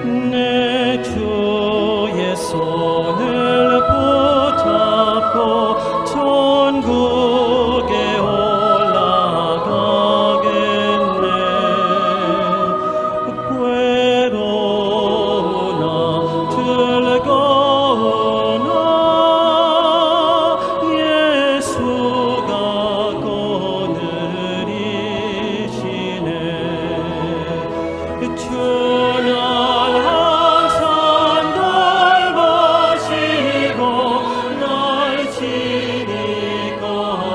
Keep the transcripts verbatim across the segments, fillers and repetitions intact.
내 주의 손을 붙잡고 천국에 올라가겠네. 괴로우나 즐거우나 예수가 거느리시네. 주 날 항상 돌보시고 날 친히 거느리시네.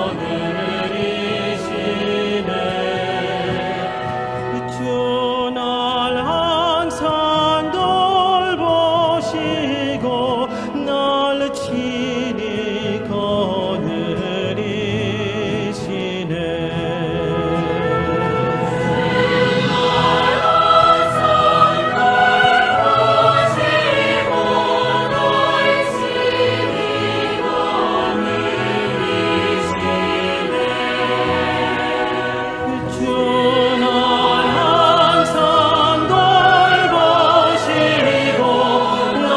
주 날 항상 돌보시고 날 친히 거느리시네. 주 날 항상 돌보시고 날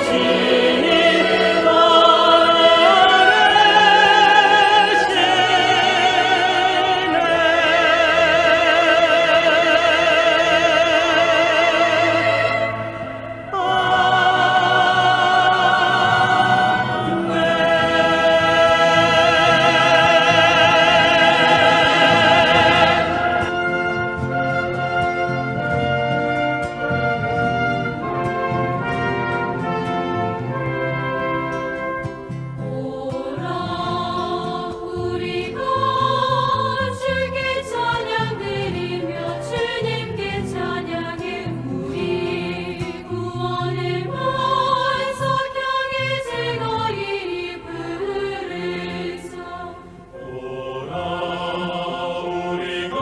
지키시네. 오라, 우리가 주께 찬양드리며 주님께 찬양해. 우리 구원의 반석 향해 즐거이 부르자. 오라, 우리가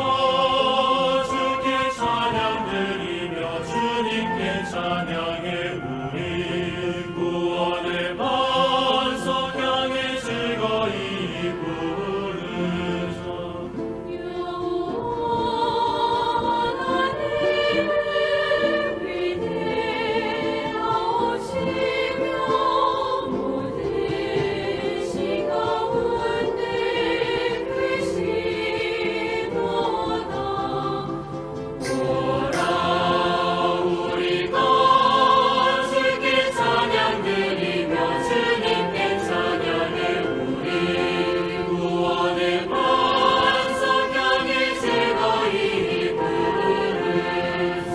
주께 찬양드리며 주님께 찬양해. 우리 구원의 반석 향해 즐거이 부르자. 영원한 이름 위대하시며 모든 신 가운데 크시도다. 오라, 우리가 주께 찬양드리며 주님께 찬양해. 우리 구원의 반석 향해 즐거이 부르자.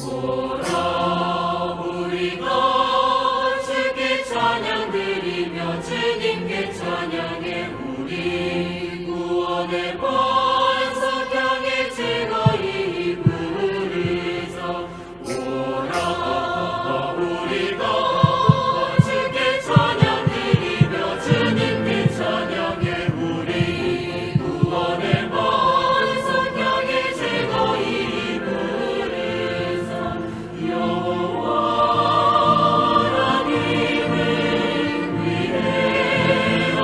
오라, 우리가 주께 찬양드리며 주님께 찬양해. 우리 구원의 반석 향해 즐거이 부르자. 오라, 우리가 주께 찬양드리며 주님께 찬양해. 우리 구원의 반석 향해 즐거이 부르자. 영원한 이름 위대하시며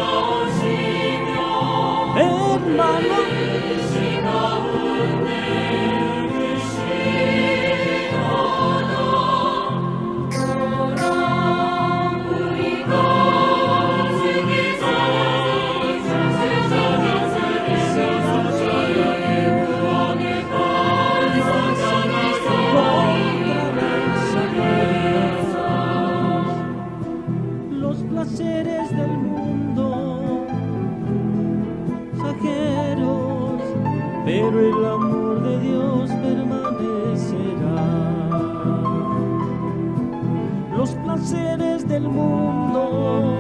Seres del mundo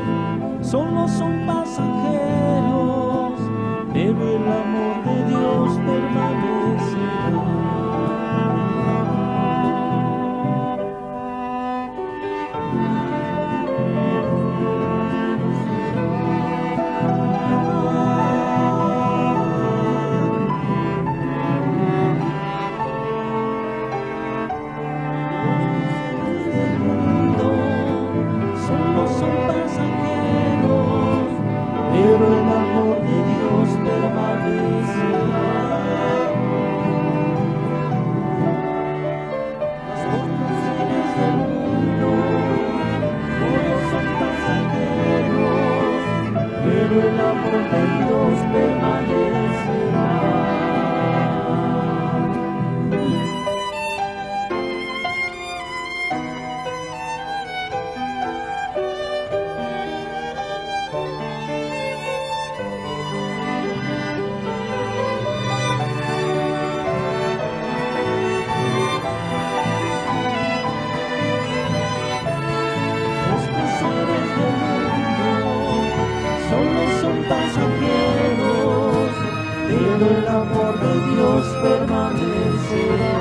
solo son pasajeros, pero el amor de Dios permanecerá. Solo son pasajeros, pero el amor de Dios permanecerá. Las cosas del mundo solo son pasajeros, pero el amor de Dios permanecerá. Los placeres del mundo solo son pasajeros, pero el amor de Dios permanecerá.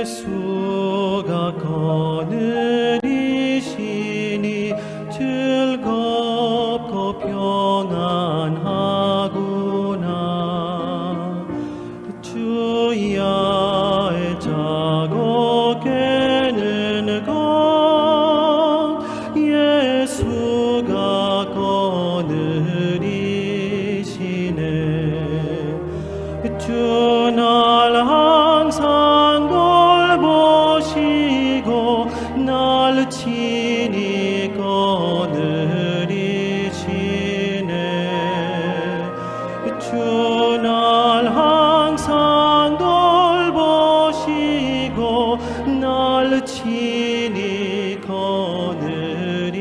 Jesuga konürisini chülgop kopiongan haguna. Chuya echago kenengo Jesuga konürisine. Chunal hansangol boshigo nal chini konürisine. Chunal hansangol boshigo nal chini konürisine.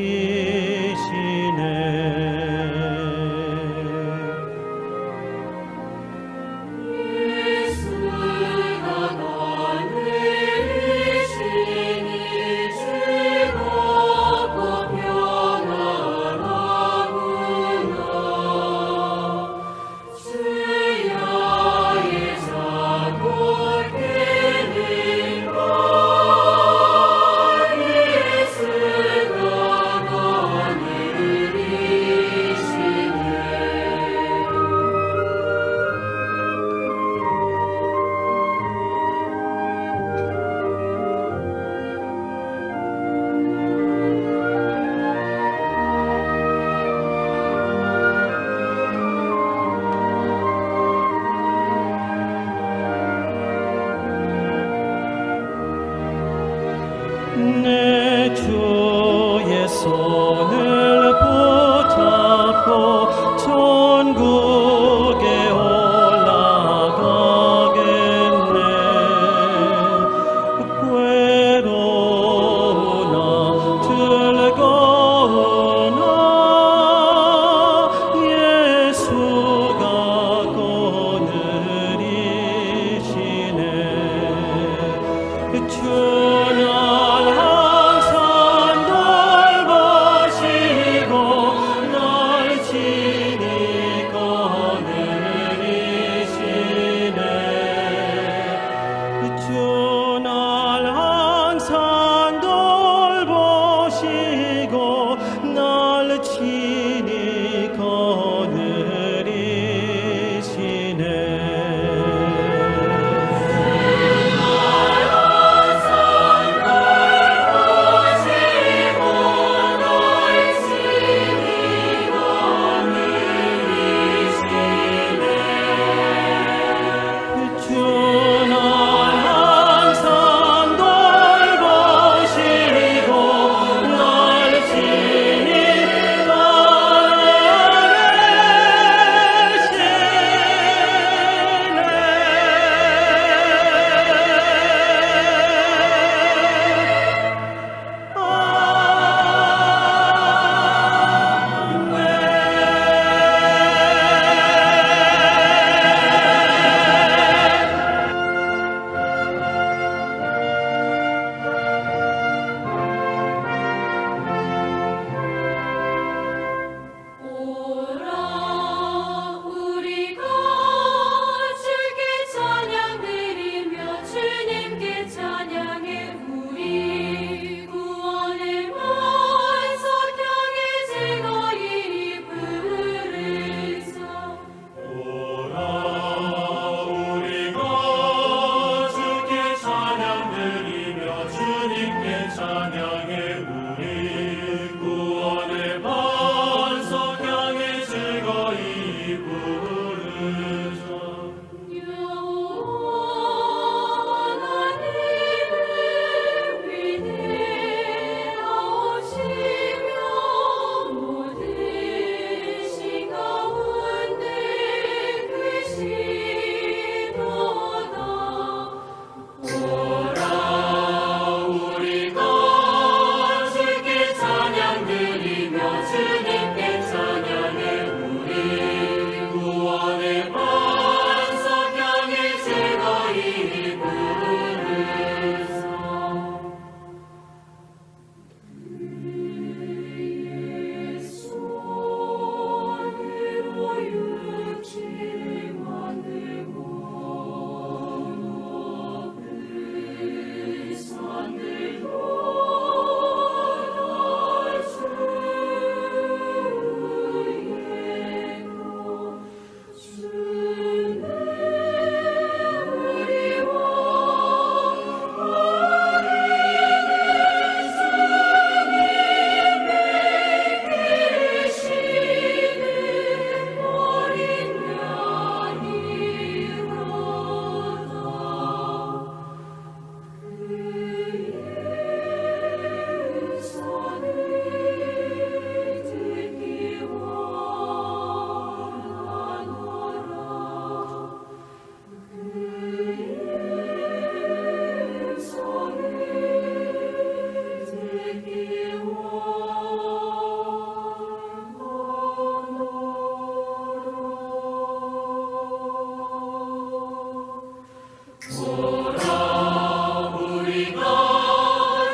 오라, 우리가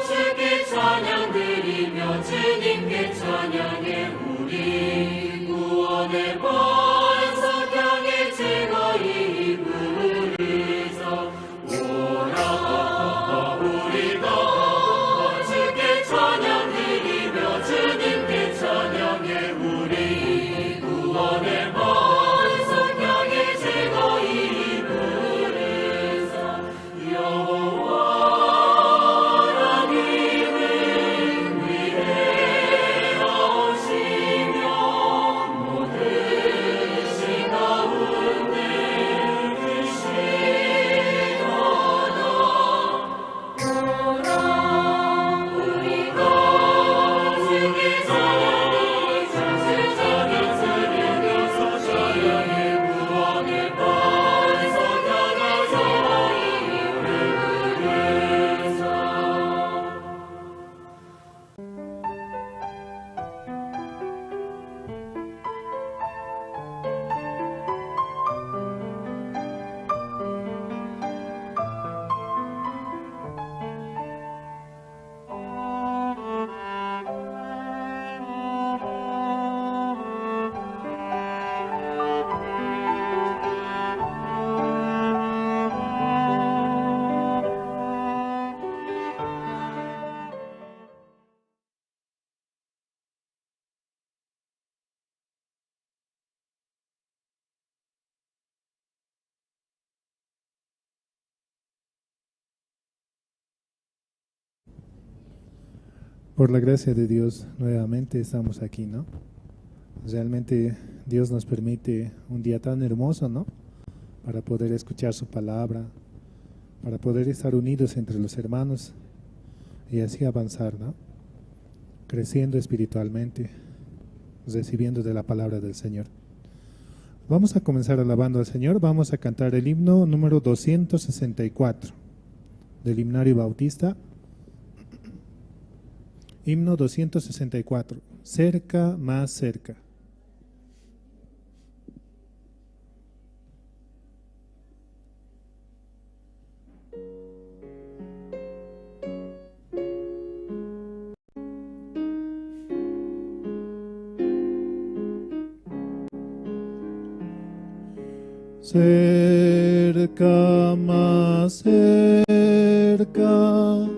주께 찬양드리며 주님께 찬양해. 우리 구원의 반석 향해 즐거이 부르자. 오라, 우리가 주께 찬양드리며 주님께 찬양해. 우리 구원의 반석 향해 즐거이 부르자. 여호와라는 이를 위하시며 모든 신 가운데 크시도다. Por la gracia de Dios, nuevamente estamos aquí, ¿no? Realmente Dios nos permite un día tan hermoso, ¿no? Para poder escuchar su palabra, para poder estar unidos entre los hermanos y así avanzar, ¿no? Creciendo espiritualmente, recibiendo de la palabra del Señor. Vamos a comenzar alabando al Señor. Vamos a cantar el himno número doscientos sesenta y cuatro del himnario bautista. Himno doscientos sesenta y cuatro. Cerca, más cerca. Cerca, más cerca,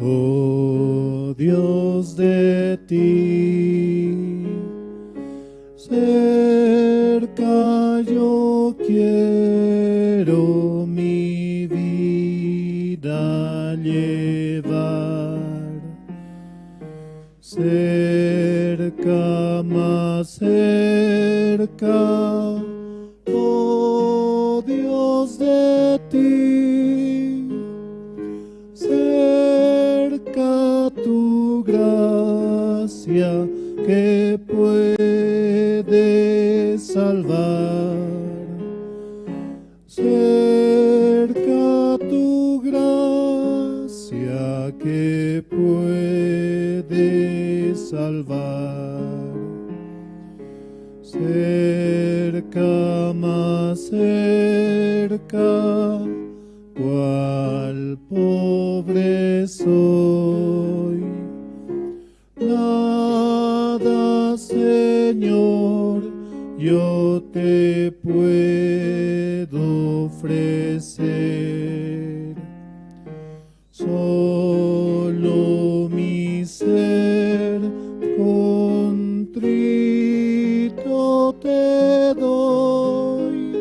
oh Dios, de ti. Cerca yo quiero mi vida llevar. Cerca, más cerca, oh Dios, de ti. Cerca tu gracia que puede salvar. Cerca tu gracia que puede salvar. Cerca, más cerca, cual pobre soy. Nada, Señor, yo te puedo ofrecer. Solo mi ser contrito te doy.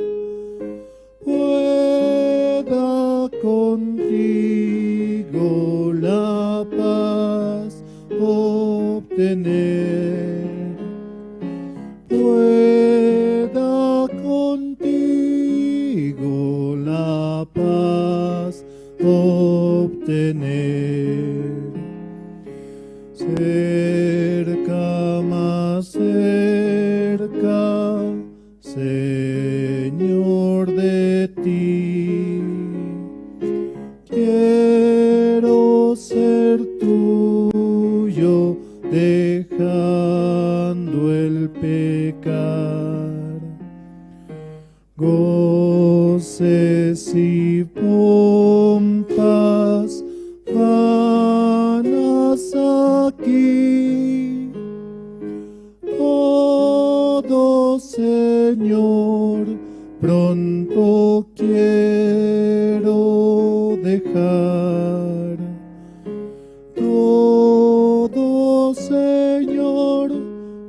Pueda contigo la paz obtener. Pueda contigo la paz obtener. Cerca, más cerca, Señor, de ti. Quiero ser tuyo, dejando el pecar. Goce y pompas vanas aquí. Todo, Señor, pronto quiero dejar. Todo, Señor,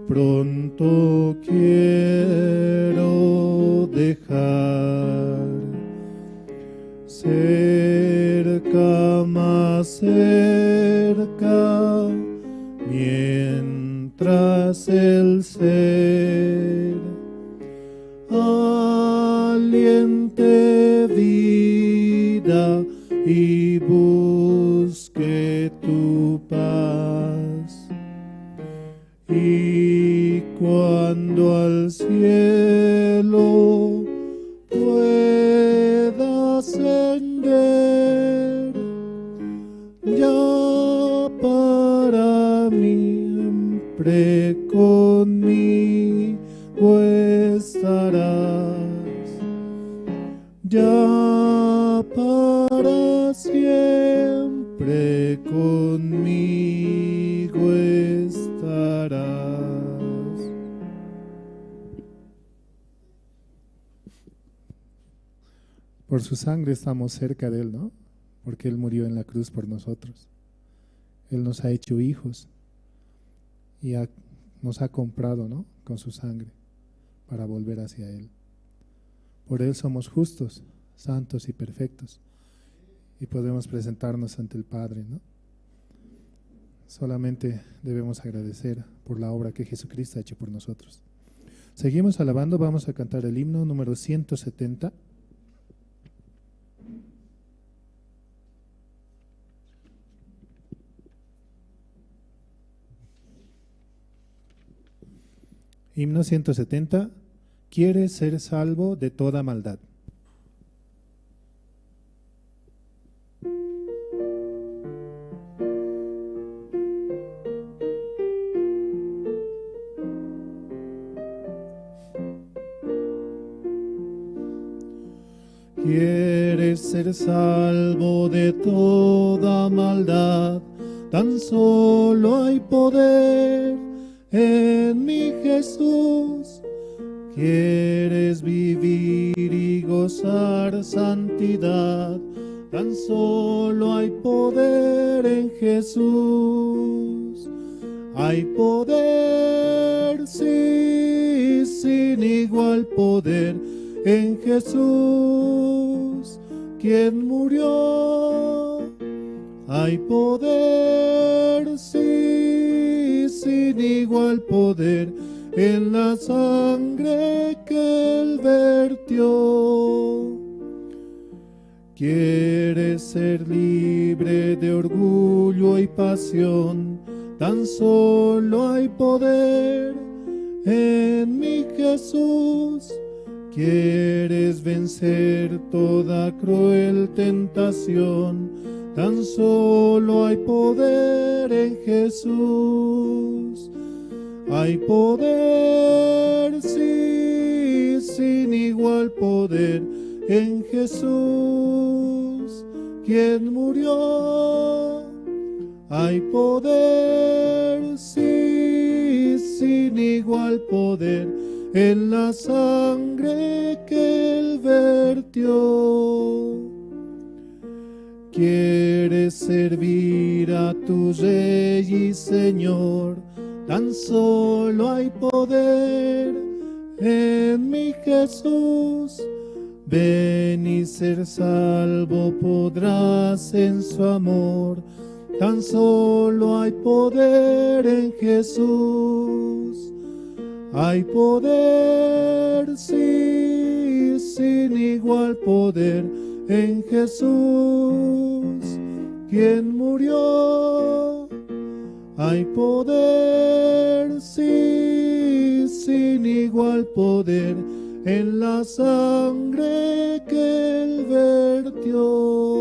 pronto quiero dejar. Cerca, más cerca, mientras el ser aliente vida y busque tu paz. Y cuando al cielo pueda ascender, ya para siempre conmigo estarás. Ya para siempre conmigo estarás. Por su sangre estamos cerca de Él, ¿no? Porque Él murió en la cruz por nosotros. Él nos ha hecho hijos y ha- nos ha comprado, ¿no? Con su sangre para volver hacia Él. Por Él somos justos, santos y perfectos y podemos presentarnos ante el Padre, ¿no? Solamente debemos agradecer por la obra que Jesucristo ha hecho por nosotros. Seguimos alabando, vamos a cantar el himno número ciento setenta. Himno ciento setenta. Quiere ser salvo de toda maldad. Quieres ser salvo de toda maldad, tan solo hay poder en mi Jesús. Quieres vivir y gozar santidad, tan solo hay poder en Jesús. Hay poder, sí, sin igual poder en Jesús, quien murió. Hay poder, sí, sin igual poder en la sangre que Él vertió. Quieres ser libre de orgullo y pasión, tan solo hay poder en mi Jesús. Quieres vencer toda cruel tentación, tan solo hay poder en Jesús. Hay poder, sí, sin igual poder en Jesús, quien murió. Hay poder, sí, sin igual poder en la sangre que Él vertió. Quieres servir a tu Rey y Señor, tan solo hay poder en mi Jesús. Ven y ser salvo podrás en su amor, tan solo hay poder en Jesús. Hay poder, sí, sin igual poder en Jesús, quien murió. Hay poder, sí, sin igual poder en la sangre que Él vertió.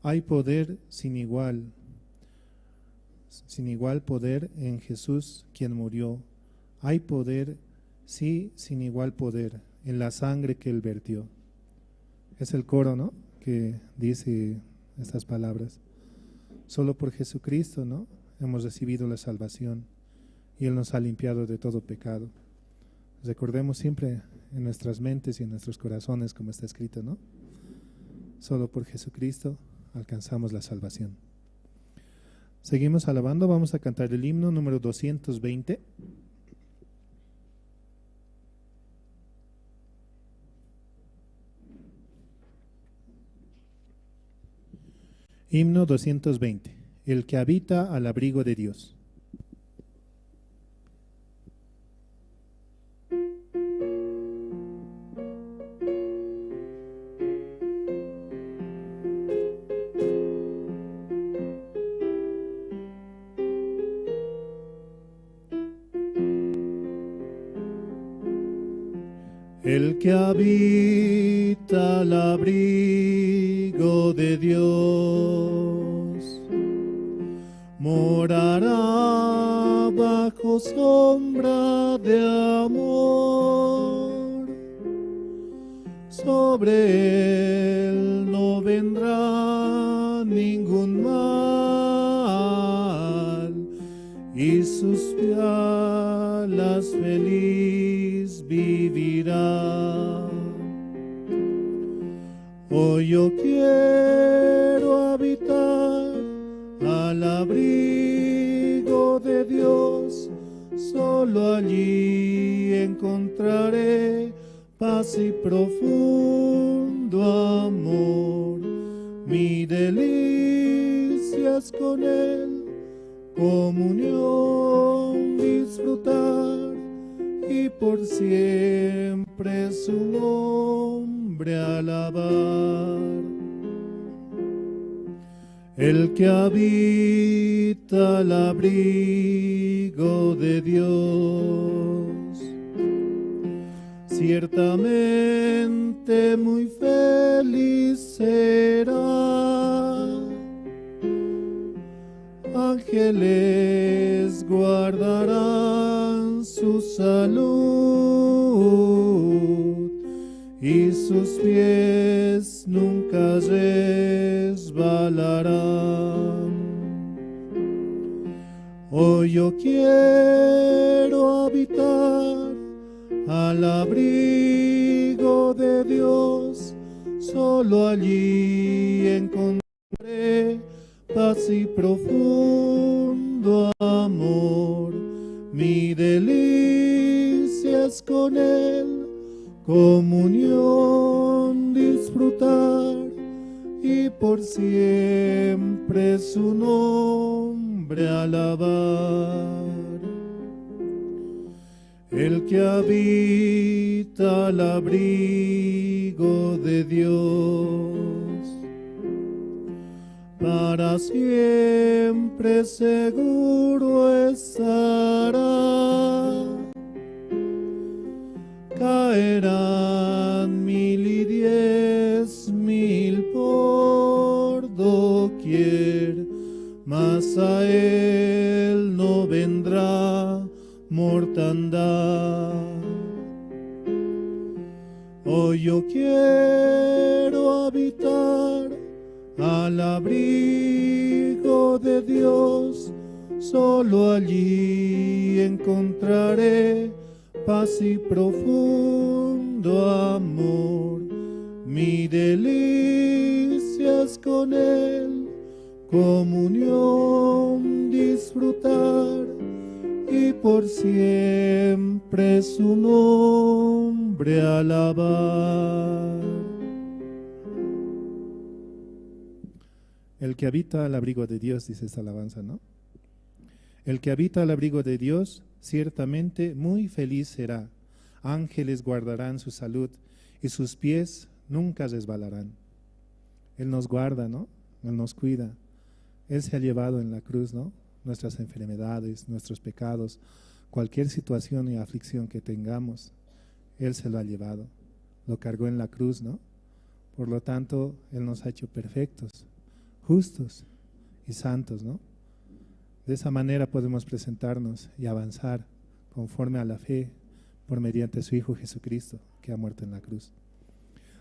Hay poder sin igual, sin igual poder en Jesús, quien murió. Hay poder Sí, sin igual poder, en la sangre que él vertió. Es el coro, ¿no? Que dice estas palabras. Solo por Jesucristo, ¿no? Hemos recibido la salvación y Él nos ha limpiado de todo pecado. Recordemos siempre en nuestras mentes y en nuestros corazones, como está escrito, ¿no? Solo por Jesucristo alcanzamos la salvación. Seguimos alabando, vamos a cantar el himno número doscientos veinte. Himno doscientos veinte. El que habita al abrigo de Dios. El que habita al abrigo de Dios morará bajo sombra de amor. Sobre él no vendrá ningún mal, y sus pialas feliz vivirá. Hoy yo quiero habitar al abrigo de Dios, solo allí encontraré paz y profundo amor. Mi delicia es con él comunión disfrutar y por siempre su nombre alabar. El que habita al abrigo de Dios, ciertamente muy feliz será. Ángeles guardarán su salud y sus pies nunca resbalarán. Hoy yo quiero habitar al abrigo de Dios, solo allí encontraré paz y profundo amor. Mi delicia es con él comunión disfrutar y por siempre su nombre alabar. El que habita al abrigo de Dios, para siempre seguro estará. Caerán mil y diez mil por doquier, mas a él no vendrá mortandad. Hoy yo quiero habitar al abrigo de Dios, solo allí encontraré paz y profundo amor. Mi delicia es con él comunión disfrutar y por siempre su nombre alabar. El que habita al abrigo de Dios, dice esta alabanza, ¿no? El que habita al abrigo de Dios, ciertamente muy feliz será. Ángeles guardarán su salud y sus pies nunca resbalarán. Él nos guarda, ¿no? Él nos cuida. Él se ha llevado en la cruz, ¿no? Nuestras enfermedades, nuestros pecados, cualquier situación y aflicción que tengamos, Él se lo ha llevado. Lo cargó en la cruz, ¿no? Por lo tanto, Él nos ha hecho perfectos, justos y santos, ¿no? De esa manera podemos presentarnos y avanzar conforme a la fe, por mediante su Hijo Jesucristo, que ha muerto en la cruz.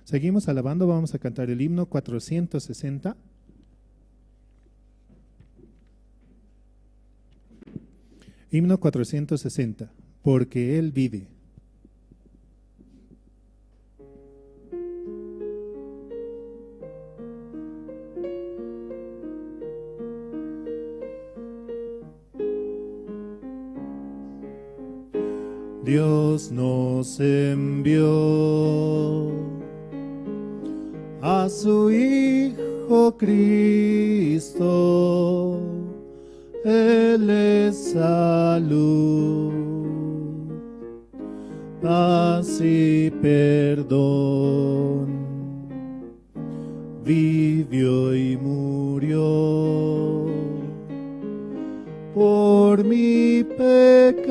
Seguimos alabando, vamos a cantar el himno cuatrocientos sesenta. Himno cuatrocientos sesenta, porque Él vive. Dios nos envió a su Hijo Cristo, Él es salud, paz y perdón. Vivió y murió por mi pecado.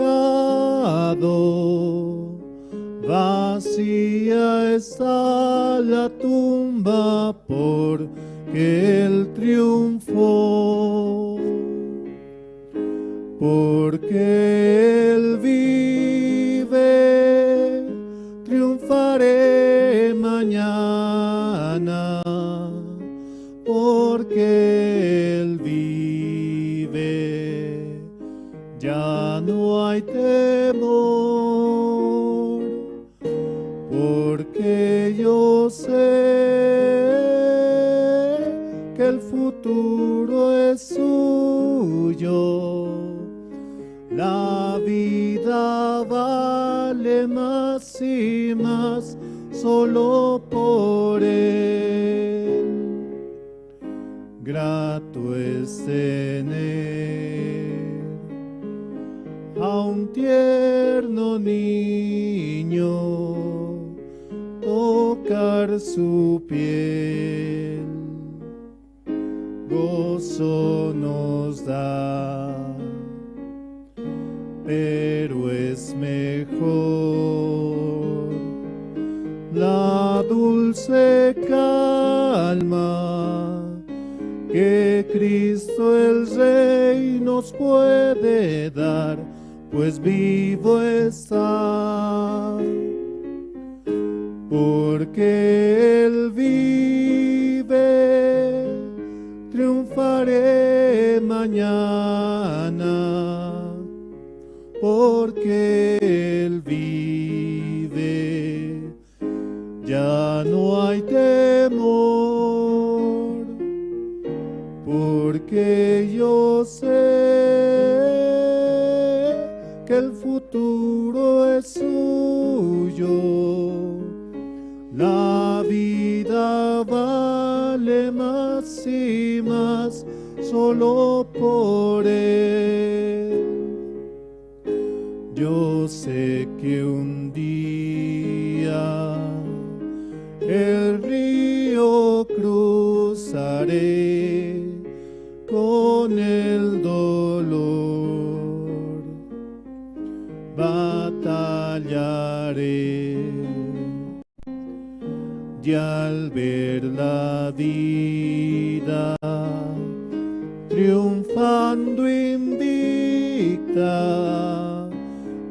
Vacía está la tumba porque Él triunfó. Porque Él vive, triunfaré mañana. Porque Él vive, ya no hay temor. Porque yo sé que el futuro es suyo. La vida vale más y más solo por Él. Grato es tener a un tierno niño, tocar su piel, gozo nos da, pero es mejor la dulce calma que Cristo el Rey nos puede dar, pues vivo está. Porque Él vive, triunfaré mañana. Porque Él vive, ya no hay temor, porque yo sé que el futuro es suyo. La vida vale más y más solo por Él. Yo sé que un día el río cruzaré con el dolor, batallaré. Y al ver la vida triunfando invicta,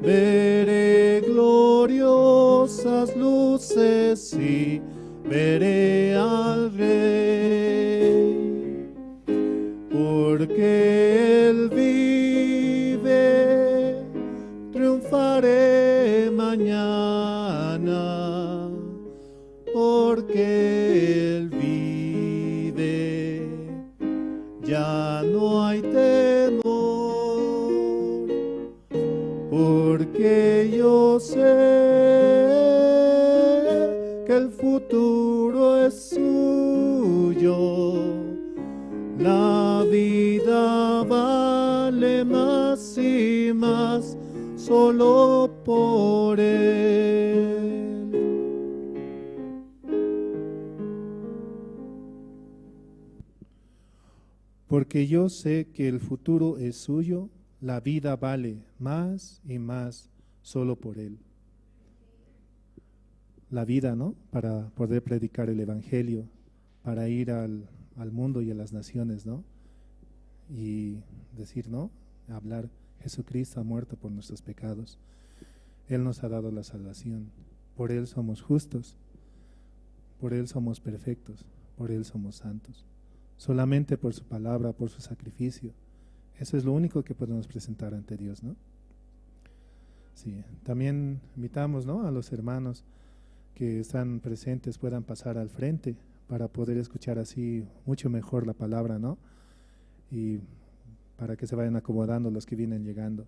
veré gloriosas luces y veré al Rey. Porque Él vive, triunfaré mañana. Porque Él vive, ya no hay temor. Porque yo sé que el futuro es suyo. La vida vale más y más solo por Él. Porque yo sé que el futuro es suyo, la vida vale más y más solo por Él. La vida, ¿no? Para poder predicar el evangelio, para ir al, al mundo y a las naciones, ¿no? Y decir, ¿no? Hablar, Jesucristo ha muerto por nuestros pecados. Él nos ha dado la salvación. Por Él somos justos. Por Él somos perfectos. Por Él somos santos. Solamente por su palabra, por su sacrificio. Eso es lo único que podemos presentar ante Dios, ¿no? Sí, también invitamos, ¿no?, a los hermanos que están presentes puedan pasar al frente para poder escuchar así mucho mejor la palabra, ¿no? Y para que se vayan acomodando los que vienen llegando.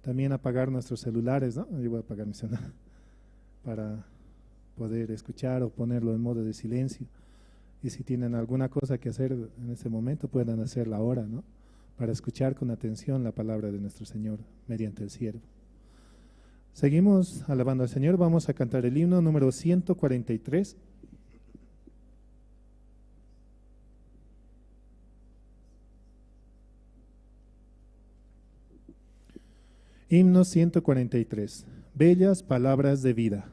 También apagar nuestros celulares, ¿no? Yo voy a apagar mi celular para poder escuchar o ponerlo en modo de silencio. Y si tienen alguna cosa que hacer en este momento, puedan hacerla ahora, ¿no? Para escuchar con atención la palabra de nuestro Señor mediante el siervo. Seguimos alabando al Señor. Vamos a cantar el himno número ciento cuarenta y tres. Himno ciento cuarenta y tres. Bellas palabras de vida.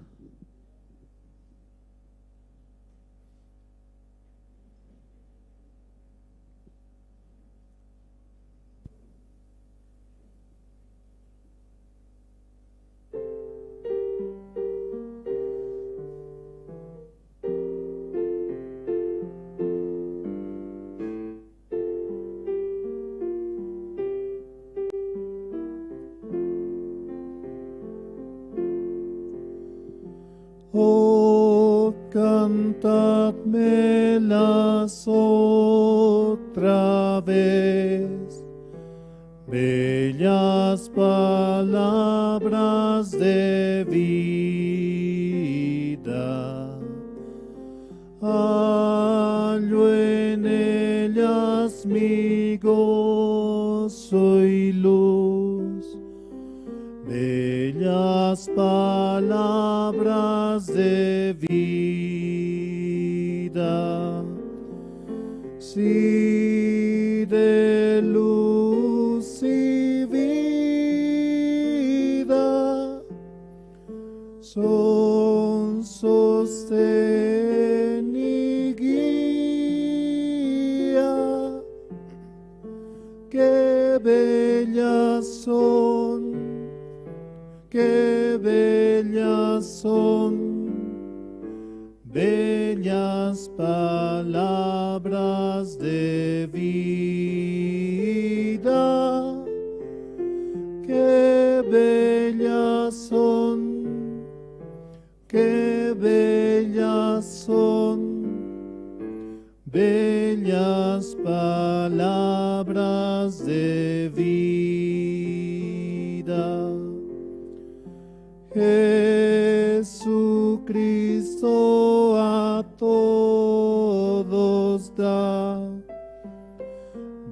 Oh, cantadmelas otra vez, bellas palabras de vida. Hallo en ellas mi gozo y luz, bellas palabras de vida. Si de luz y vida son sostén y guía, qué bellas son, qué bellas son, bellas palabras de vida, qué bellas son, qué bellas son, bellas palabras de vida. Jesucristo a todos da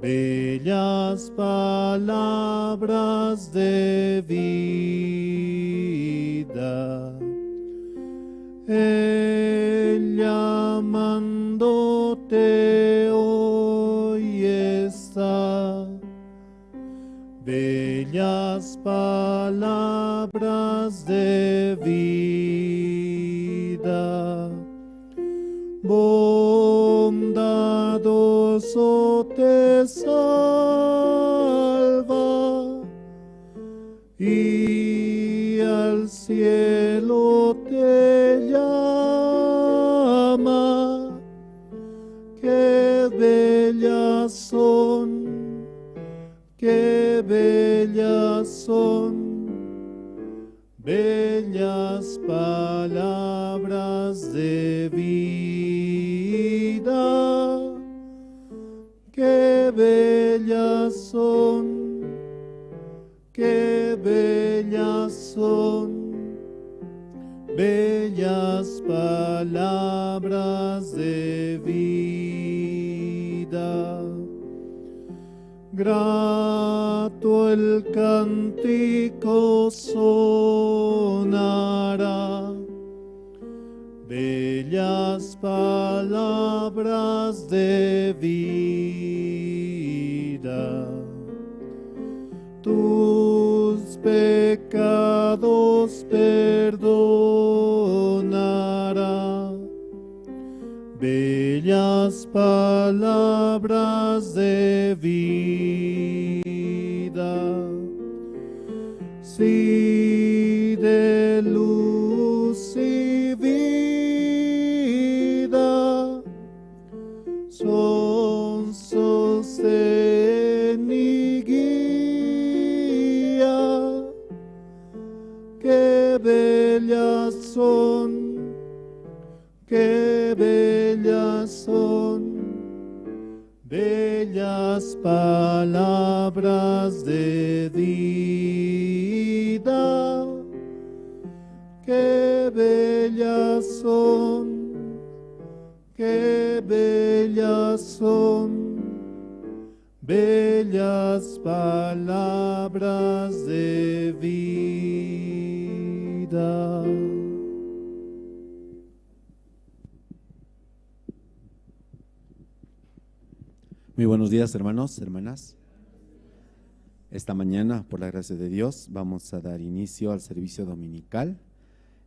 bellas palabras de vida. Él llamándote hoy está, bellas palabras de vida. Bondadoso te salva y al cielo te llama. Qué bellas son, qué bellas son, bellas palabras de vida. Qué bellas son, qué bellas son, bellas palabras de vida. Grato el cántico sonará, bellas palabras de vida. Tus pecados perdonará, bellas palabras de vida. Si Qué bellas son, bellas palabras de vida. Qué bellas son, qué bellas son, bellas palabras de vida. Muy buenos días, hermanos, hermanas. Esta mañana, por la gracia de Dios, vamos a dar inicio al servicio dominical.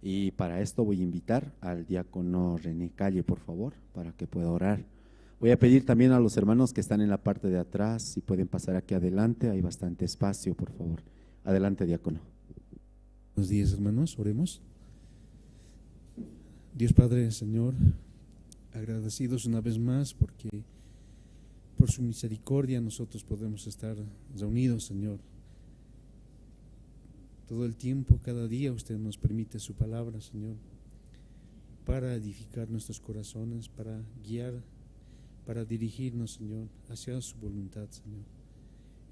Y para esto voy a invitar al diácono René Calle, por favor, para que pueda orar. Voy a pedir también a los hermanos que están en la parte de atrás, si pueden pasar aquí adelante, hay bastante espacio, por favor. Adelante, diácono. Buenos días, hermanos, oremos. Dios Padre, Señor, agradecidos una vez más porque por su misericordia nosotros podemos estar reunidos, Señor. Todo el tiempo, cada día, usted nos permite su palabra, Señor, para edificar nuestros corazones, para guiar, para dirigirnos, Señor, hacia su voluntad, Señor.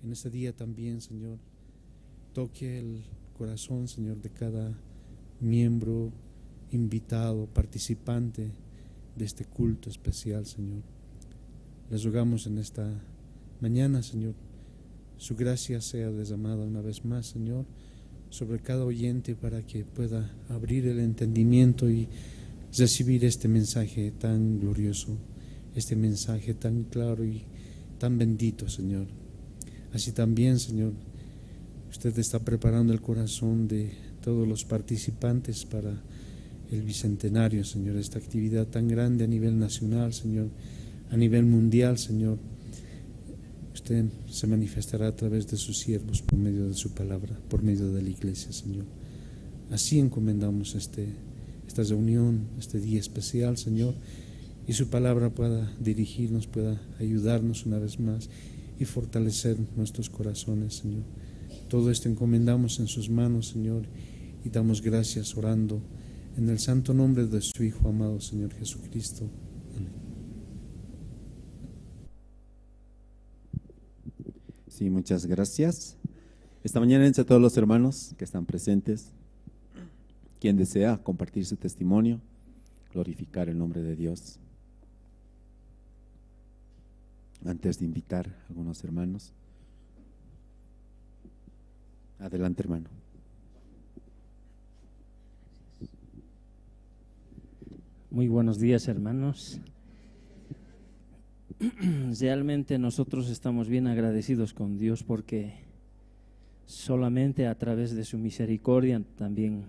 En este día también, Señor, toque el corazón, Señor, de cada miembro, invitado, participante de este culto especial, Señor. Les rogamos en esta mañana, Señor, su gracia sea derramada una vez más, Señor, sobre cada oyente para que pueda abrir el entendimiento y recibir este mensaje tan glorioso, este mensaje tan claro y tan bendito, Señor. Así también, Señor, usted está preparando el corazón de todos los participantes para el bicentenario, Señor, esta actividad tan grande a nivel nacional, Señor, a nivel mundial, Señor. Usted se manifestará a través de sus siervos por medio de su palabra, por medio de la iglesia, Señor. Así encomendamos este, esta reunión, este día especial, Señor, y su palabra pueda dirigirnos, pueda ayudarnos una vez más y fortalecer nuestros corazones, Señor. Todo esto encomendamos en sus manos, Señor, y damos gracias orando en el santo nombre de su Hijo amado, Señor Jesucristo. Amén. Sí, muchas gracias. Esta mañana entre todos los hermanos que están presentes, quien desea compartir su testimonio, glorificar el nombre de Dios. Antes de invitar a algunos hermanos. Adelante, hermano. Muy buenos días, hermanos. Realmente nosotros estamos bien agradecidos con Dios porque solamente a través de su misericordia también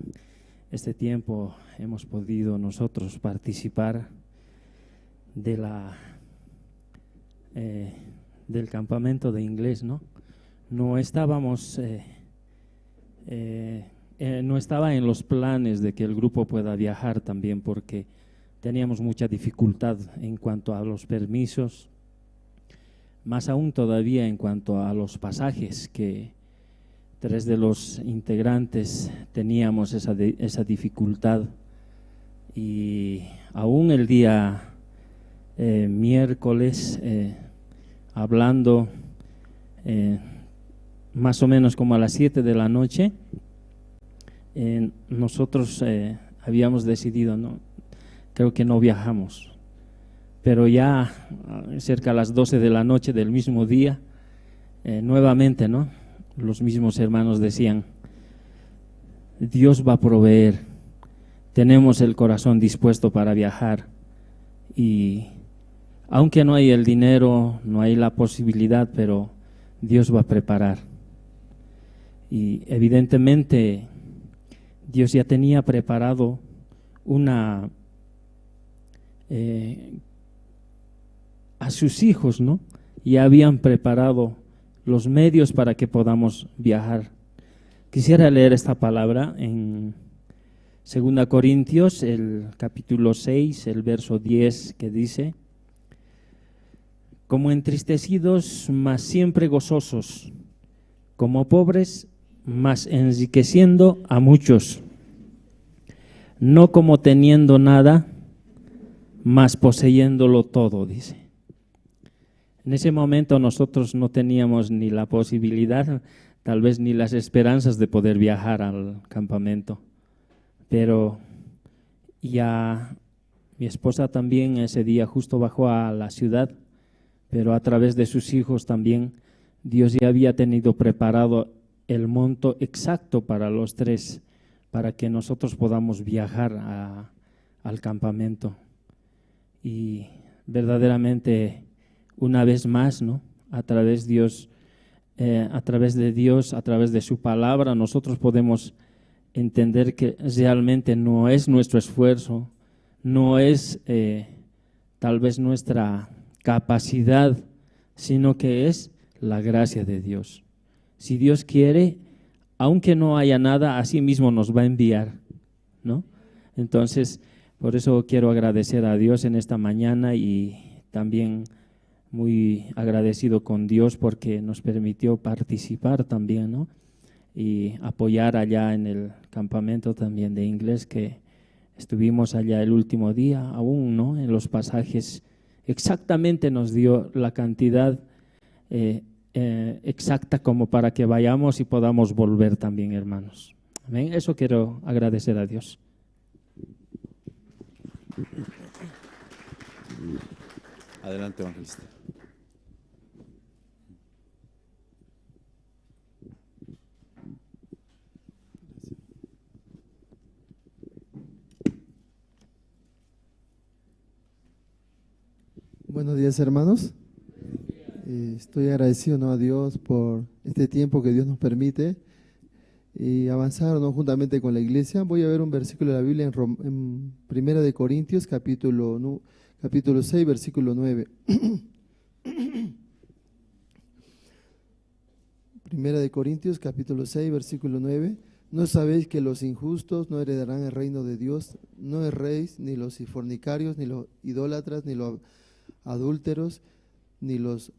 este tiempo hemos podido nosotros participar de la, eh, del campamento de inglés, ¿no? No estábamos, eh, eh, eh, no estaba en los planes de que el grupo pueda viajar también, porque teníamos mucha dificultad en cuanto a los permisos, más aún todavía en cuanto a los pasajes, que tres de los integrantes teníamos esa de-, esa dificultad. Y aún el día, eh, miércoles, eh, hablando, eh, más o menos como a las siete de la noche, eh, nosotros, eh, habíamos decidido, ¿no? Creo que no viajamos. Pero ya, ah, cerca a las doce de la noche del mismo día, eh, nuevamente, ¿no? Los mismos hermanos decían: "Dios va a proveer, tenemos el corazón dispuesto para viajar, y aunque no hay el dinero, no hay la posibilidad, pero Dios va a preparar". Y evidentemente, Dios ya tenía preparado una, eh, a sus hijos, ¿no? Ya habían preparado los medios para que podamos viajar. Quisiera leer esta palabra en segunda Corintios, el capítulo seis, el verso diez, que dice: "Como entristecidos, mas siempre gozosos; como pobres, mas enriqueciendo a muchos; no como teniendo nada, mas poseyéndolo todo, dice. En ese momento nosotros no teníamos ni la posibilidad, tal vez ni las esperanzas de poder viajar al campamento. Pero ya mi esposa también ese día justo bajó a la ciudad, pero a través de sus hijos también Dios ya había tenido preparado el monto exacto para los tres, para que nosotros podamos viajar a, al campamento. Y verdaderamente, una vez más, ¿no? A través Dios, eh, a través de Dios, a través de su palabra, nosotros podemos entender que realmente no es nuestro esfuerzo, no es, eh, tal vez nuestra capacidad, sino que es la gracia de Dios. Si Dios quiere, aunque no haya nada, así mismo nos va a enviar, ¿no? Entonces, por eso quiero agradecer a Dios en esta mañana y también muy agradecido con Dios porque nos permitió participar también, ¿no? Y apoyar allá en el campamento también de inglés que estuvimos allá el último día, aún, ¿no? En los pasajes exactamente nos dio la cantidad, eh, eh, exacta como para que vayamos y podamos volver también, hermanos. Amén. Eso quiero agradecer a Dios. Adelante, evangelista. Buenos días, hermanos. Eh, estoy agradecido, ¿no?, a Dios por este tiempo que Dios nos permite y avanzar, ¿no?, juntamente con la iglesia. Voy a ver un versículo de la Biblia en Rom-, en Primera de Corintios, capítulo nu-, capítulo seis, versículo nueve. Primera de Corintios, capítulo seis, versículo nueve. ¿No sabéis que los injustos no heredarán el reino de Dios? No erréis, ni los fornicarios, ni los idólatras, ni los adúlteros, ni los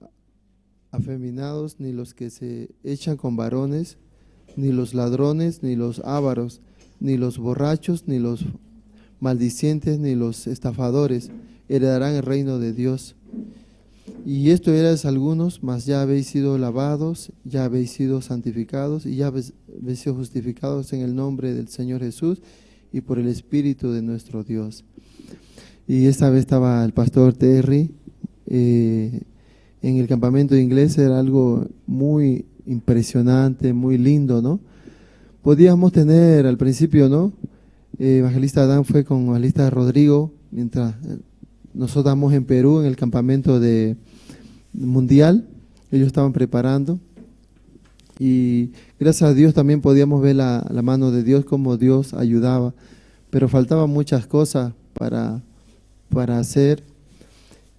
afeminados, ni los que se echan con varones, ni los ladrones, ni los ávaros, ni los borrachos, ni los maldicientes, ni los estafadores heredarán el reino de Dios. Y esto erais algunos, mas ya habéis sido lavados, ya habéis sido santificados, y ya habéis, habéis sido justificados en el nombre del Señor Jesús y por el Espíritu de nuestro Dios. Y esta vez estaba el pastor Terry, eh, en el campamento de inglés, era algo muy impresionante, muy lindo, ¿no? Podíamos tener al principio, ¿no? Eh, evangelista Adán fue con evangelista Rodrigo, mientras, eh, nosotros estábamos en Perú, en el campamento de mundial, ellos estaban preparando. Y gracias a Dios también podíamos ver la, la mano de Dios, cómo Dios ayudaba. Pero faltaban muchas cosas para, para hacer.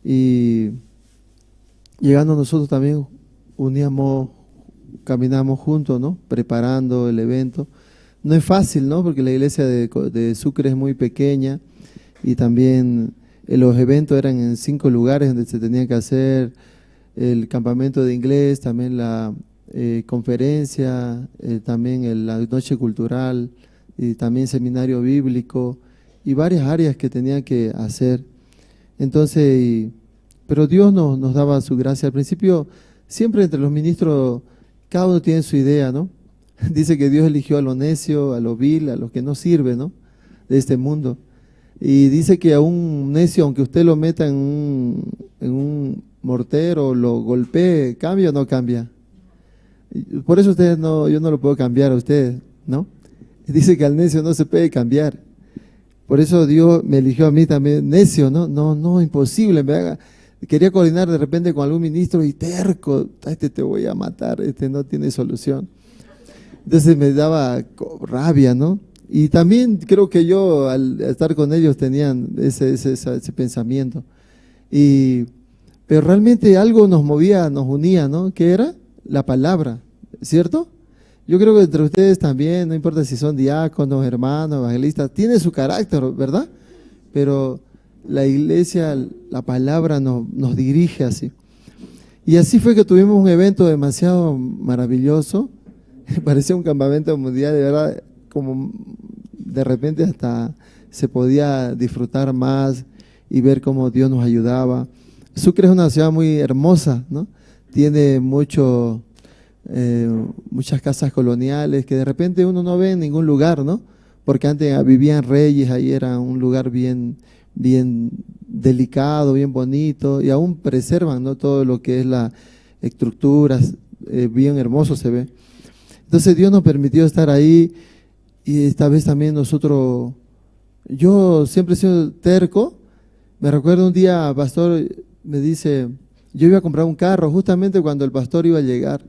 Y llegando nosotros también uníamos, caminamos juntos, ¿no? Preparando el evento. No es fácil, ¿no? Porque la iglesia de Co-, de Sucre es muy pequeña y también, eh, los eventos eran en cinco lugares donde se tenía que hacer el campamento de inglés, también la, eh, conferencia, eh, también el, la noche cultural y también seminario bíblico y varias áreas que tenía que hacer. Entonces, y, pero Dios nos, nos daba su gracia. Al principio, siempre entre los ministros, cada uno tiene su idea, ¿no? Dice que Dios eligió a lo necio, a lo vil, a lo que no sirve, ¿no? De este mundo. Y dice que a un necio, aunque usted lo meta en un, en un mortero, lo golpee, ¿cambia o no cambia? Y por eso ustedes no, yo no lo puedo cambiar a ustedes, ¿no? Dice que al necio no se puede cambiar. Por eso Dios me eligió a mí también, necio, ¿no? No, no, imposible, me haga. Quería coordinar de repente con algún ministro y terco, "Este te voy a matar, este no tiene solución". Entonces me daba co-, rabia, ¿no? Y también creo que yo, al estar con ellos, tenían ese, ese, esa, ese pensamiento. Y, pero realmente algo nos movía, nos unía, ¿no? ¿Qué era? La palabra, ¿cierto? Yo creo que entre ustedes también, no importa si son diáconos, hermanos, evangelistas, tiene su carácter, ¿verdad? Pero la iglesia, la palabra nos, nos dirige así. Y así fue que tuvimos un evento demasiado maravilloso. Parecía un campamento mundial, de verdad, como de repente hasta se podía disfrutar más. y ver cómo Dios nos ayudaba. Sucre es una ciudad muy hermosa, ¿no? Tiene mucho, eh, muchas casas coloniales que de repente uno no ve en ningún lugar, ¿no? Porque antes, ah, vivían reyes, ahí era un lugar bien, bien delicado, bien bonito, y aún preservan, ¿no? Todo lo que es la estructura, eh, bien hermoso se ve. Entonces Dios nos permitió estar ahí y esta vez también nosotros, yo siempre he sido terco. Me recuerdo un día, pastor, me dice, yo iba a comprar un carro justamente cuando el pastor iba a llegar.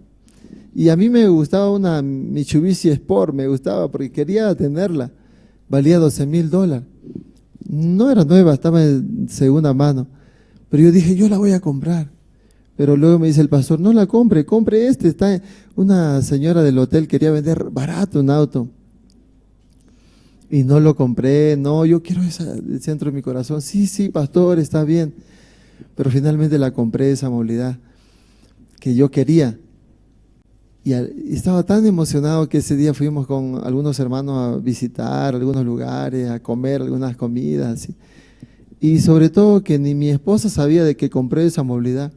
Y a mí me gustaba una Mitsubishi Sport, me gustaba porque quería tenerla. Valía doce mil dólares. No era nueva, estaba en segunda mano. Pero yo dije, yo la voy a comprar. Pero luego me dice el pastor, no la compre, compre este. Está una señora del hotel quería vender barato un auto. Y no lo compré, no, yo quiero esa del centro de mi corazón. Sí, sí, pastor, está bien. Pero finalmente la compré, esa movilidad que yo quería. Y al- estaba tan emocionado que ese día fuimos con algunos hermanos a visitar algunos lugares, a comer algunas comidas, así. Y sobre todo que ni mi esposa sabía de que compré esa movilidad.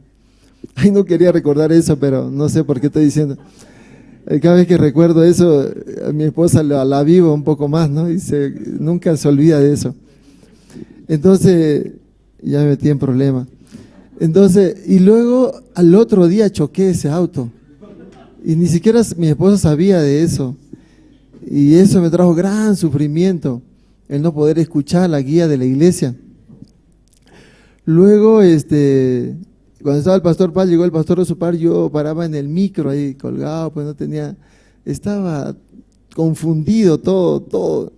Ay, no quería recordar eso, pero no sé por qué estoy diciendo. Eh, Cada vez que recuerdo eso, eh, mi esposa la, la vivo un poco más, ¿no? Y se- nunca se olvida de eso. Entonces, ya me metí en problema. Entonces, y luego al otro día choqué ese auto. Y ni siquiera s- mi esposa sabía de eso. Y eso me trajo gran sufrimiento, el no poder escuchar la guía de la iglesia. Luego, este, cuando estaba el pastor Paz, llegó el pastor Osupar, yo paraba en el micro ahí colgado, pues no tenía, estaba confundido todo, todo.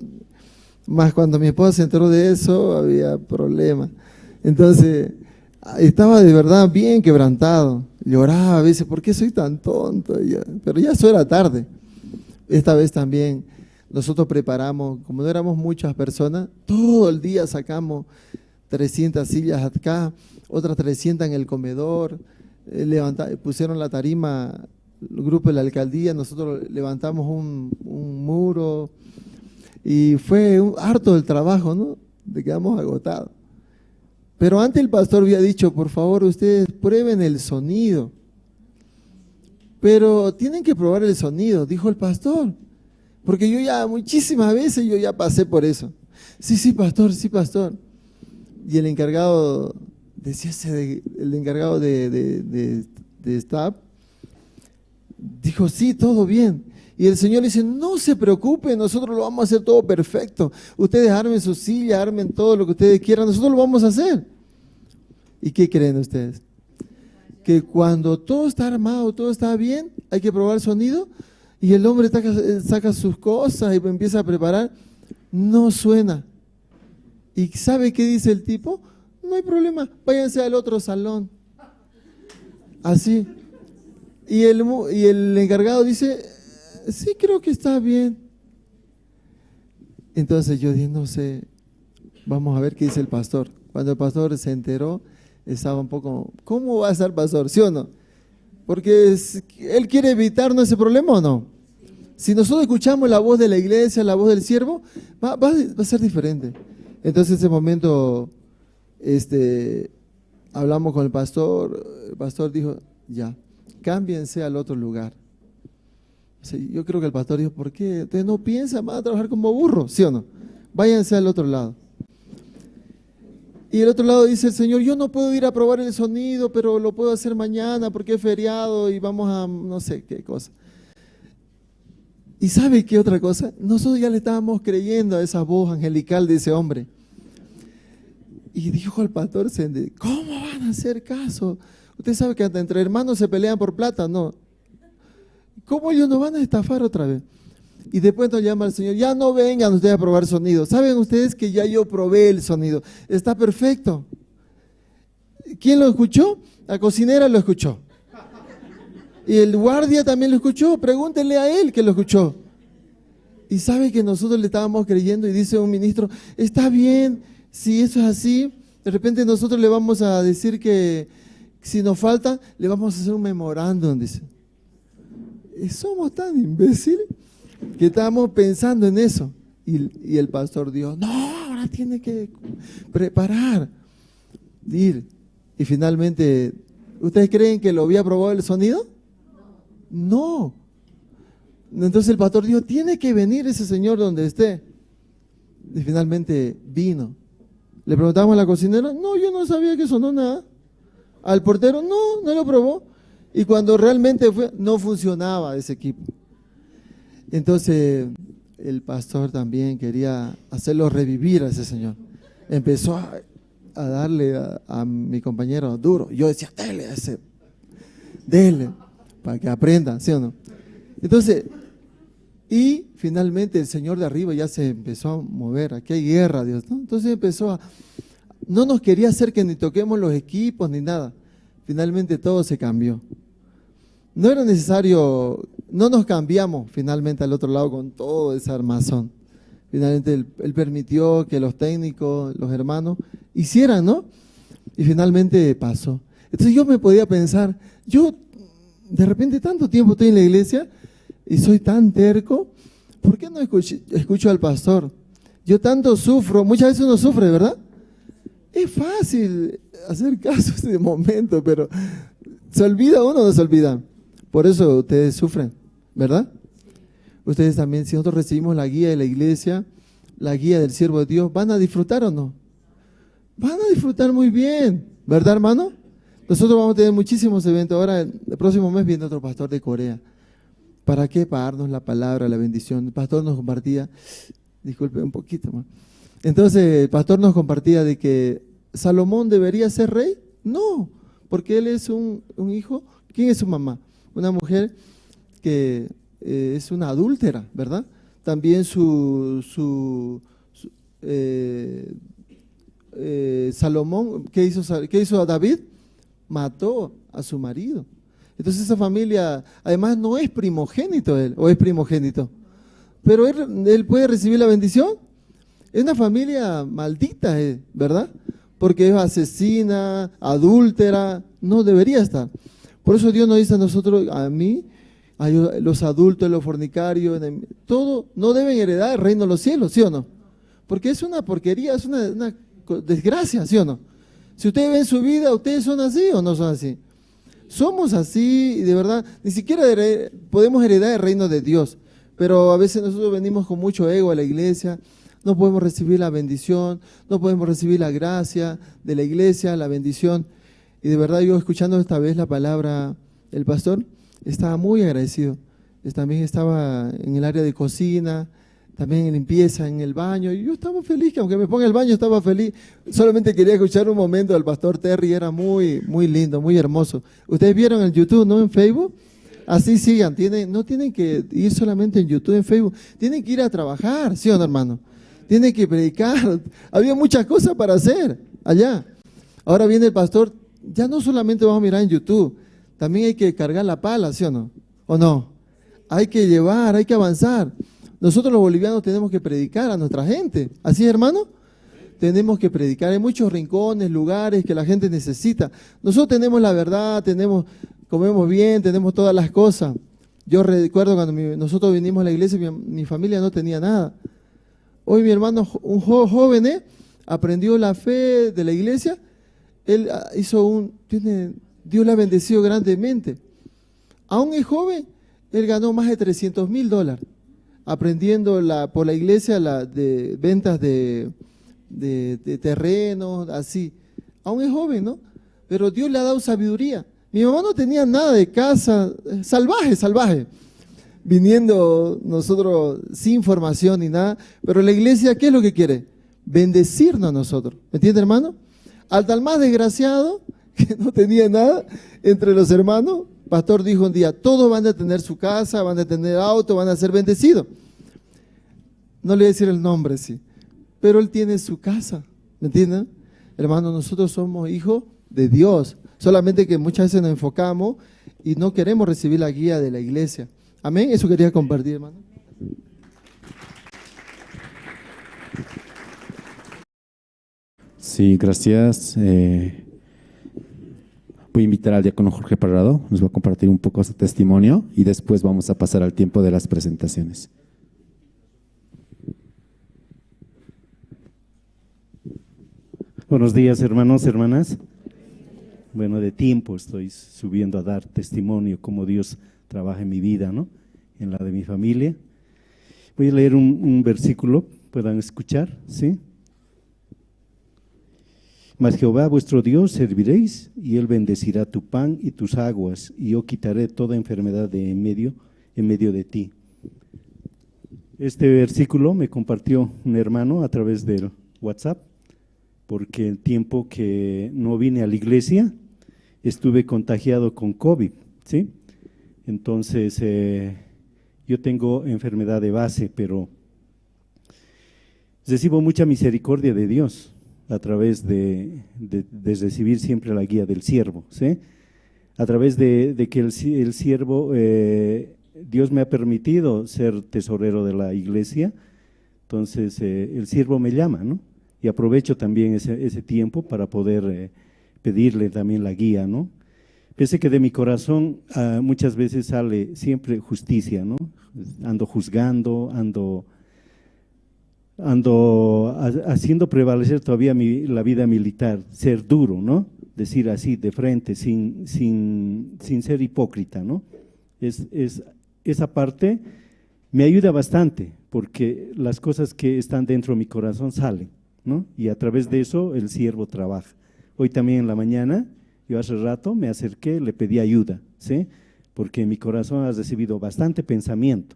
Más cuando mi esposa se enteró de eso, había problema. Entonces, estaba de verdad bien quebrantado. Lloraba a veces, ¿por qué soy tan tonto? Ya- pero ya eso era tarde. Esta vez también nosotros preparamos, como no éramos muchas personas, todo el día sacamos trescientas sillas acá, otras trescientas en el comedor, eh, levanta- pusieron la tarima, el grupo de la alcaldía, nosotros levantamos un, un muro y fue un- harto el trabajo, ¿no? De quedamos agotados. Pero antes el pastor había dicho, por favor, ustedes prueben el sonido. Pero tienen que probar el sonido, dijo el pastor. Porque yo ya muchísimas veces yo ya pasé por eso. Sí, sí, pastor, sí, pastor. Y el encargado, decía ese de- el encargado de, de, de, de staff, dijo, sí, todo bien. Y el Señor dice, no se preocupen, nosotros lo vamos a hacer todo perfecto. Ustedes armen su silla, armen todo lo que ustedes quieran, nosotros lo vamos a hacer. ¿Y qué creen ustedes? Que cuando todo está armado, todo está bien, hay que probar sonido, y el hombre saca, saca sus cosas y empieza a preparar, no suena. ¿Y sabe qué dice el tipo? No hay problema, váyanse al otro salón. Así. Y el, mu- y el encargado dice, sí, creo que está bien. Entonces yo dije, no sé, vamos a ver qué dice el pastor. Cuando el pastor se enteró, estaba un poco, ¿cómo va a estar pastor? ¿Sí o no? Porque es- él quiere evitarnos ese problema, ¿o no? Si nosotros escuchamos la voz de la iglesia, la voz del siervo, va, va- va a ser diferente. Entonces, en ese momento, este, hablamos con el pastor, el pastor dijo, ya, cámbiense al otro lugar. O sea, yo creo que el pastor dijo, ¿por qué? Ustedes no piensan, van a trabajar como burro, ¿sí o no? Váyanse al otro lado. Y el otro lado dice el señor, yo no puedo ir a probar el sonido, pero lo puedo hacer mañana porque es feriado y vamos a no sé qué cosa. ¿Y sabe qué otra cosa? Nosotros ya le estábamos creyendo a esa voz angelical de ese hombre. Y dijo el pastor Sende, ¿cómo van a hacer caso? Usted sabe que hasta entre hermanos se pelean por plata, ¿no? ¿Cómo ellos nos van a estafar otra vez? Y después nos llama el Señor, ya no vengan ustedes a probar sonido. Saben ustedes que ya yo probé el sonido. Está perfecto. ¿Quién lo escuchó? La cocinera lo escuchó. Y el guardia también lo escuchó. Pregúntenle a él que lo escuchó. Y sabe que nosotros le estábamos creyendo y dice un ministro, está bien, si eso es así, de repente nosotros le vamos a decir que si nos falta, le vamos a hacer un memorándum, dice. Y somos tan imbéciles que estábamos pensando en eso. Y, y el pastor dijo, no, ahora tiene que preparar. ir. Y finalmente, ¿ustedes creen que lo había probado el sonido? No. Entonces el pastor dijo, tiene que venir ese señor donde esté. Y finalmente vino. Le preguntamos a la cocinera, no, yo no sabía que sonó nada. Al portero, no, no lo probó. Y cuando realmente fue, no funcionaba ese equipo. Entonces, el pastor también quería hacerlo revivir a ese señor. Empezó a, a darle a, a mi compañero duro. Yo decía, dele a ese, dele, para que aprenda, ¿sí o no? Entonces, y finalmente el señor de arriba ya se empezó a mover. Aquí hay guerra, Dios, ¿no? Entonces empezó a, no nos quería hacer que ni toquemos los equipos ni nada. Finalmente todo se cambió. No era necesario, no nos cambiamos finalmente al otro lado con todo ese armazón. Finalmente él, él permitió que los técnicos, los hermanos, hicieran, ¿no? Y finalmente pasó. Entonces yo me podía pensar, yo de repente tanto tiempo estoy en la iglesia y soy tan terco, ¿por qué no escuch-, escucho al pastor? Yo tanto sufro, muchas veces uno sufre, ¿verdad? Es fácil hacer caso de momento, pero ¿se olvida uno o no se olvida? Por eso ustedes sufren, ¿verdad? Ustedes también, si nosotros recibimos la guía de la iglesia, la guía del siervo de Dios, ¿van a disfrutar o no? Van a disfrutar muy bien, ¿verdad, hermano? Nosotros vamos a tener muchísimos eventos. Ahora, el próximo mes viene otro pastor de Corea. ¿Para qué? Para darnos la palabra, la bendición. El pastor nos compartía, disculpe un poquito más. Entonces, el pastor nos compartía de que Salomón debería ser rey. No, porque él es un, un hijo. ¿Quién es su mamá? Una mujer que eh, es una adúltera, ¿verdad? También su, su, su, eh, eh, Salomón, ¿qué hizo, Sa- qué hizo David? Mató a su marido. Entonces esa familia, además no es primogénito él, o es primogénito, pero él, él puede recibir la bendición. Es una familia maldita, eh, ¿verdad? Porque es asesina, adúltera, no debería estar. Por eso Dios nos dice a nosotros, a mí, a yo- los adultos, los fornicarios, enem- todo, no deben heredar el reino de los cielos, ¿sí o no? Porque es una porquería, es una, una co- desgracia, ¿sí o no? Si ustedes ven su vida, ¿ustedes son así o no son así? Somos así, y de verdad, ni siquiera here- podemos heredar el reino de Dios. Pero a veces nosotros venimos con mucho ego a la iglesia, no podemos recibir la bendición, no podemos recibir la gracia de la iglesia, la bendición. Y de verdad yo escuchando esta vez la palabra del pastor, estaba muy agradecido. Es- También estaba en el área de cocina, también en limpieza, en el baño. Y yo estaba feliz, que aunque me ponga el baño, estaba feliz. Solamente quería escuchar un momento al pastor Terry, era muy, muy lindo, muy hermoso. Ustedes vieron en YouTube, ¿no? En Facebook. Así sigan, tienen, no tienen que ir solamente en YouTube, en Facebook, tienen que ir a trabajar, ¿sí o no, hermano? Tienen que predicar. Había muchas cosas para hacer allá. Ahora viene el pastor, ya no solamente vamos a mirar en YouTube, también hay que cargar la pala, ¿sí o no? ¿O no? Hay que llevar, hay que avanzar. Nosotros los bolivianos tenemos que predicar a nuestra gente. ¿Así es, hermano? Tenemos que predicar. Hay muchos rincones, lugares que la gente necesita. Nosotros tenemos la verdad, tenemos, comemos bien, tenemos todas las cosas. Yo recuerdo cuando mi- nosotros vinimos a la iglesia, mi, mi familia no tenía nada. Hoy mi hermano, jo- un jo- joven, ¿eh? Aprendió la fe de la iglesia. Él ah, hizo un, tiene, Dios le ha bendecido grandemente. Aún es joven, él ganó más de trescientos mil dólares aprendiendo la, por la iglesia la, de ventas de, de, de terrenos, así. Aún es joven, ¿no? Pero Dios le ha dado sabiduría. Mi mamá no tenía nada de casa, eh, salvaje, salvaje. Viniendo nosotros sin formación ni nada, pero la iglesia, ¿qué es lo que quiere? Bendecirnos a nosotros. ¿Me entiende, hermano? Al tal más desgraciado que no tenía nada entre los hermanos, pastor dijo un día, todos van a tener su casa, van a tener auto, van a ser bendecidos. No le voy a decir el nombre, sí, pero él tiene su casa, ¿me entienden? Hermano, nosotros somos hijos de Dios, solamente que muchas veces nos enfocamos y no queremos recibir la guía de la iglesia. Amén, eso quería compartir, hermano. Sí, gracias. Eh, voy a invitar al diácono Jorge Parrado, nos va a compartir un poco su testimonio y después vamos a pasar al tiempo de las presentaciones. Buenos días, hermanos, hermanas. Bueno, de tiempo estoy subiendo a dar testimonio cómo Dios trabaja en mi vida, ¿no? En la de mi familia. Voy a leer un, un versículo, puedan escuchar, ¿sí? Mas Jehová vuestro Dios serviréis, y él bendecirá tu pan y tus aguas, y yo quitaré toda enfermedad de en medio, en medio de ti. Este versículo me compartió un hermano a través del WhatsApp, porque el tiempo que no vine a la iglesia, estuve contagiado con COVID, ¿sí? Entonces, eh, yo tengo enfermedad de base, pero recibo mucha misericordia de Dios a través de, de, de recibir siempre la guía del siervo, ¿sí? A través de, de que el si-, el siervo, eh, Dios me ha permitido ser tesorero de la iglesia, entonces, eh, el siervo me llama, ¿no? Y aprovecho también ese, ese tiempo para poder, eh, pedirle también la guía, ¿no? Pese que de mi corazón, ah, muchas veces sale siempre justicia, ¿no? Ando juzgando, ando, ando ha-, haciendo prevalecer todavía mi, la vida militar, ser duro, ¿no? Decir así, de frente, sin, sin, sin ser hipócrita, ¿no? Es, es, esa parte me ayuda bastante, porque las cosas que están dentro de mi corazón salen, ¿no? Y a través de eso el siervo trabaja. Hoy también en la mañana, yo hace rato me acerqué, le pedí ayuda, ¿sí? Porque mi corazón ha recibido bastante pensamiento,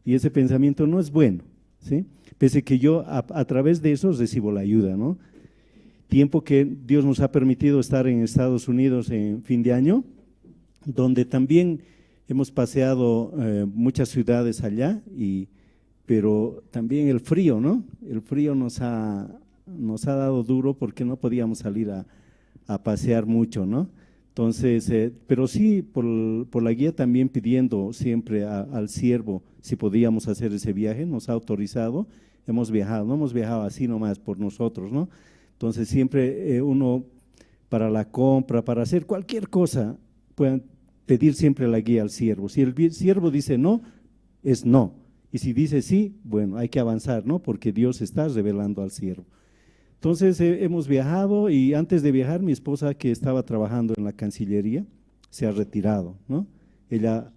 y ese pensamiento no es bueno, ¿sí? Pese que yo a, a través de eso recibo la ayuda, ¿no? Tiempo que Dios nos ha permitido estar en Estados Unidos en fin de año, donde también hemos paseado, eh, muchas ciudades allá, y, pero también el frío, ¿no? El frío nos ha, nos ha dado duro porque no podíamos salir a, a pasear mucho, ¿no? Entonces, eh, pero sí, por, por la guía también pidiendo siempre a, al siervo si podíamos hacer ese viaje, nos ha autorizado, hemos viajado, no hemos viajado así nomás por nosotros, ¿no? Entonces, siempre, eh, uno para la compra, para hacer cualquier cosa, pueden pedir siempre la guía al siervo. Si el vi-, siervo dice no, es no. Y si dice sí, bueno, hay que avanzar, ¿no? Porque Dios está revelando al siervo. Entonces, eh, hemos viajado, y antes de viajar, mi esposa, que estaba trabajando en la Cancillería, se ha retirado, ¿no? Ella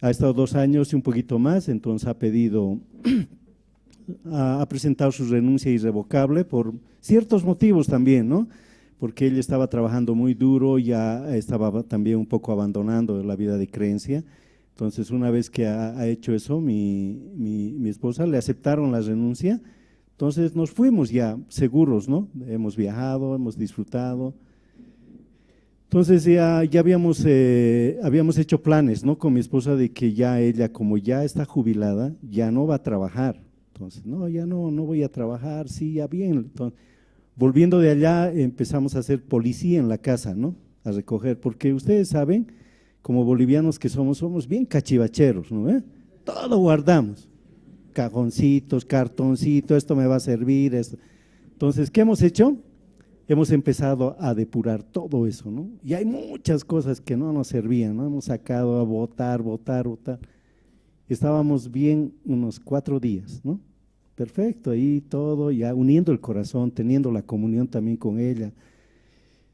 ha estado dos años y un poquito más, entonces ha pedido, ha, ha presentado su renuncia irrevocable por ciertos motivos también, ¿no? Porque ella estaba trabajando muy duro, ya estaba también un poco abandonando la vida de creencia. Entonces, una vez que ha, ha hecho eso, mi, mi, mi esposa, le aceptaron la renuncia. Entonces, nos fuimos ya seguros, ¿no? Hemos viajado, hemos disfrutado. Entonces, ya, ya habíamos, eh, habíamos hecho planes, ¿no? Con mi esposa, de que ya ella, como ya está jubilada, ya no va a trabajar. Entonces, no, ya no, no voy a trabajar, sí, ya bien. Entonces, volviendo de allá, empezamos a hacer policía en la casa, ¿no? A recoger, porque ustedes saben, como bolivianos que somos, somos bien cachivacheros, ¿no ve? Todo guardamos. Cajoncitos, cartoncito, esto me va a servir, esto. Entonces, ¿qué hemos hecho? Hemos empezado a depurar todo eso, ¿no? Y hay muchas cosas que no nos servían, ¿no? Hemos sacado a botar, botar, botar. Estábamos bien unos cuatro días, ¿no? Perfecto, ahí todo, ya uniendo el corazón, teniendo la comunión también con ella.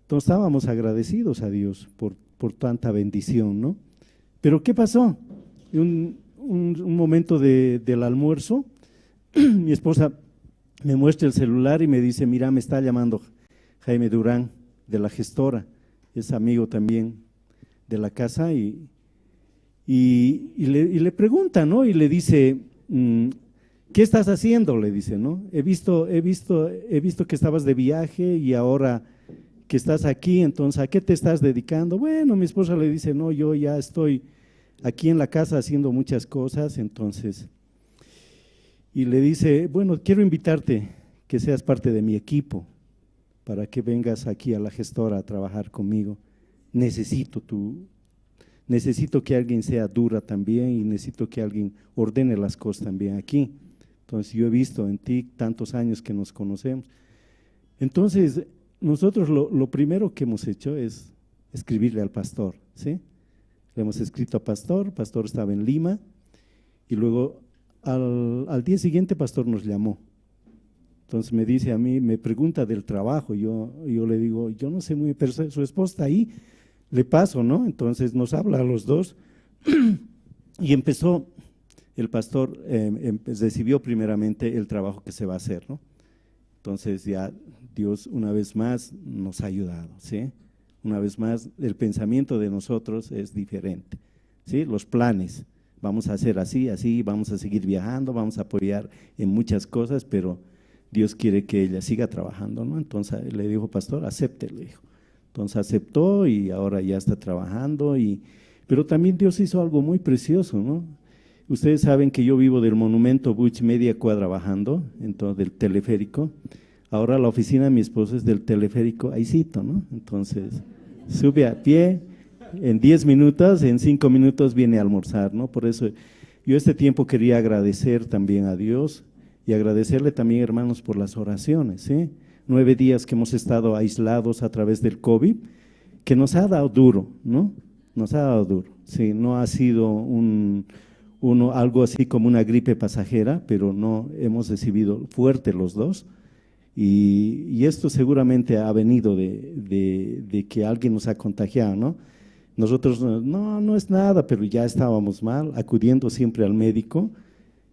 Entonces, estábamos agradecidos a Dios por, por tanta bendición, ¿no? Pero, ¿qué pasó? Un, un, un momento de, del almuerzo, mi esposa me muestra el celular y me dice: "Mira, me está llamando Jaime Durán, de la gestora, es amigo también de la casa", y, y, y le, y le pregunta, ¿no? Y le dice: "Mm, ¿qué estás haciendo?", le dice, ¿no? "He visto, he visto, he visto que estabas de viaje y ahora que estás aquí, entonces, ¿a qué te estás dedicando?". Bueno, mi esposa le dice: "No, yo ya estoy aquí en la casa haciendo muchas cosas", entonces, y le dice: "Bueno, quiero invitarte que seas parte de mi equipo, para que vengas aquí a la gestora a trabajar conmigo. Necesito tu, necesito que alguien sea dura también, y necesito que alguien ordene las cosas también aquí. Entonces, yo he visto en ti tantos años que nos conocemos". Entonces, nosotros lo, lo primero que hemos hecho es escribirle al pastor, ¿sí? Le hemos escrito a pastor, pastor estaba en Lima, y luego al, al día siguiente pastor nos llamó. Entonces me dice a mí, me pregunta del trabajo. Yo, yo le digo, yo no sé muy bien, pero su, su esposa está ahí, le paso, ¿no? Entonces nos habla a los dos y empezó el pastor, eh, em- recibió primeramente el trabajo que se va a hacer, ¿no? Entonces ya Dios una vez más nos ha ayudado, ¿sí? Una vez más, el pensamiento de nosotros es diferente, ¿sí? Los planes, vamos a hacer así, así, vamos a seguir viajando, vamos a apoyar en muchas cosas, pero Dios quiere que ella siga trabajando, ¿no? Entonces le dijo, pastor, acepte, le dijo. Entonces aceptó y ahora ya está trabajando, y, pero también Dios hizo algo muy precioso, ¿no? Ustedes saben que yo vivo del monumento Buch media cuadra bajando, entonces del teleférico. Ahora la oficina de mi esposo es del teleférico Aisito, ¿no? Entonces, sube a pie, en diez minutos, en cinco minutos viene a almorzar, ¿no? Por eso yo este tiempo quería agradecer también a Dios y agradecerle también, hermanos, por las oraciones, ¿sí? Nueve días que hemos estado aislados a través del COVID, que nos ha dado duro, ¿no? Nos ha dado duro, ¿sí? No ha sido un, uno, algo así como una gripe pasajera, pero no, hemos recibido fuerte los dos. Y, y esto seguramente ha venido de, de- de que alguien nos ha contagiado, ¿no? Nosotros, no, no es nada, pero ya estábamos mal, acudiendo siempre al médico,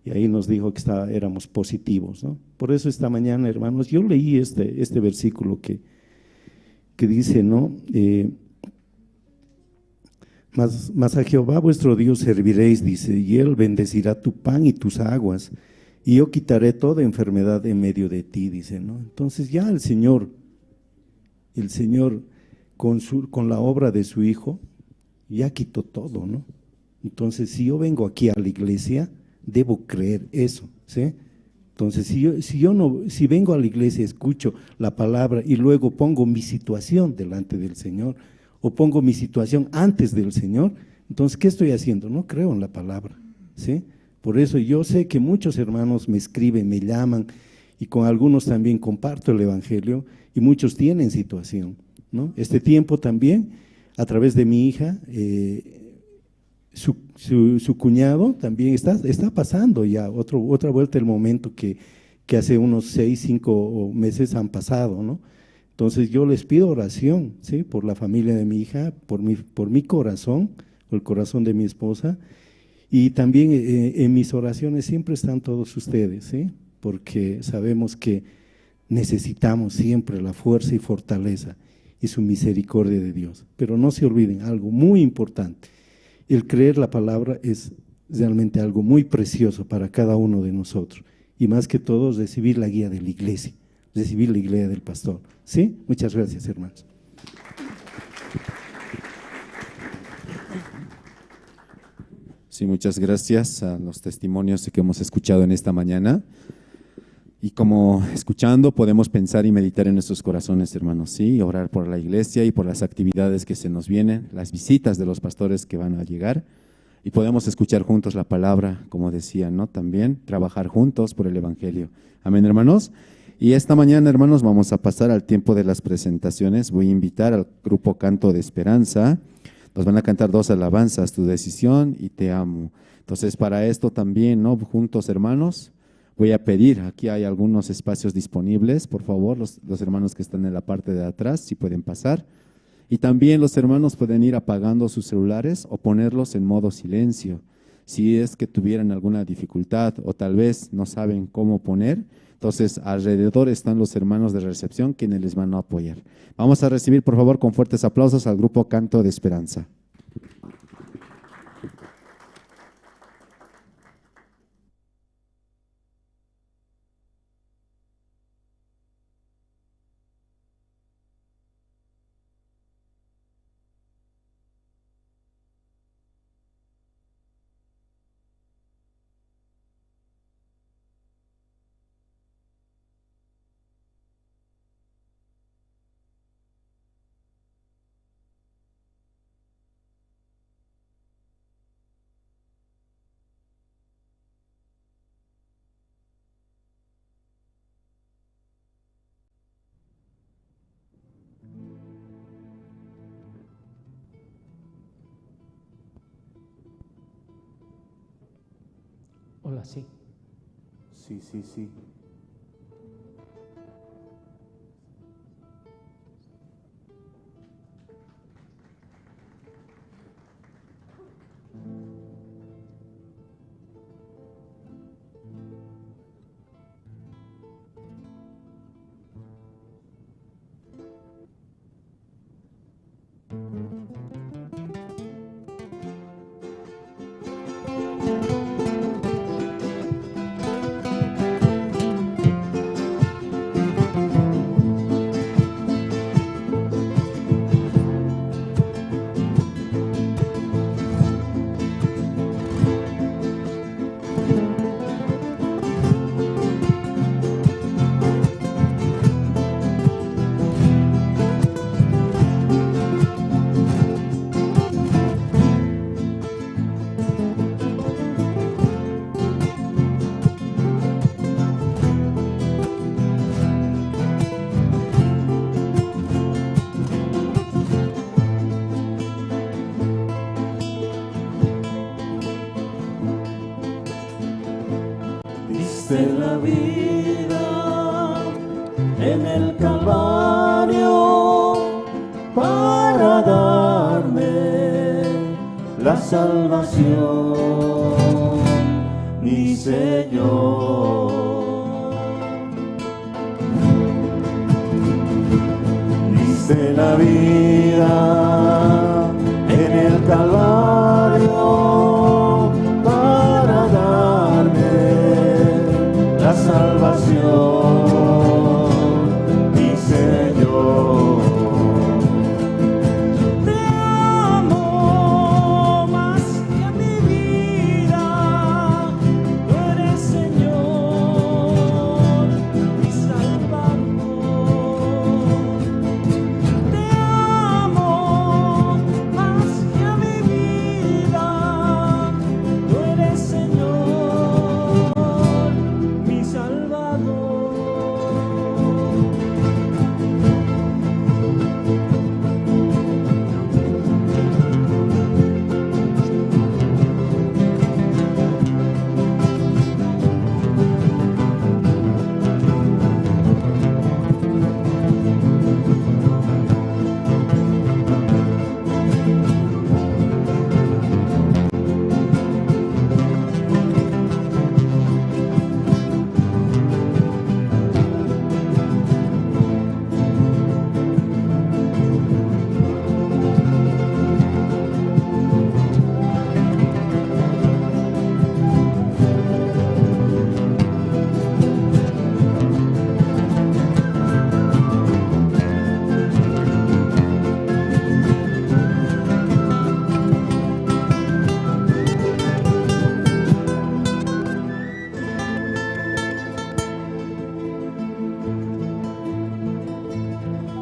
y ahí nos dijo que está- éramos positivos, ¿no? Por eso esta mañana, hermanos, yo leí este, este versículo que, que dice, ¿no? Eh, mas, mas a Jehová vuestro Dios serviréis, dice, y él bendecirá tu pan y tus aguas, y yo quitaré toda enfermedad en medio de ti, dice, ¿no? Entonces ya el Señor, el Señor con su, con la obra de su Hijo, ya quitó todo, ¿no? Entonces, si yo vengo aquí a la iglesia, debo creer eso, ¿sí? Entonces, si yo, si yo no, si vengo a la iglesia, escucho la palabra y luego pongo mi situación delante del Señor, o pongo mi situación antes del Señor, entonces, ¿qué estoy haciendo? No creo en la palabra, ¿sí? Por eso yo sé que muchos hermanos me escriben, me llaman, y con algunos también comparto el evangelio, y muchos tienen situación, ¿no? Este tiempo también, a través de mi hija, eh, su, su- su cuñado también está, está pasando ya otro, otra vuelta el momento que, que hace unos seis, cinco meses han pasado, ¿no? Entonces yo les pido oración, ¿sí? Por la familia de mi hija, por mi, por mi corazón, por el corazón de mi esposa. Y también, eh, en mis oraciones siempre están todos ustedes, ¿sí? Porque sabemos que necesitamos siempre la fuerza y fortaleza y su misericordia de Dios. Pero no se olviden algo muy importante. El creer la palabra es realmente algo muy precioso para cada uno de nosotros. Y más que todo, recibir la guía de la iglesia, recibir la guía del pastor. ¿Sí? Muchas gracias, hermanos. Sí, muchas gracias a los testimonios que hemos escuchado en esta mañana. Y como escuchando, podemos pensar y meditar en nuestros corazones, hermanos, ¿sí? Y orar por la iglesia y por las actividades que se nos vienen, las visitas de los pastores que van a llegar. Y podemos escuchar juntos la palabra, como decían, ¿no? También trabajar juntos por el evangelio. Amén, hermanos. Y esta mañana, hermanos, vamos a pasar al tiempo de las presentaciones. Voy a invitar al grupo Canto de Esperanza. Nos van a cantar dos alabanzas, Tu decisión y Te amo. Entonces, para esto también, ¿no? Juntos, hermanos, voy a pedir, aquí hay algunos espacios disponibles, por favor, los, los hermanos que están en la parte de atrás, si pueden pasar. Y también los hermanos pueden ir apagando sus celulares o ponerlos en modo silencio. Si es que tuvieran alguna dificultad o tal vez no saben cómo poner, entonces alrededor están los hermanos de recepción quienes les van a apoyar. Vamos a recibir, por favor, con fuertes aplausos al grupo Canto de Esperanza. Hola, sí. Sí, sí, sí. vida en el Calvario para darme la salvación, mi Señor. Diste la vida en el Calvario para darme la salvación, mi Señor. Te amo más que a mi vida, tú eres, Señor, mi Salvador. Te amo más que a mi vida, tú eres, Señor, mi Salvador.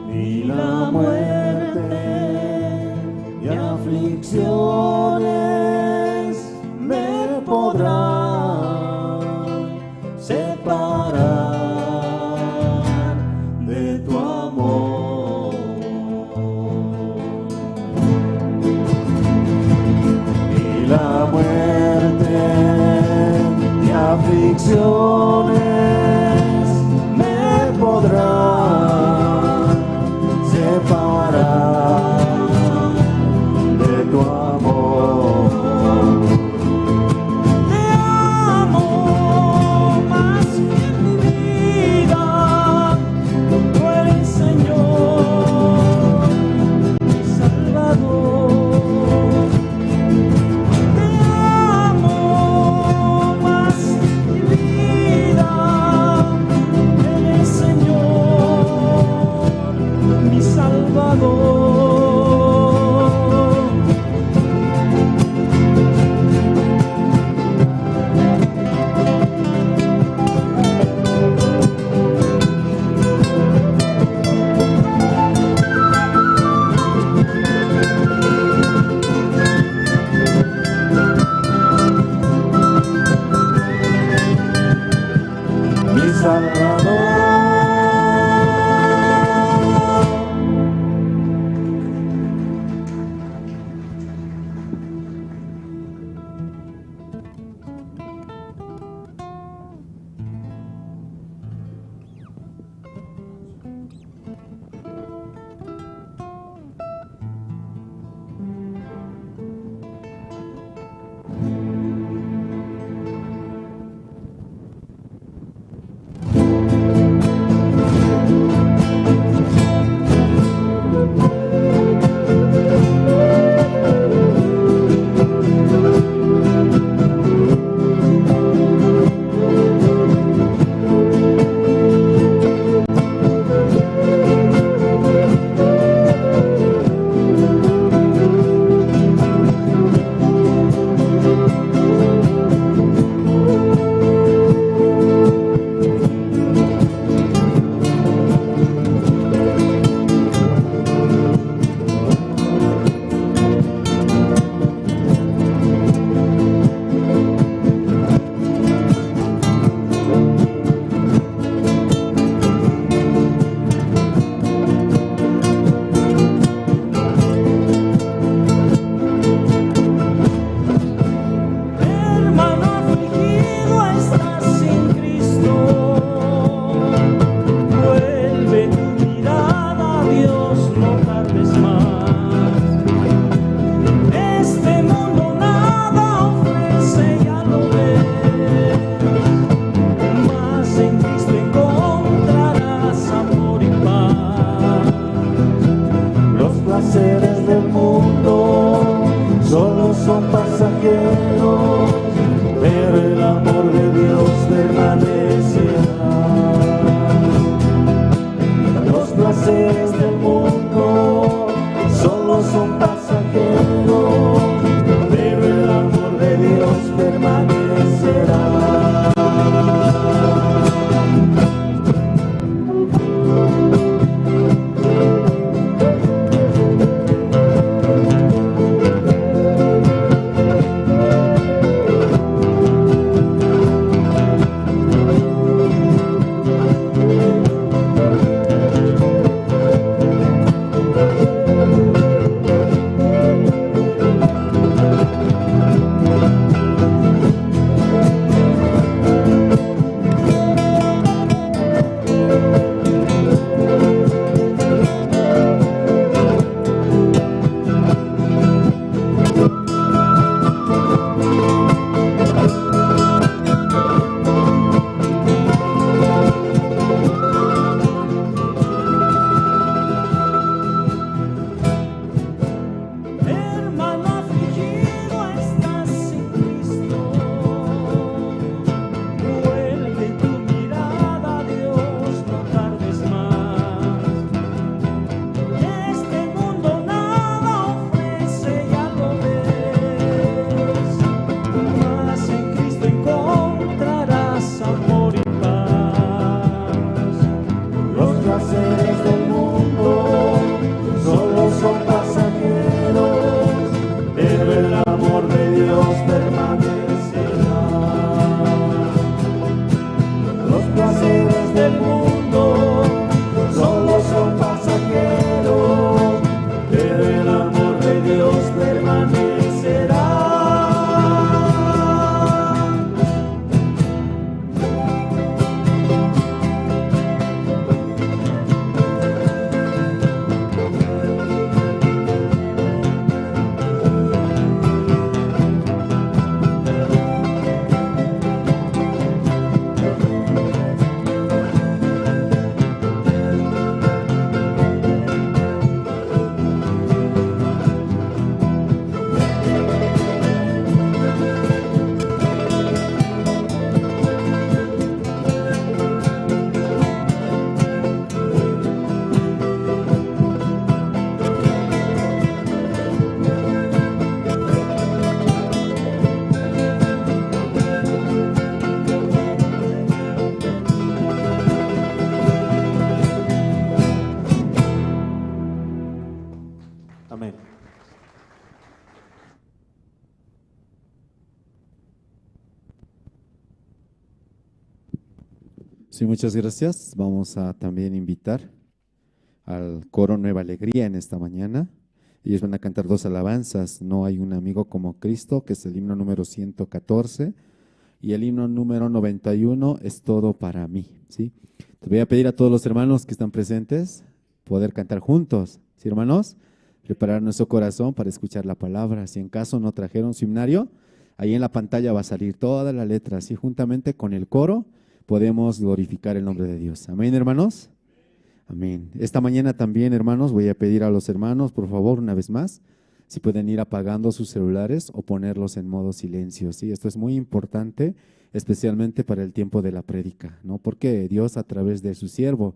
Ni la muerte ni aflicciones me podrán separar de tu amor. Ni la muerte ni aflicciones me podrán separar de tu amor. Te amo más que mi vida, tú eres, Señor, mi Salvador. Te amo más que mi vida, eres, Señor, mi Salvador. Mi Salvador. Seres del mundo solo son pasajeros, pero el amor de Dios permanecerá. Los placeres del mundo solo son pasajeros, pero el amor de Dios permanecerá. Hermano afligido, estás sin Cristo. Vuelve tu mirada a Dios, no tardes más. Este mundo nada ofrece, ya lo ves. Mas en Cristo encontrarás amor y paz. Los placeres del mundo solo son pasajeros, pero el amor de Dios permanecerá. Los placeres del mundo solo son pasajeros, pero el amor de Dios permanecerá. Amén. Sí, muchas gracias. Vamos a también invitar al coro Nueva Alegría en esta mañana. Ellos van a cantar dos alabanzas, No hay un amigo como Cristo, que es el himno número ciento catorce, y el himno número noventa y uno, Es todo para mí, ¿sí? Te voy a pedir a todos los hermanos que están presentes poder cantar juntos, ¿sí, hermanos? Preparar nuestro corazón para escuchar la palabra. Si en caso no trajeron su himnario, ahí en la pantalla va a salir toda la letra, así juntamente con el coro podemos glorificar el nombre de Dios. Amén, hermanos. Amén. Esta mañana también, hermanos, voy a pedir a los hermanos, por favor, una vez más, si pueden ir apagando sus celulares o ponerlos en modo silencio, ¿sí? Esto es muy importante, especialmente para el tiempo de la prédica, ¿no? Porque Dios a través de su siervo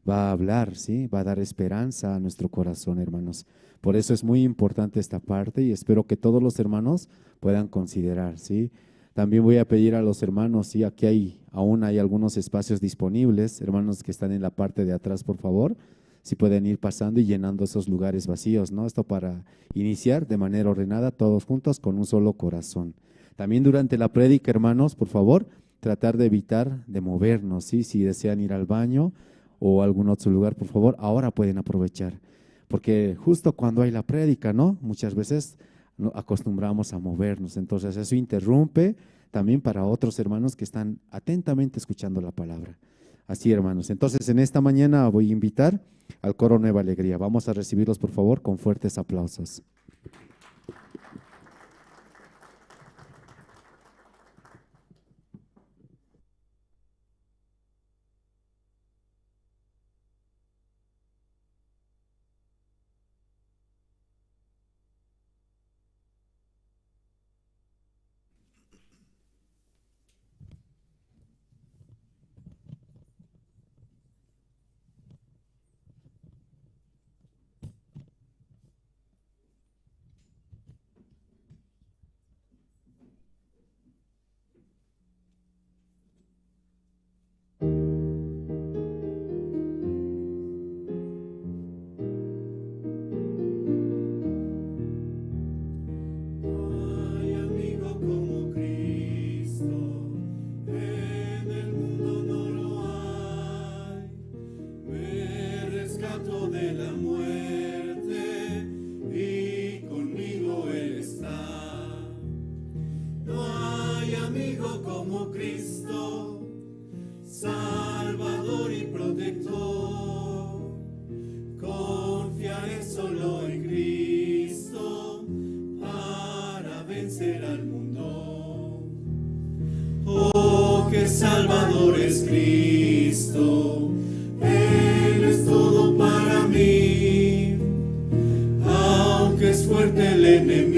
va a hablar, ¿sí? Va a dar esperanza a nuestro corazón, hermanos. Por eso es muy importante esta parte y espero que todos los hermanos puedan considerar, ¿sí? También voy a pedir a los hermanos, ¿sí? Aquí hay, aún hay algunos espacios disponibles, hermanos que están en la parte de atrás, por favor, si pueden ir pasando y llenando esos lugares vacíos, ¿no? Esto para iniciar de manera ordenada, todos juntos, con un solo corazón. También durante la prédica, hermanos, por favor, tratar de evitar de movernos, ¿sí? Si desean ir al baño o algún otro lugar, por favor, ahora pueden aprovechar. Porque justo cuando hay la prédica, ¿no? Muchas veces no, acostumbramos a movernos. Entonces, eso interrumpe también para otros hermanos que están atentamente escuchando la palabra. Así, hermanos. Entonces, en esta mañana voy a invitar al coro Nueva Alegría. Vamos a recibirlos, por favor, con fuertes aplausos.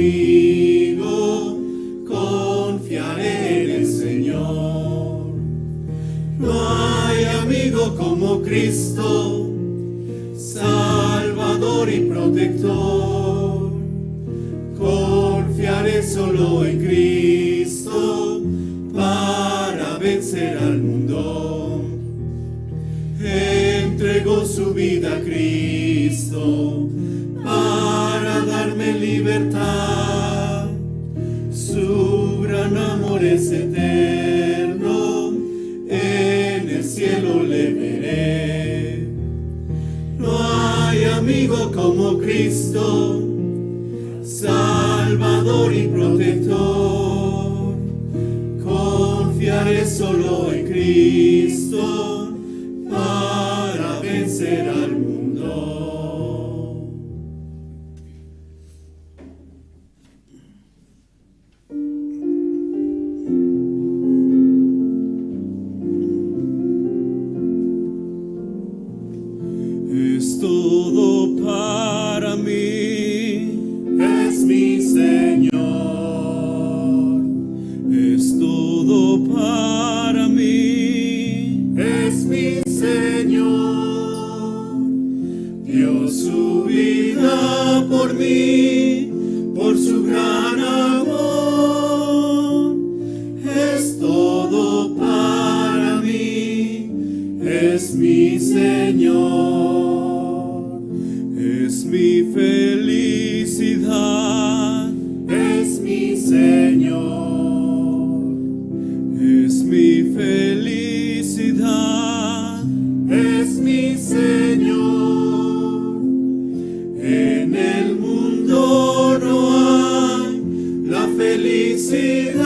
Conmigo, confiaré en el Señor. No hay amigo como Cristo, Salvador y protector. Confiaré solo en Cristo para vencer al mundo. Entregó su vida a Cristo para darme libertad. Su gran amor es eterno, en el cielo le veré. No hay amigo como Cristo, Salvador y protector. Confiaré solo en Cristo para vencer al mundo. Es todo para mí, es mi Señor. Es todo para mí, es mi Señor. Dio su vida por mí, por su gran amor. Es todo para mí, es mi Señor. Es mi felicidad, es mi Señor. Es mi felicidad, es mi Señor. En el mundo no hay la felicidad.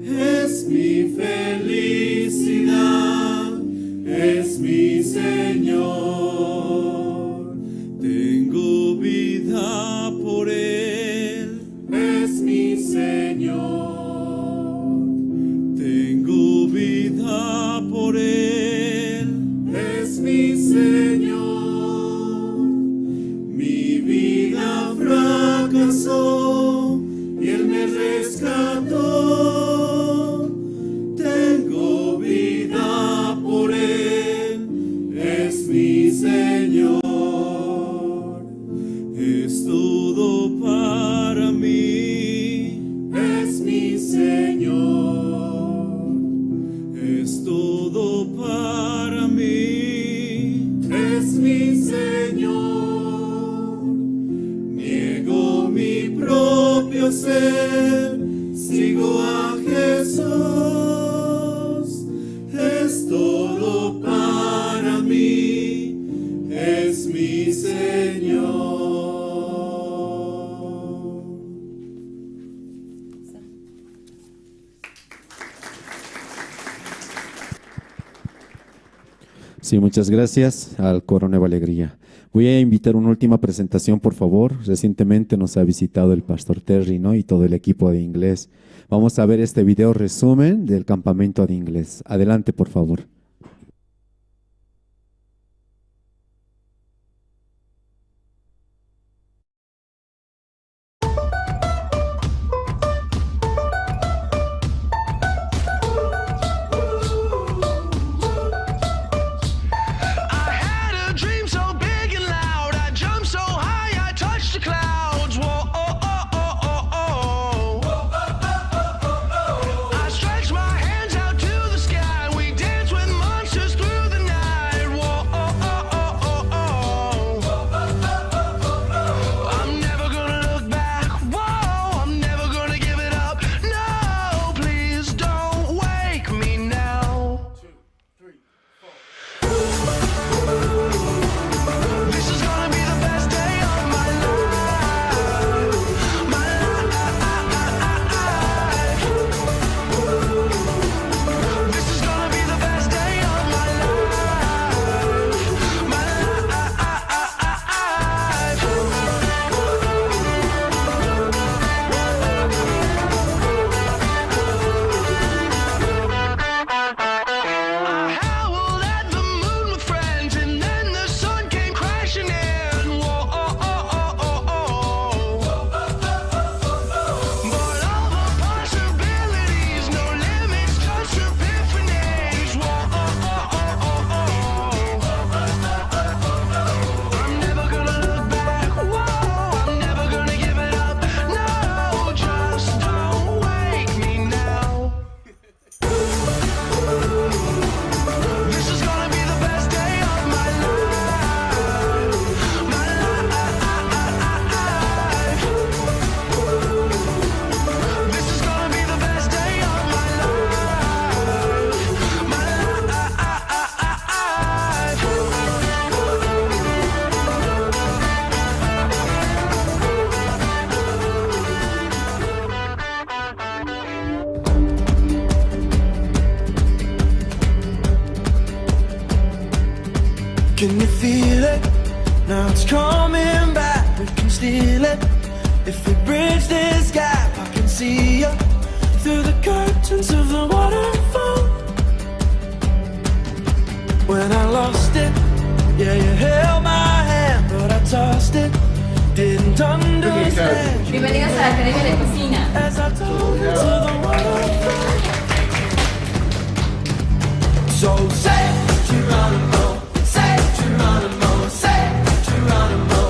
Es mi felicidad, es mi Señor. Tengo vida por Él, es mi Señor. Tengo vida por Él, es mi Señor. Mi vida fracasó y Él me rescató. Tengo vida por Él, es mi Señor. Es todo para mí, es mi Señor. Es todo para mí, es mi Señor. Niego mi propio ser, sigo a Jesús. Es todo para mí, es mi Señor. Sí, muchas gracias al coro Nueva Alegría. Voy a invitar una última presentación, por favor. Recientemente nos ha visitado el pastor Terry, ¿no? Y todo el equipo de inglés. Vamos a ver este video resumen del campamento de inglés. Adelante, por favor. I had a dream so big and loud, I jumped so high, I touched the clouds. Whoa, oh, oh, oh, oh, oh. I stretched my hands out to the sky, we danced with Now it's coming back, we can steal it. If we bridge this gap, I can see you through the curtains of the waterfall. When I lost it, yeah, you held my hand, but I tossed it. Didn't understand. Bienvenidos a la Academia de Cocina. As I dove into the waterfall. So say, Geronimo, say, Geronimo, say, Geronimo,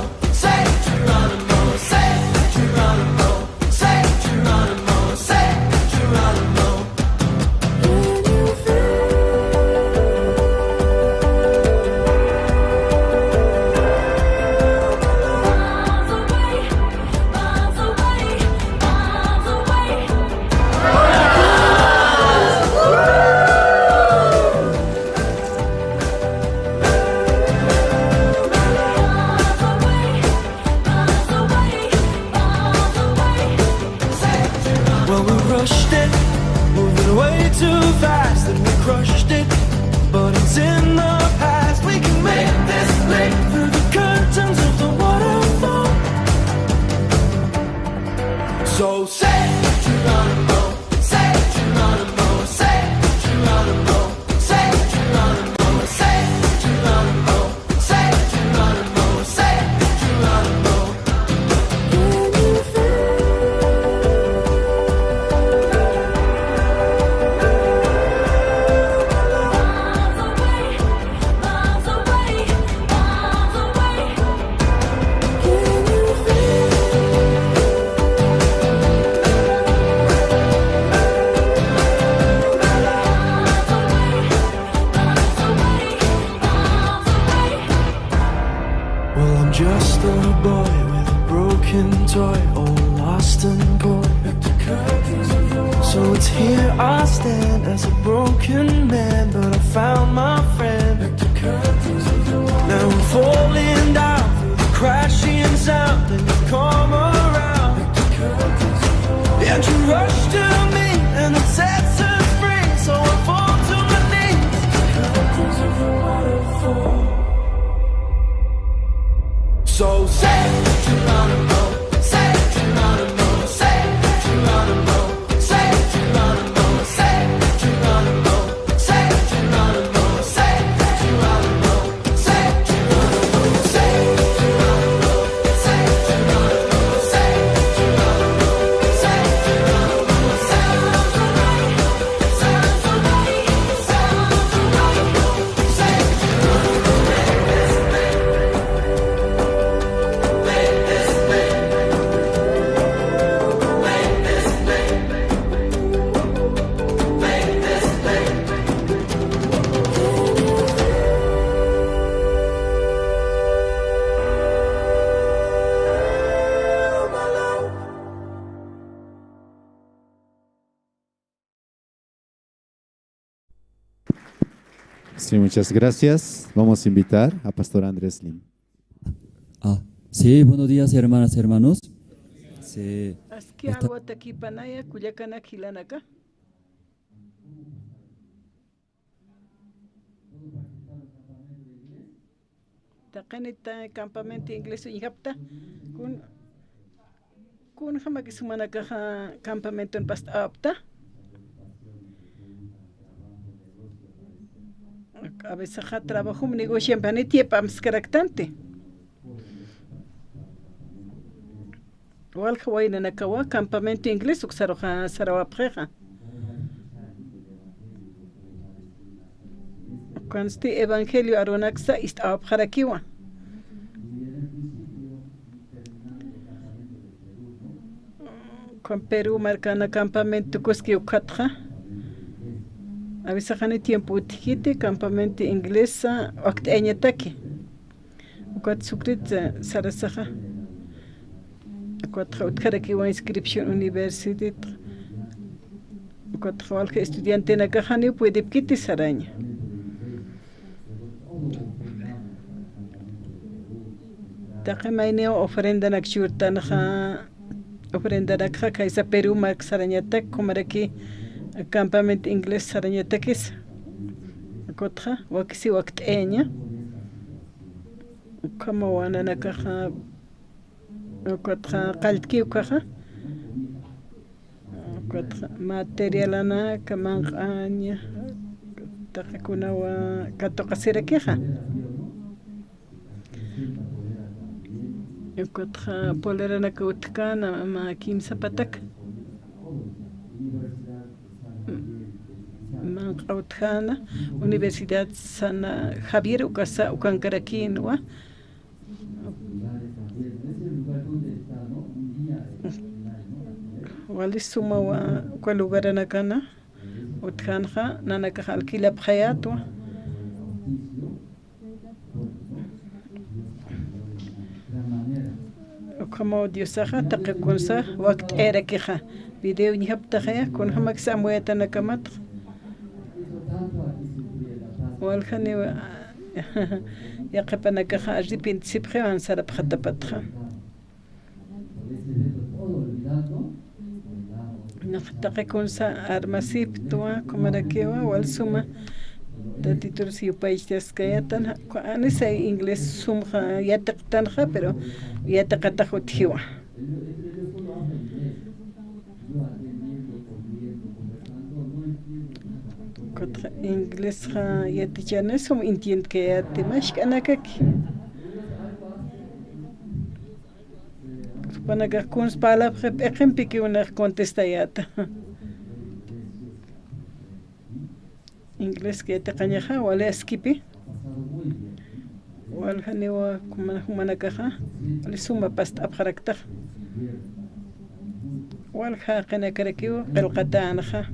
say, Geronimo, say, Geronimo, say, Geronimo, say, Geronimo. Well, we rushed it, moving way too fast, and we crushed it, but it's in the past. We can make this leap through the curtains of the waterfall. So say, Geronimo, say, Geronimo, say, Geronimo, say, Geronimo, say, Geronimo. Well, I'm just a boy with a broken toy, all lost and coy. So it's here I stand as a broken man, but I found my friend. Now I'm falling down through the crashing sound, and you come around. And you rush to me, and it sets us free. So I fall to my knees. So say, Geronimo, say, Geronimo, say, Geronimo, say, Geronimo, say, Geronimo, say, Geronimo, say, Geronimo. Sí, muchas gracias. Vamos a invitar a Pastor Andrés Lim. Ah, sí, buenos días, hermanas, hermanos. Sí. Aski esta- agua takipanaya, kullakanak jilanaka. Taqinit campamento inglés uñjapxta. Kun, kunjamakis jumanakaxa campamenton past'awapxta. A veces trabajom negociampi janit yap amskaraktanti. Walja waynanakawa campamento inglés uksaruxa sarawapxixa. Ukansti evangelio arunaksa ist'awapxarakiwa. Ukan Perú markana campamento kuski ukatxa. Avisaxani tiempo utjkiti campamento inglés wakt'ayañataki. Ukat sukrit sarasaxa. Ukatxa utjarakiwa inscripción universidad. Ukatxa walja estudiantenakaxa janiw puedipkiti saraña. Taqi mayniw ofrendanak churtanxa, ofrendanakxa kaysa Perú mark sarañatak, kumaraki campamento inglés sarañatakisa. Ukatxa wakisi wakt'ayaña. Ukhamawa nanakaxa, ukatxa qalltki ukaxa, ukatxa materialanaka manq'aña, taqikunawa katuqasirakixa. Ukatxa poleranaka utjkana, mä kimsa pataka. Manq'a utjana, Universidad San Javier ukasa, ukankarakinwa. Wali sumawa, uka lugaranakana utjanxa, nanakax alquilapxayätwa. Ukhamaw Diosaxa taqi kunsa wakt'ayarakixa. Video ñjaptaxaya, kunjamaksa amuyatanakamatax. Waljaniwa yaqhipanakaxa arrepentesipxiwan sarapxatapatxa. Nax taqi kunsa armasiptwa, kumarakiwa, wal suma. Tatitur yupaychtaskayatan, anisa inglés sumxa yatiqtanxa, pero yatiqatax utjiwa. Kutxa inglésxa yatichani sum entiendkayati, mask'anakaki. Jupanakax kuns parlapxi p'iqimpikiw nax contestayäta. Inglés yatiqañaxa, wali askipi. Waljaniwa kuma, jumanakaxa, wali suma past'apxaraktax. Walja jaqinakarakiw qillqatänxa.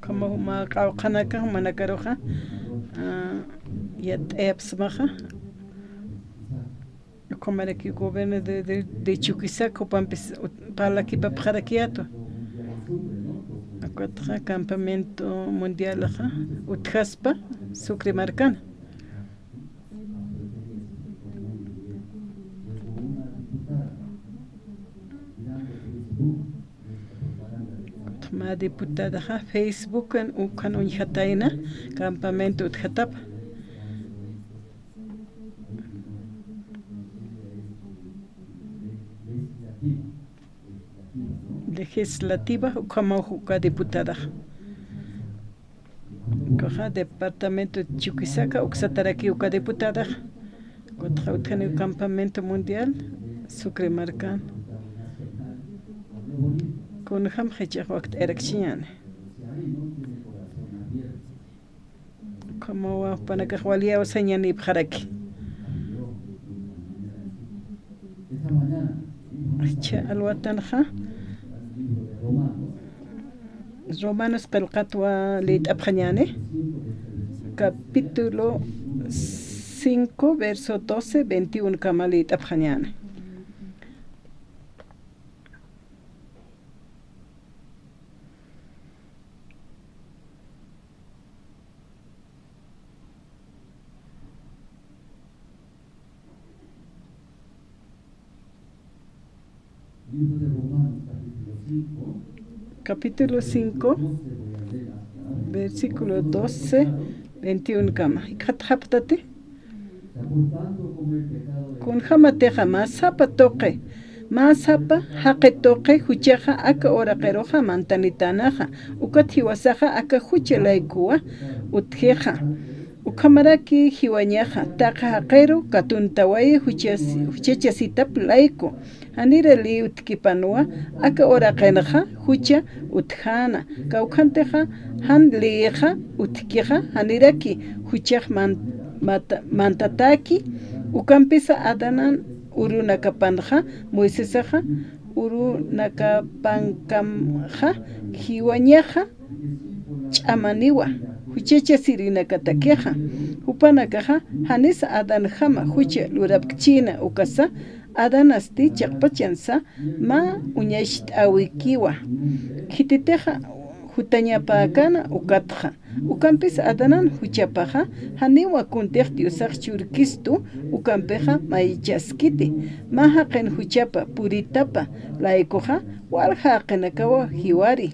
Ukhama juma q'awqhanaka jumanakaruxa, ah, yat'ayapsmaxa. Ukhamaraki gobierno de, de, de Chuquisaca, jupampis ut-, parlakipapxarakiyätwa. Ukatxa campamento mundialxa utjaspa Sucre markana. Mä diputadaxa Facebookan ukhan uñjatayna campamento utjatapa. Legislativa, ukhamaw uka diputadax. Ukaxa departamento Chuquisaca, uksatarakiw uka diputadax. Ukatxa utjaniw campamento mundial, Sucre markan. Kunjam jichhax wakt'ayarakchiñäni. Ukhamawa jupanakax wali awsañanipxaraki. Jichha alwatanxa, Romanos qillqatwa liyt'apxañäni, capítulo cinco, verso doce, veintiuno kama liyt'apxañäni. Capítulo cinco, versículo doce, veintiuno kama. Jikxatxapxtati. Kunjamatixa mä sapa tuqi, mä sapa jaqi tuqi juchaxa aka uraqiruxa mantanitänaxa, ukat jiwasaxa aka jucha laykuwa utjixa. Ukhamaraki jiwañaxa, taqi jaqiru katuntawayi juchas-, juchachasitap layku. Janira liy utjkipanwa, aka uraqinxa jucha utjäna. Kawkhantixa jan liyxa utjkixa, janiraki juchax man-, mata-, mantatäki. Ukampisa Adanan urunakapanxa, Moisesaxa urunakapankamxa jiwañaxa ch'amaniwa, juchachasirinakatakixa. Jupanakaxa janisa Adanjama jucha lurapkchïna, ukasa Adanasti chiqpachansa mä uñacht'äwikiwa. Khititixa jutañapäkana ukatxa. Ukampis Adanan juchapaxa janiwa kuntix Diosax churkistu, ukampixa mayichaskiti. Mä jaqin juchapa puritapa laykuxa walja jaqinakawa jiwari.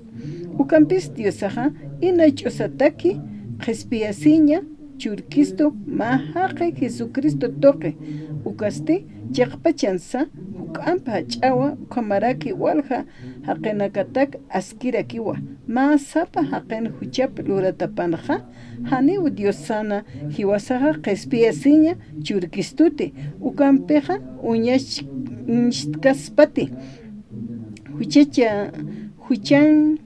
Ukampis Diosaxa ina ch'usataki qhispiyasiña churkistu mä jaqi Jesucristo tuqi, ukasti chiqpachansa juk'amp jach'awa, ukhamaraki walja jaqinakatak askirakiwa, mä sapa jaqin juchap luratapanxa, janiw Diosana jiwasaxa qhispiyasiña churkistuti, ukampixa uñach-, uñstkaspati, juchacha-, juchan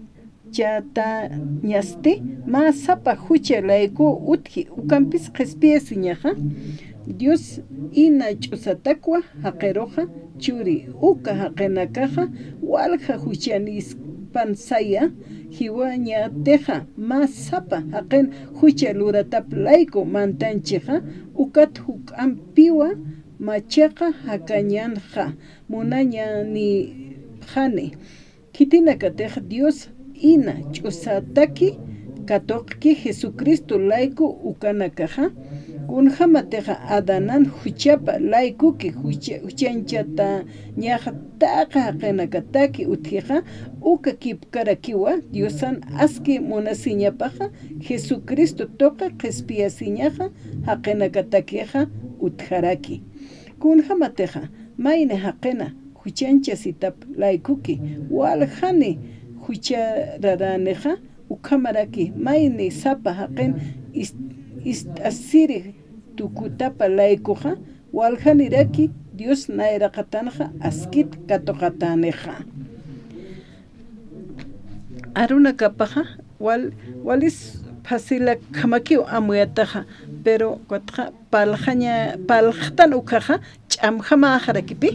chatañasti, mä sapa jucha layku utji, ukampis qhispiyasiñaxa, Dios ina ch'usatakwa jaqiruxa churi, uka jaqinakaxa walja juchanispan saya, jiwañatixa mä sapa jaqin jucha luratap layku mantanchixa, ukat juk'ampiwa machaqa jakañanxa, munañanipxani. Khitinakatix Dios ina ch'usataki katuqki Jesucristo layku ukanakaxa, kunjamatixa Adanan juchapa laykuki jucha-, juchanchatañax taqa jaqinakataki utjixa, uka kipkarakiwa Diosan aski munasiñapaxa Jesucristo tuqi qhispiyasiñaxa jaqinakatakixa utjaraki. Kunjamatixa mayni jaqina juchanchasitap laykuki, waljani juchararanixa, ukhamaraki mayni sapa jaqin is-, ist'asiri tukutapa laykuxa, waljaniraki Dios nayraqatanxa askit katuqatanixa. Arunakapaxa, wal-, walis facilakjamakiw amuyataxa, pero ukatxa palxaña-, palxtan ukhaxa ch'amjamäxarakipi.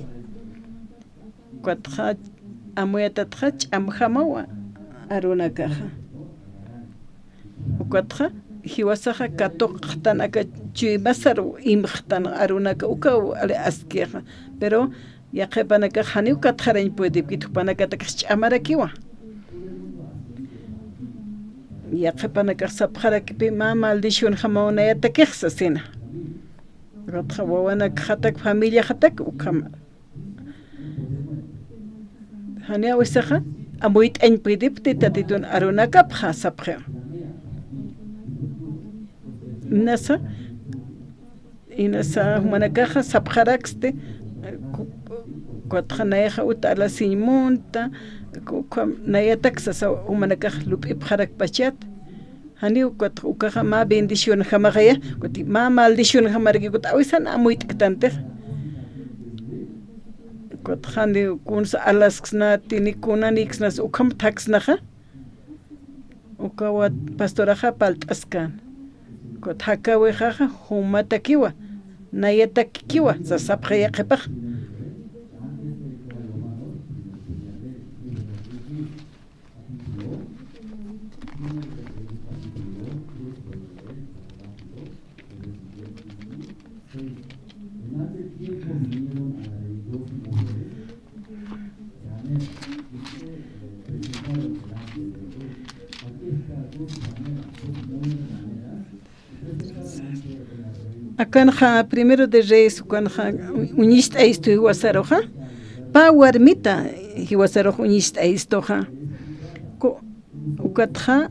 Ukatxa amuyatatxa ch'amjamawa arunakaxa. Ukatxa jiwasaxa katuqxtan aka chuymasaru imxtan arunaka ukaw ali askixa. Pero yaqhipanakax janiw katxarañ puedipkit, jupanakatakix ch'amarakiwa. Yaqhipanakax sapxarakipi mä maldicionjamaw nayatakix sasina. Ukatxa wawanakxatak, familiaxatak ukhama. Janiw awisaxa amuyt'añ puedipkti Tatitun arunakapxa sapxiwa. Inasa, inasa jumanakaxa sapxaraksti, ku-, ukatxa nayaxa uta alasiñ munta, ku-, ku-, nayatak sasa jumanakax lup'ipxarakpachat. Janiw ukat ukaxa mä bendicionjamaxaya, kuti mä maldicionjamaraki, kuti awisan amuyt'ktantix. Ukat janiw kunsa alasksnati, ni kunaniksnas ukham thaksnaxa. Ukawa pastoraxa palt'askan. Ukat jakawixaxa jumatakiwa, nayatakikiwa, sasapxaya qhipax. Akanxa Primero de Reyes, ukanxa uñist'ayistu jiwasaruxa, pä warmita jiwasarux uñist'ayistuxa. Ku-, ukatxa,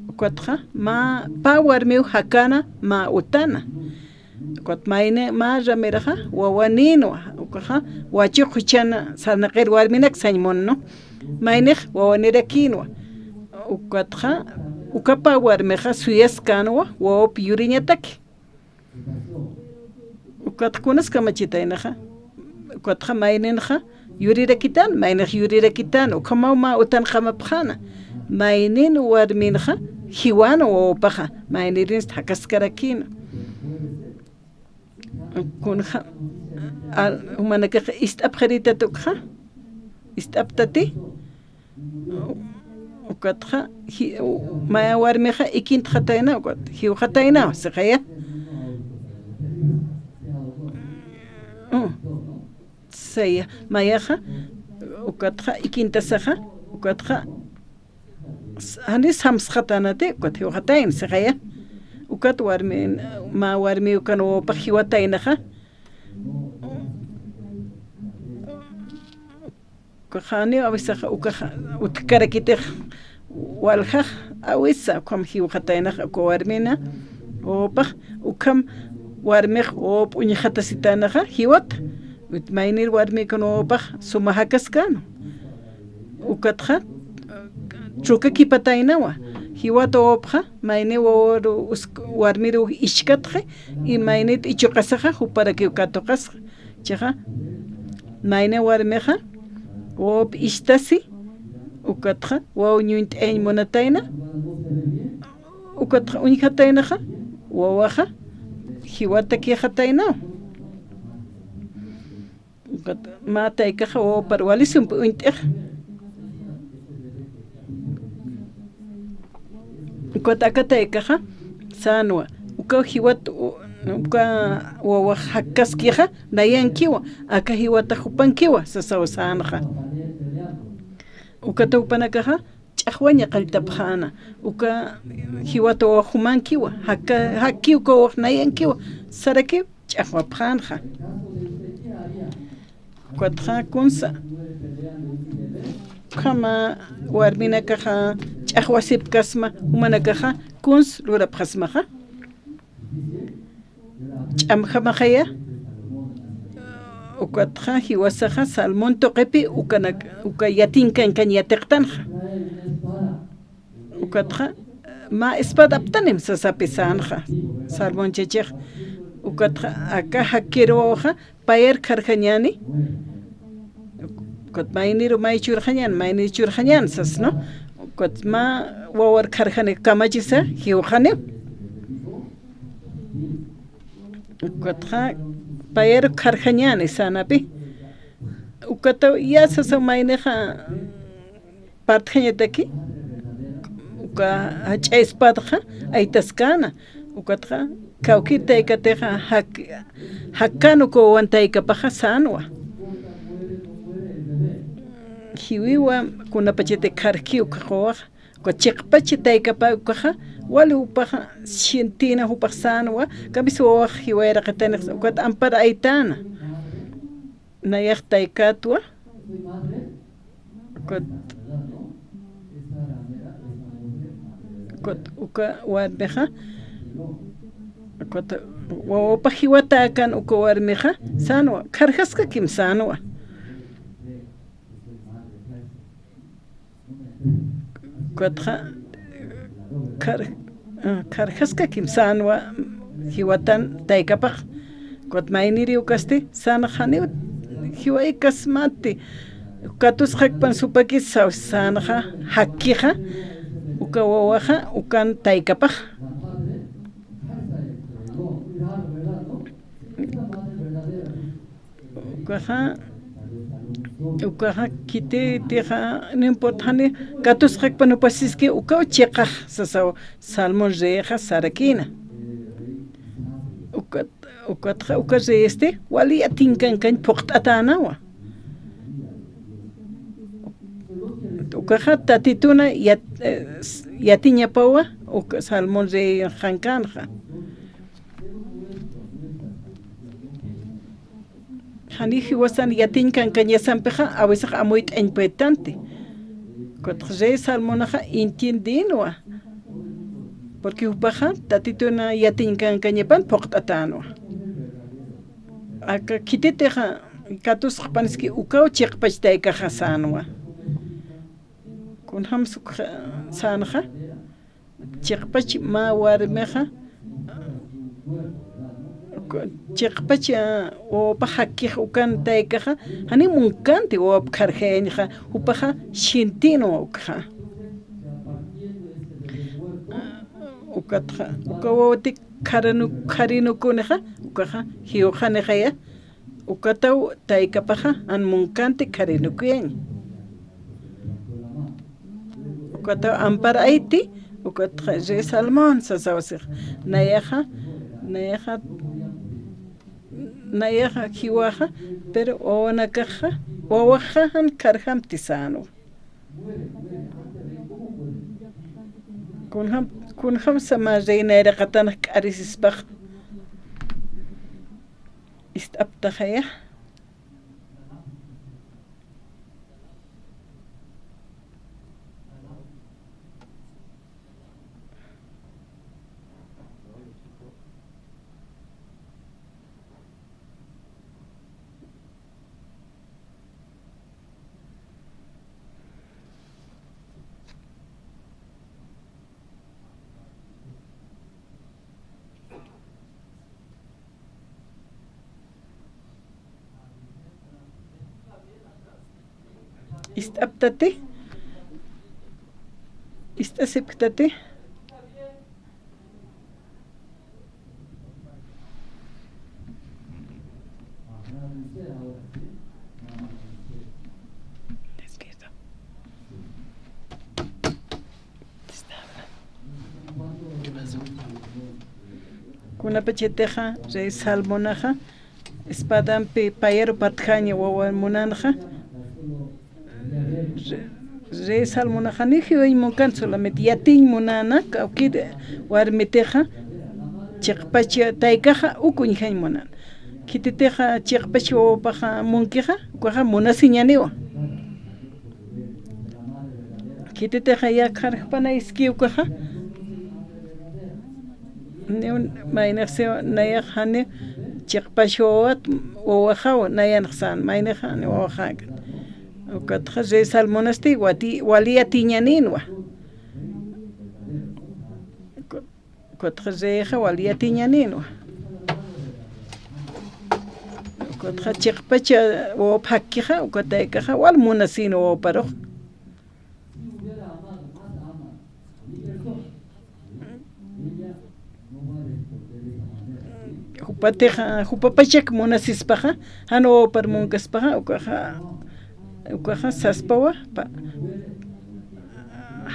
ukatxa, mä, pä warmiw jakana mä utana. Ukat mayni mä ramiraxa wawanïnwa, ukaxa wachuq juchan sarnaqir warminak sañ munnu, maynix wawanirakïnwa. Ukatxa, uka pä warmixa suyaskänwa wawap yuriñataki. Ukatxa kunas kamachitaynaxa, ukatxa mayninxa yurirakitan, maynix yurirakitan, ukhamaw mä utan qamapxäna. Maynin warminxa jiwänwa wawapaxa, maynirinsti jakaskarakïna. Kunja, al, jumanakax ist'apxiritat ukxa, ist'aptati, ukatxa, ji-, u-, maya warmixa ikintxatayna, ukat, jiwxatayna, sixaya. Mm. Saya, mayaxa, ukatxa, ikintasaxa, ukatxa, s-, jani samsxatanati, ukat jiwxatayna, sixaya. Ukat warmi, mä warmi ukan wawapax jiwataynaxa. Ukaxani awisaxa, ukaxa, utjkarakitix waljax, awisa, ukham jiwxataynaxa uka warmina, wawapax, ukham warmix wawap uñjatasitänaxa, jiwata. Maynir warmïkun wawapax suma jakaskäna. Ukatxa, trukakipataynawa. Jiwata wawapxa, mayni wawaru usk-, warmiru iskatxi, y maynit ichuqasaxa, juparakiw katuqasxa. Chiqa, mayni warmixa, wawap istasi, ukatxa, waw ñuñt'ayañ munatayna, ukatxa, uñjataynaxa, wawaxa, jiwatakixataynaw. Ukat mä taykaxa wawapar wali sumpi uñt'ixa. Ukat aka taykaxa sänwa, uka jiwat, u-, uka wawax jakkaskixa nayankiwa, aka jiwatax jupankiwa, sasaw sänxa. Ukata jupanakaxa, ch'axwaña qalltapxäna, uka jiwata wawax jumankiwa, jakka-, jakkiw uka wawax nayankiwa, sarakiw ch'axwapxänxa. Ukatxa kunsa, ukhama warminakaxa ch'axwasipkasma, jumanakaxa kuns lurapxasmaxa. Ch'amjamaxaya, ukatxa jiwasaxa Salmón tuqipi ukanak-, uka yatiñ kankañ yatiqtanxa. Ukatxa, mä espada aptanim sasapi sänxa, Salmón chachix. Ukatxa, aka jakkiruxa payar kharjañäni. Ukat mayniru may churxañän, mayniru churxañän sas, ¿no? Ukat mä wawar kharjani kamachisa, jiwxani. Ukatxa, payar kharjañäni sänapi. Ukataw, ya sasa maynixa, partjañataki, uka jach'a espadxa aytaskäna, ukatxa kawkïr taykatixa jak-, jakkän uka wawan taykapaxa sänwa. Jiwiwa kunapachati kharki uka wawaxa, uka chiqpach taykapa ukaxa, wali jupaxa, sientïna jupax sänwa, kamisa wawax jiwayraqitanixa, ukat ampar aytäna. Nayax taykätwa, ukat, ukat, uka warmixa, ukat, wawapax jiwatäkän uka warmixa, sänwa, kharjaskakim sänwa. Ukatxa, khar-, ah, kharjaskakim sänwa jiwatan taykapax. Ukat mayniri ukasti, sänxa janiw jiwaykasmati. Katusxakpan supakis saw-, sänxa jakkixa, uka wawaxa, ukan taykapax. Ukaxa, ukaxa, khititixa, no importa, jani katusxakpan jupasiski, ukaw chiqax, sasaw, Salmón reyxa sarakïna. Ukat, ukatxa, uka reyesti, wali yatiñ kankañ phuqt'atänawa. Ukaxa, Tatituna yat-, eh, yatiñapawa, uka Salmón rey jankänxa. Jani jiwasan yatiñ kankañasampixa, a veces amuyt'añ puedtanti. Ukat rey Salmonaxa entiendinwa. Porque jupaxa, Tatituna yatiñ kankañapan phuqt'atänwa. Aka khititixa, katusxapaniski ukaw chiqpach taykaxa sänwa. Kunjams ukxa sänxa, chiqpach mä warmixa, chiqpach, ah, wawapax jakkix ukan taykaxa, jani munkänti wawap kharjayañxa, jupaxa sientinwa ukxa. Ukatxa, uka wawati kharinu-, kharinukunixa, ukaxa jiwxanixaya, ukataw taykapaxa jan munkänti kharinukuyañ. Ukataw ampar ayti, ukatxa rey Salmón sasawsix. Nayaxa, nayaxa, nayaxa jiwaxa, pero wawanakaxa, wawaxa jan kharjamti sänwa. Kunjam, kunjamsa mä reina iraqatan k'arisispax ist'aptaxaya. Ist'aptati, ist'asipktati. Kunapachatixa rey Salmonaxa espadampi payaru patjaña wawa munanxa, rey Salmonaxa ni jiwañ munkan, solamente yatiñ munana, kawkir warmitixa chiqpach taykaxa uk uñjañ munana. Khititixa chiqpach wawapaxa munkixa, ukaxa munasiñaniwa. Khititixa yakxarjpanayski ukaxa. Niw maynixsiw nayax jani chiqpach wawat, wawaxaw nayanx sän, maynix jani wawaxäkan. Ukatxa rey Salmonasti wati-, wali yatiñanïnwa. Ukatxa reyxa wal yatiñanïnwa. Ukatxa chiqpach wawap jakkixa, uka taykaxa wal munasïnwa wawaparux. Jupatixa, jupapachak munasispaxa, jan wawapar munkaspaxa, ukaxa, ukaxa saspawa, pa-,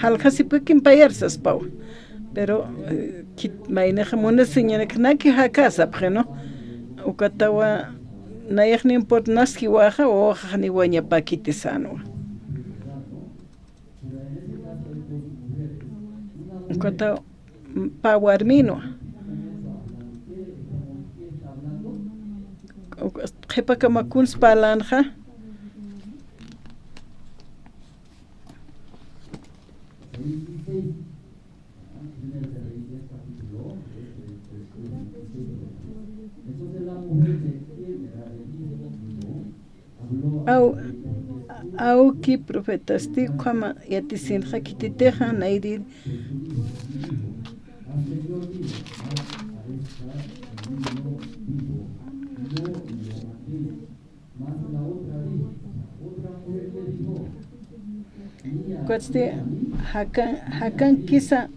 jaljasipkakim payar saspawa. Pero, eh, khit-, maynixa munasiñanak naki jaka sapxi, ¿no? Ukatawa, nayax no importa, nas jiwaxa, wawaxax ni wañapäkiti sänwa. Ukataw pä warminwa. Qhipakama kuns parlänxa. Aw, awki profetasti ukhama yatisinxa khititixa nayri. Ukatsti jakan, jakankisa,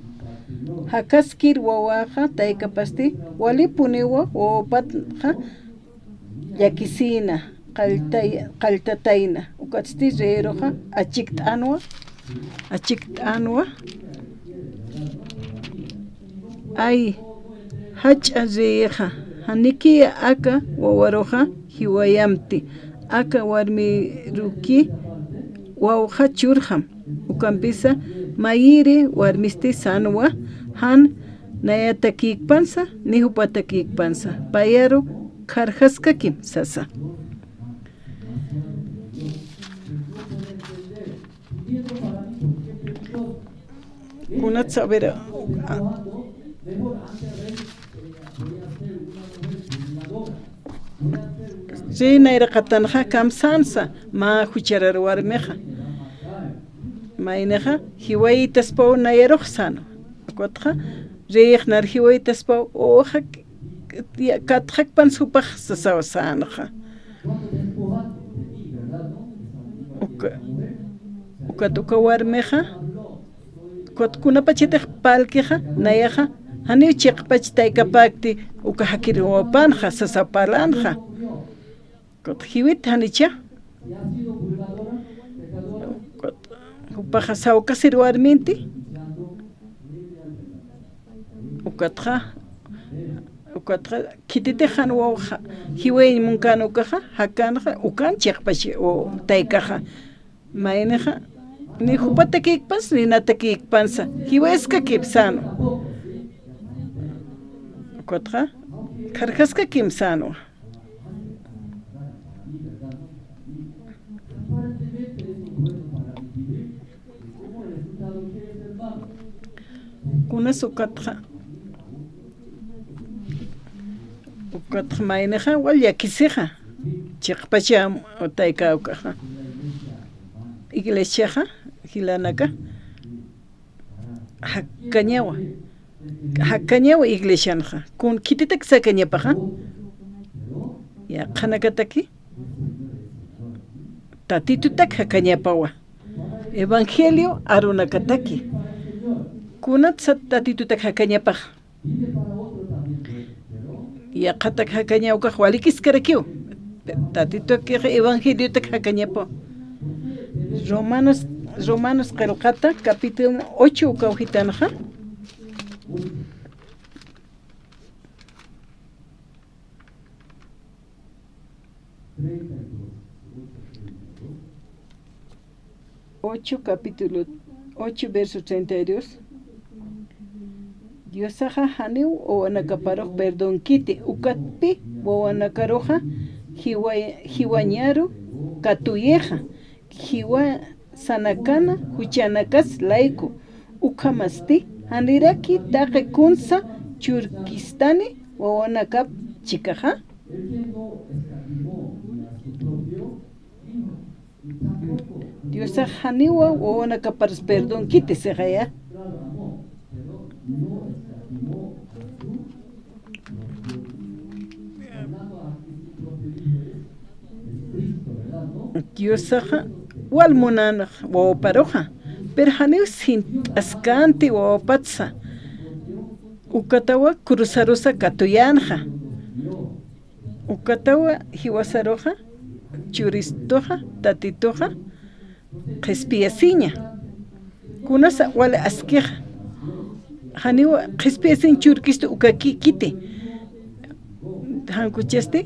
jakaskir wawaxa taykapasti, walipuniwa wawapatxa llakisïna, qalltay-, qalltatayna. Ukatsti reyiruxa achikt'anwa, achikt'anwa. Ay, jach'a reyixa, janikiya aka wawaruxa jiwayamti, aka warmiruki wawxa churxam. Ukampisa mayiri warmisti sänwa, jan nayatakïkpansa, ni jupatakïkpansa, payaru kharjaskakim sasa. Kunatsa, a ver, a, rey nayraqatanxa kamsänsa, mä jucharar warmixa. Maynixa, jiwaytaspaw nayarux sänwa. Ukatxa, reyix nar jiwaytaspaw, uxa, ya, katxakpan supax sasaw sänxa. Uka, ukat uka warmixa, ukat kunapachatix parlkixa, nayaxa, janiw chiqpach taykapäkti, uka jakir wawapanxa, sasa parlänxa. Ukat jiwit janicha. Ukat, jupaxa sawkasir warminti. Ukatxa, ukatxa, khititix jan wawxa, jiwayañ munkän ukaxa, jakanxa, ukan chiqpach, o, taykaxa. Maynixa, ni jupatakïkpansa, ni natakïkpansa, jiwayaskakip sänwa. Ukatxa, kharjaskakip sänwa. Kunas ukatxa, ukatxa maynixa, wal llakisixa, chiqpacha tayka ukaxa. Iglesiaxa, jilanaka, jakkañawa, jakkañawa iglesianxa, kun khititak sakañapaxa, yaqhanakataki, Tatitutak jakañapawa. Evangelio arunakataki. Kunatsa Tatitutak jakañapax. Yaqhatak jakaña ukax walikiskarakiw. Tatitutak evangeliotak jakañapaw. Romanos, Romanos qillqata, capítulo ocho ukaw jitanxa. Ocho, capítulo ocho, verso treinta y dos. Diosaxa janiw wawanakaparux perdonkiti, ukatpi wawanakaruxa jiwa-, jiwañaru katuyixa, jiwasanakana juchanakas layku, ukhamasti janiraki taqi kunsa churkistani wawanakap chikaxa. Diosax janiwa wawanakaparus perdonkiti sixaya. Diosaxa wal munanx wawaparuxa, pero janiw sint'askanti wawapatsa. Ukatawa cruzarusa katuyänxa. Ukatawa jiwasaruxa, churistuxa, tatituxa, qhispiyasiña. Kunasa wali askixa. Janiwa qhispiyasiñ churkistu ukakikiti. Jan kuchasti,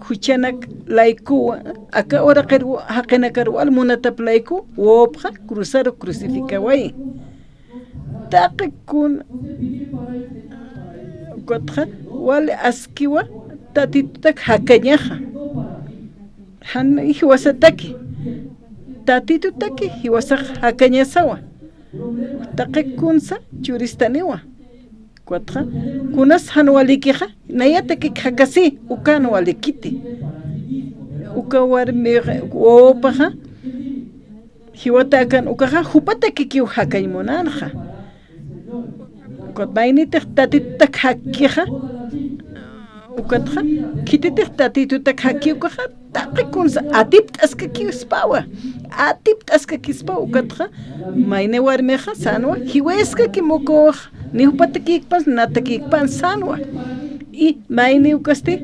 juchanak laykuwa, aka uraqir jaqinakar wal munatap layku, wawapxa cruzaru crucificawayi. Taqi kun, ukatxa, wali askiwa, Tatitutak jakañaxa. Jan jiwasataki. Tatitutaki jiwasax jakañasawa. Taqi kunsa churistaniwa. Ukatxa, kunas jan walikixa, nayatakik jakasi, ukan walikiti. Uka warmi wawapaxa, jiwatakan ukaxa, jupatakikiw jakañ munanxa. Ukat maynitix Tatitutak jakixa, ukatxa, khititix Tatitutak jaki ukaxa, taqi kunsa atipt'askakispawa, atipt'askakispawa, ukatxa, mayni warmixa, sänwa, jiwayaskakim ukax, ni jupatakïkpan, natakïkpan, sänwa. Y mayni ukasti,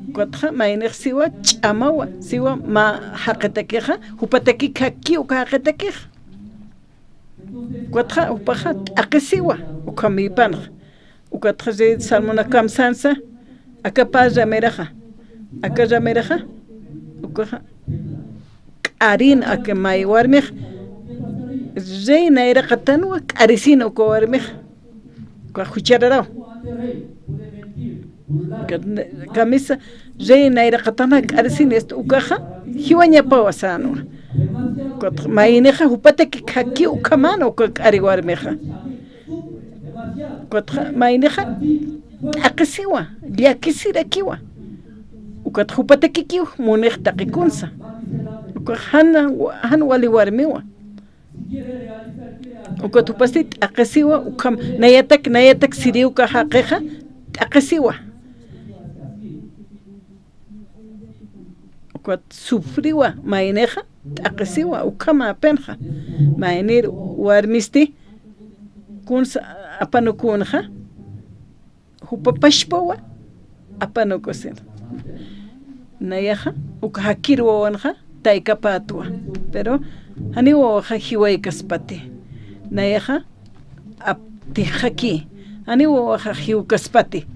ukatxa, maynix siwa ch'amawa, siwa mä jaqitakixa, jupatakik jaki uka jaqitakixa. Ukatxa, jupaxa t'aqhisiwa, ukhamïpanxa. Ukatxa, rey Salomón kamsänsa, aka pä ramiraxa, aka ramiraxa, ukaxa, k'arin aka may warmix, rey nayraqatanwa k'arisin uka warmix, uka juchararaw. Kamisa, rey nayraqatana k'arisin, este, ukaxa, jiwañapawa sänwa. Ukatxa, maynixa, jupataki khaki ukhaman uka k'ari warmixa. Ukatxa, maynixa, t'aqhisiwa, llakisirakiwa. Ukat jupatakikiw munix taqi kunsa. Ukax jan, jan wali warmiwa. Ukat jupasti t'aqhisiwa, ukham, nayatak, nayatak siri uka jaqixa, t'aqhisiwa. Ukat sufriwa, maynixa, t'aqhisiwa, ukhamäpinxa. Maynir warmisti, kunsa apanukünxa, jupa pachpawa apanukusin. Nayaxa, uka jakir wawanxa, taykapätwa. Pero, janiw wawaxa jiwaykaspati. Nayaxa, aptixaki. Janiw wawaxa jiwkaspati.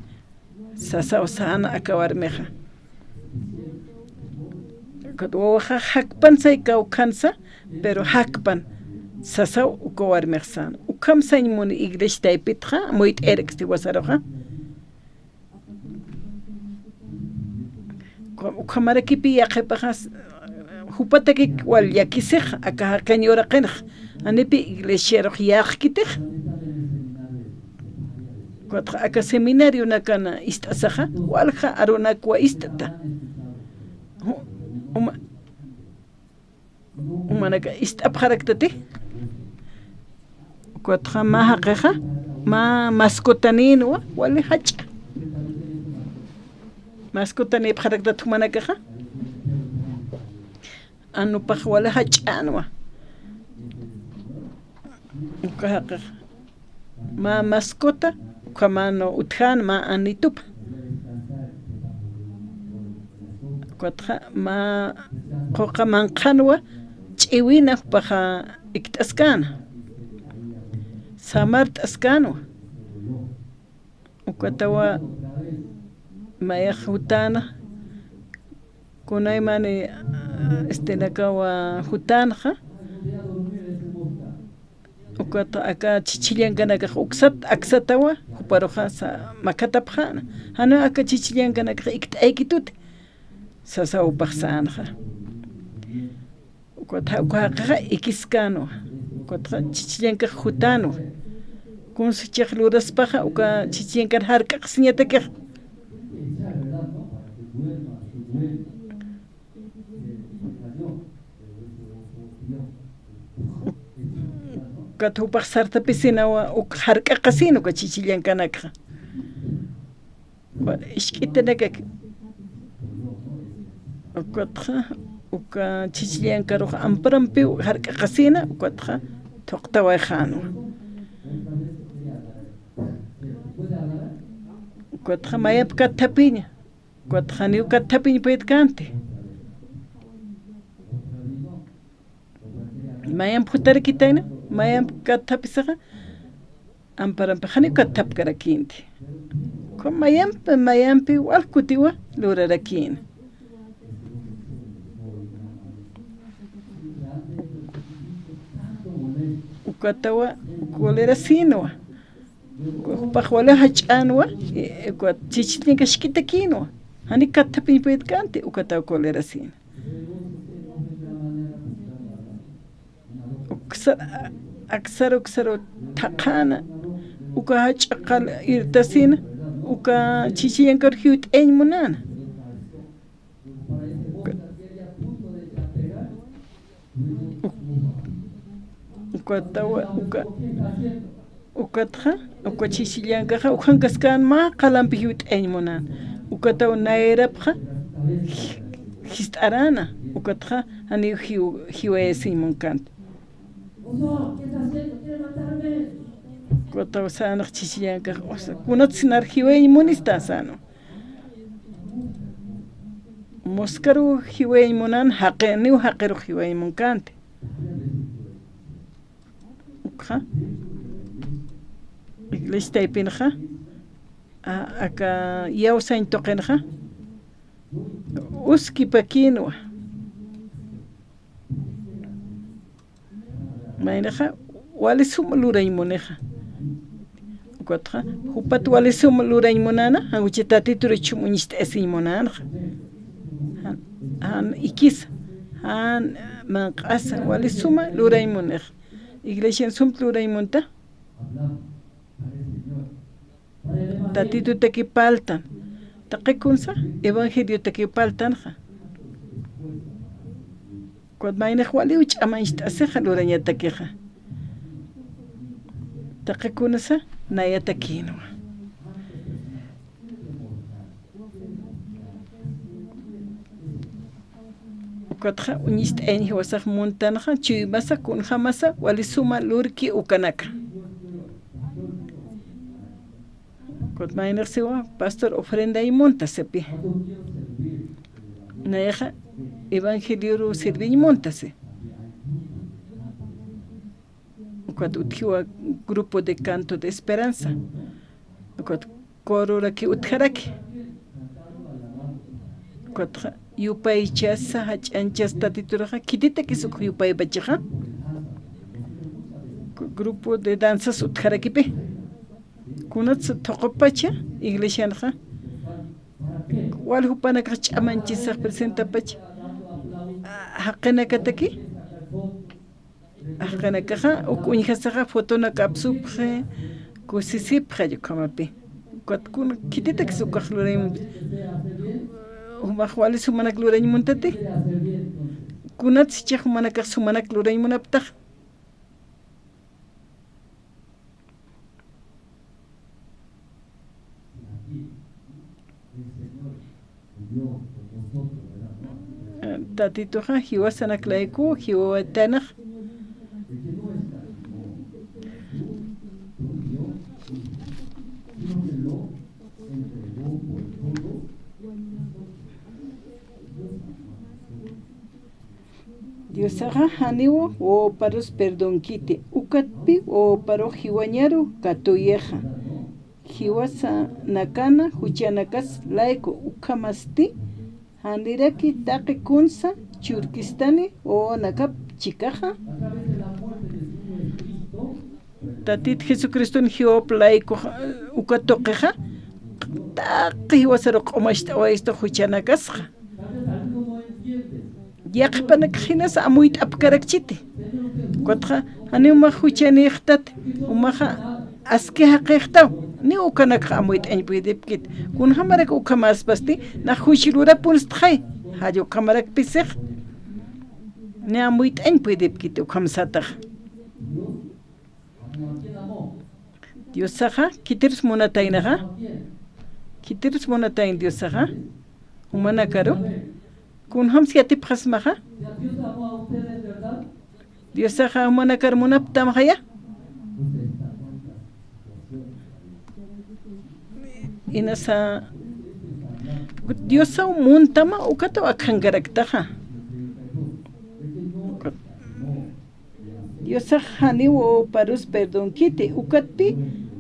Sasaw säna aka warmixa. Ukat wawaxa jakpan say kawkhansa, pero jakpan sasaw uka warmix säna. Ukham sañ muni iglesia taypitxa, amuyt'ayraki jiwasaruxa. Ukhamarakipi yaqhipaxa, jupatakik wal llakisix, aka jaqin uraqinx, janipi iglesiarux yäqkitix. Ukatxa aka seminarionakan ist'asaxa, walja arunakwa ist'ta. Ju-, uma-, Jumanaka ist'apxaraktati. Ukatxa mä jaqixa, mä mascotanïnwa, wali jach'a. Mascotanïpxaraktat jumanakaxa. Anupax wali jach'änwa. Uka jaqix mä mascota, ukhaman utjän mä anitupa. Ukatxa mä quqa manqhanwa, ch'iwina jupaxa ikt'askäna. Samart'askänwa. Ukatawa mayax jutäna, kunaymani, este, nakawa jutänxa, ukat aka chichillankanakax uksat aksatawa, juparuxa sa-, makhatapxäna. Janiw aka chichillankanakax ikt'aykituti, sasaw jupax sänxa. Ukatxa uka jaqixa ikiskänwa. Ukatxa chichillankax jutänwa. Kunsa jichhax luraspaxa uka chichillankar jark'aqasiñatakixa. Ukat jupax sartapisinawa uk jark'aqasin uka chichillankanakxa. Isk'itinakak. Ukatxa, uka chichillankarux amparampiw jark'aqasina, ukatxa thuqtawayxänwa. Ukatxa mayamp katthapiña, ukatxa janiw katthapiñ puytkänti. Mayamp jutarakitayna, mayamp katthapisaxa, amparampix janiw katthapkarakïnti. Ukham mayampi, mayampi wal kutiwa lurarakïna. Ukatawa colerasïnwa. Jupax wali jach'änwa, e, ukat chichillankax isk'itakïnwa. Jani katthapin puytkänti, ukataw colerasïna. Uksar, aksar, uksaru thaqhäna, uka jach'a qal irtasïna, uka chichillankar jiwt'ayañ munäna. Ukatawa, uka, ukatxa, uka chichillankaxa, ukhankaskän mä qalampi jiwt'ayañ munän. Ukataw nayarapxa, ji-, jist'aräna, ukatxa, janiw jiw-, jiwayasiñ munkänti. Ukataw sänix chichillankax, o sea, kunatsi nar jiwayañ munista sänwa. Muskaru jiwayañ munan, jaqi-, niw jaqirux jiwayañ munkänti. Ukxa. Iglesia taypinxa. A-, aka iyawsañ tuqinxa. Uskipakïnwa. Maynixa, wali sum lurañ munixa. Ukatxa, jupat wali sum lurañ munäna, jan uchi Tatituruchum uñist'asiñ munänxa. Jan, jan ikisa, jan manq'asa, wali suma lurañ munixa. Iglesian sum lurañ munta. Tatitutaki parltan. Taqi kunsa, evangeliotaki parltanxa. Ukat maynix waliw ch'amañcht'asixa lurañatakixa. Taqi kunsa, nayatakïnwa. Ukatxa uñist'ayañ jiwasax muntanxa, chuymasa, kunjamasa, wali suma lurki ukanaka. Ukat maynix siwa, pastor ofrendañ munta sipi. Nayaxa evangelioru sirviñ munta si. Ukat utjiwa grupo de canto de esperanza. Ukat cororaki utjaraki. Ukatxa yupaychasa, jach'anchasa Tatituraxa, khititakis uk yupaypachaxa. Grupo de danzas utjarakipi. Kunatsa thuqupacha iglesianxa. Wal jupanakax ch'amañchisax presentapacha. Jaqinakataki. Jaqinakaxa, uk uñjasaxa fotonak apsupxi, kusisipxi ukhamapi. Ukat kuna khititakis ukax lurañ, jumax wali sumanak lurañ muntati. Kunatsa jichhax jumanakax sumanak lurañ munaptax. Tatituxa jiwasanak layku jiwawaytanix. Diosaxa janiw wawaparus perdonkiti, ukatpi wawaparux jiwañaru katuyaxa. Jiwasanakana juchanakas layku, ukhamasti janiraki taqi kunsa churkistani wawanakap chikaxa. Tatit Jesucriston jiwap layku uka tuqixa, taqi jiwasaru q'umacht'awayistu juchanakasxa. Yaqhipanakax jinas amuyt'apkarakchiti. Ukatxa, janiw jumax juchanïxtati, jumaxa aski jaqïxtaw, ni ukanakxa amuyt'añ puydipkit. Kunjamarak ukhamäspasti, nax juch lurapunstxay, jall ukhamarakpisix, ni amuyt'añ puydipkit ukham satax. Diosaxa, khitirus munataynaxa, khitirus munatayn Diosaxa, jumanakaru, kunjams yatipxasmaxa, Diosaxa jumanakar munaptamxaya. Inasa, Diosaw muntama ukataw akhankaraktaxa. Diosax janiw wawaparus perdonkiti, ukatpi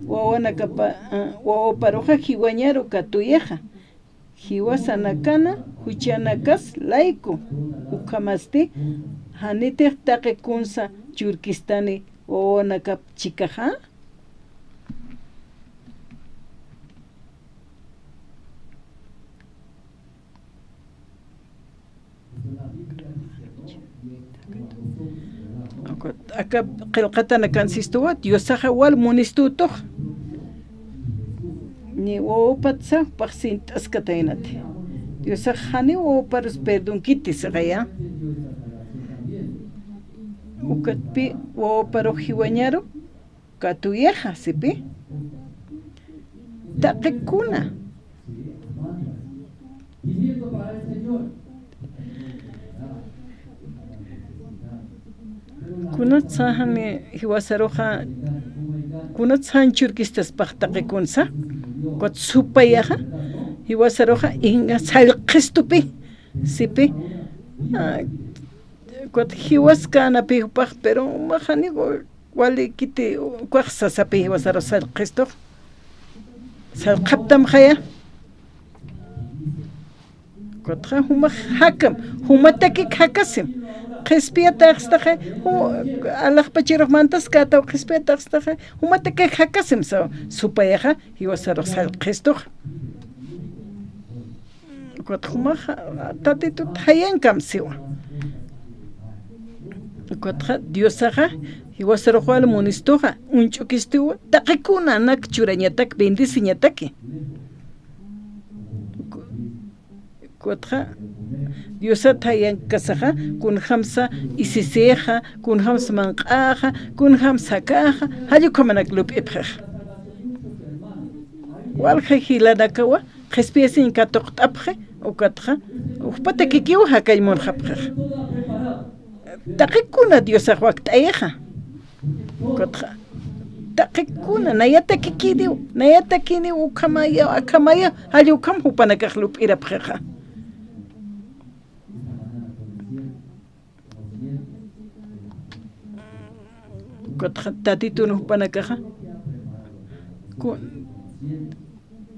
wawanakapa, ah, wawaparuxa jiwañaru katuyaxa. Jiwasanakana juchanakas layku, ukhamasti janitix taqi kunsa churkistani wawanakap chikaxa. Aka qillqatanakansistwa, Diosaxa wal munistutux. Ni wawapatsa jupax sint'askataynati. Diosax janiw wawaparus perdonkiti sixaya. Ukatpi wawaparux jiwañaru katuyaxa, sipi. Taqi kuna. Kunatsa jan jiwasaruxa, kunatsa jan churkistaspax taqi kunsa, ukat supayaxa, jiwasaruxa inga sallqistupi, sipi. Ah, ukat jiwaskänapï jupax, pero jumax janiw walikiti ukax sasapï jiwasaru sallqistux. Sallqaptamxaya. Ukatxa jumax jakam, jumatakik jakasim. Qhispiyataxstaxa, ju-, alaxpachirux mantaskätaw qhispiyataxstaxa, jumatakik jakasim saw, supayaxa, jiwasarux sallqistux. Ukatxa jumaxa Tatitut jayankam siwa. Ukatxa Diosaxa jiwasarux wal munistuxa, uñch'ukistiwa, taqi kunanak churañatak, bendeciñataki. Ukatxa Diosat jayankasaxa, kunjamsa isisixa, kunjamsa manq'axa, kunjamsa jakaxa, jall ukhamanak lup'ipxixa. Walja jilanakawa, qhispiyasiñ katuqt'apxi, ukatxa, jupatakikiw jakañ munxapxixa. Taqi kuna Diosax wakt'ayixa. Ukatxa, taqi kuna, nayatakikiniw, nayatakiniw ukhamayaw, akhamayaw, jall ukham jupanakax lup'irapxixa. Ukatxa Tatitun jupanakaxa, ku-,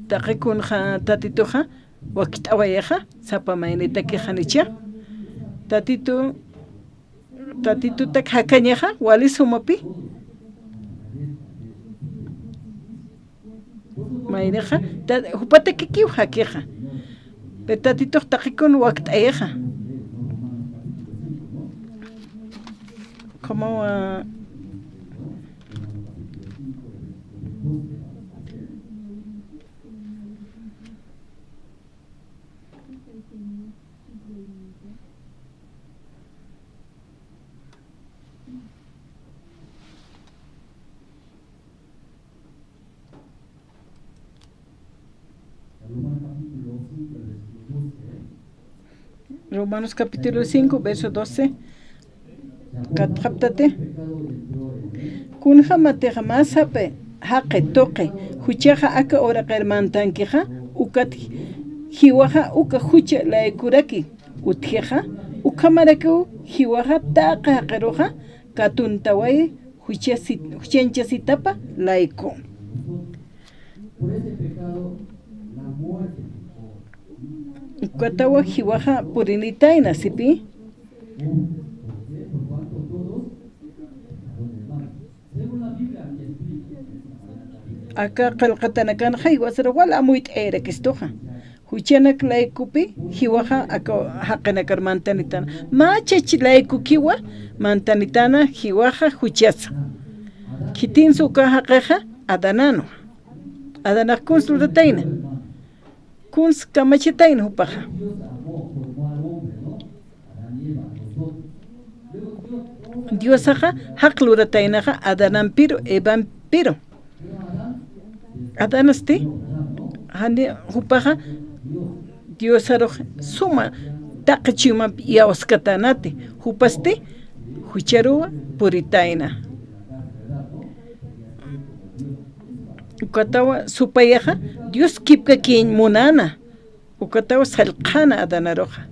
taqi kunxa Tatituxa, wakt'awayixa, sapa maynitakix janicha. Tatitu, Tatitutak jakañaxa, wali sumapi. Maynixa, ta-, jupatakikiw jakixa. Pero Tatitux taqi kun wakt'ayixa. Como, ah, Romanos capítulo cinco, verso doce. Katxaptati. Kunjamatixa mä sapxi jaqi tuqi juchaxa aka uraqir mantankixa, ukat jiwaxa uka jucha laykuraki utjixa, ukhamarakiw jiwaxa taqi jaqiruxa katuntaway juchasi-, juchanchasitapa layku. Ukatawa jiwaxa purinitayna, sipi. Aka qillqatanakanxa jiwasar wal amuyt'ayarakistuxa. Juchanak laykupi jiwaxa aka jaqinakar mantanitana. Mä chach laykukiwa mantanitana jiwaxa juchasa. Khitinsa uka jaqixa Adananwa. Adanax kuns luratayna. Kuns kamachatayna jupaxa. Diosaxa jaq lurataynaxa Adanampiru, Evampiru. Adanasti, jani jupaxa Diosarux suma taqi chuymamp iyawskatanati, jupasti jucharuwa puritayna. Ukatawa supayaxa Dios kipkakiñ munana. Ukatawa sallqana Adanaruxa.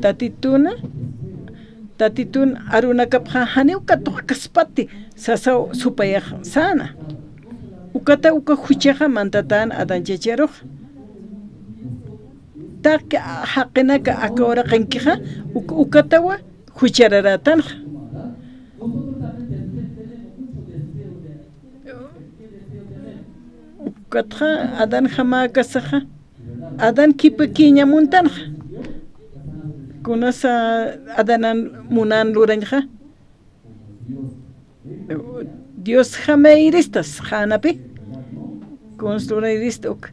Tatituna, Tatitun arunakapxa janiw katuqkaspati sasaw supayax säna. Ukata uka juchaxa mantatän Adan chacharuxa. Taqi jaqinaka aka uraqinkixa, uk-, ukatawa juchararätanxa. Ukatxa Adanjamäkasaxa, Adan kipkakiña muntanxa. Kunasa Adanan munan lurañxa. Diosjamayrista sxänapi. Kuns lurayrista uk.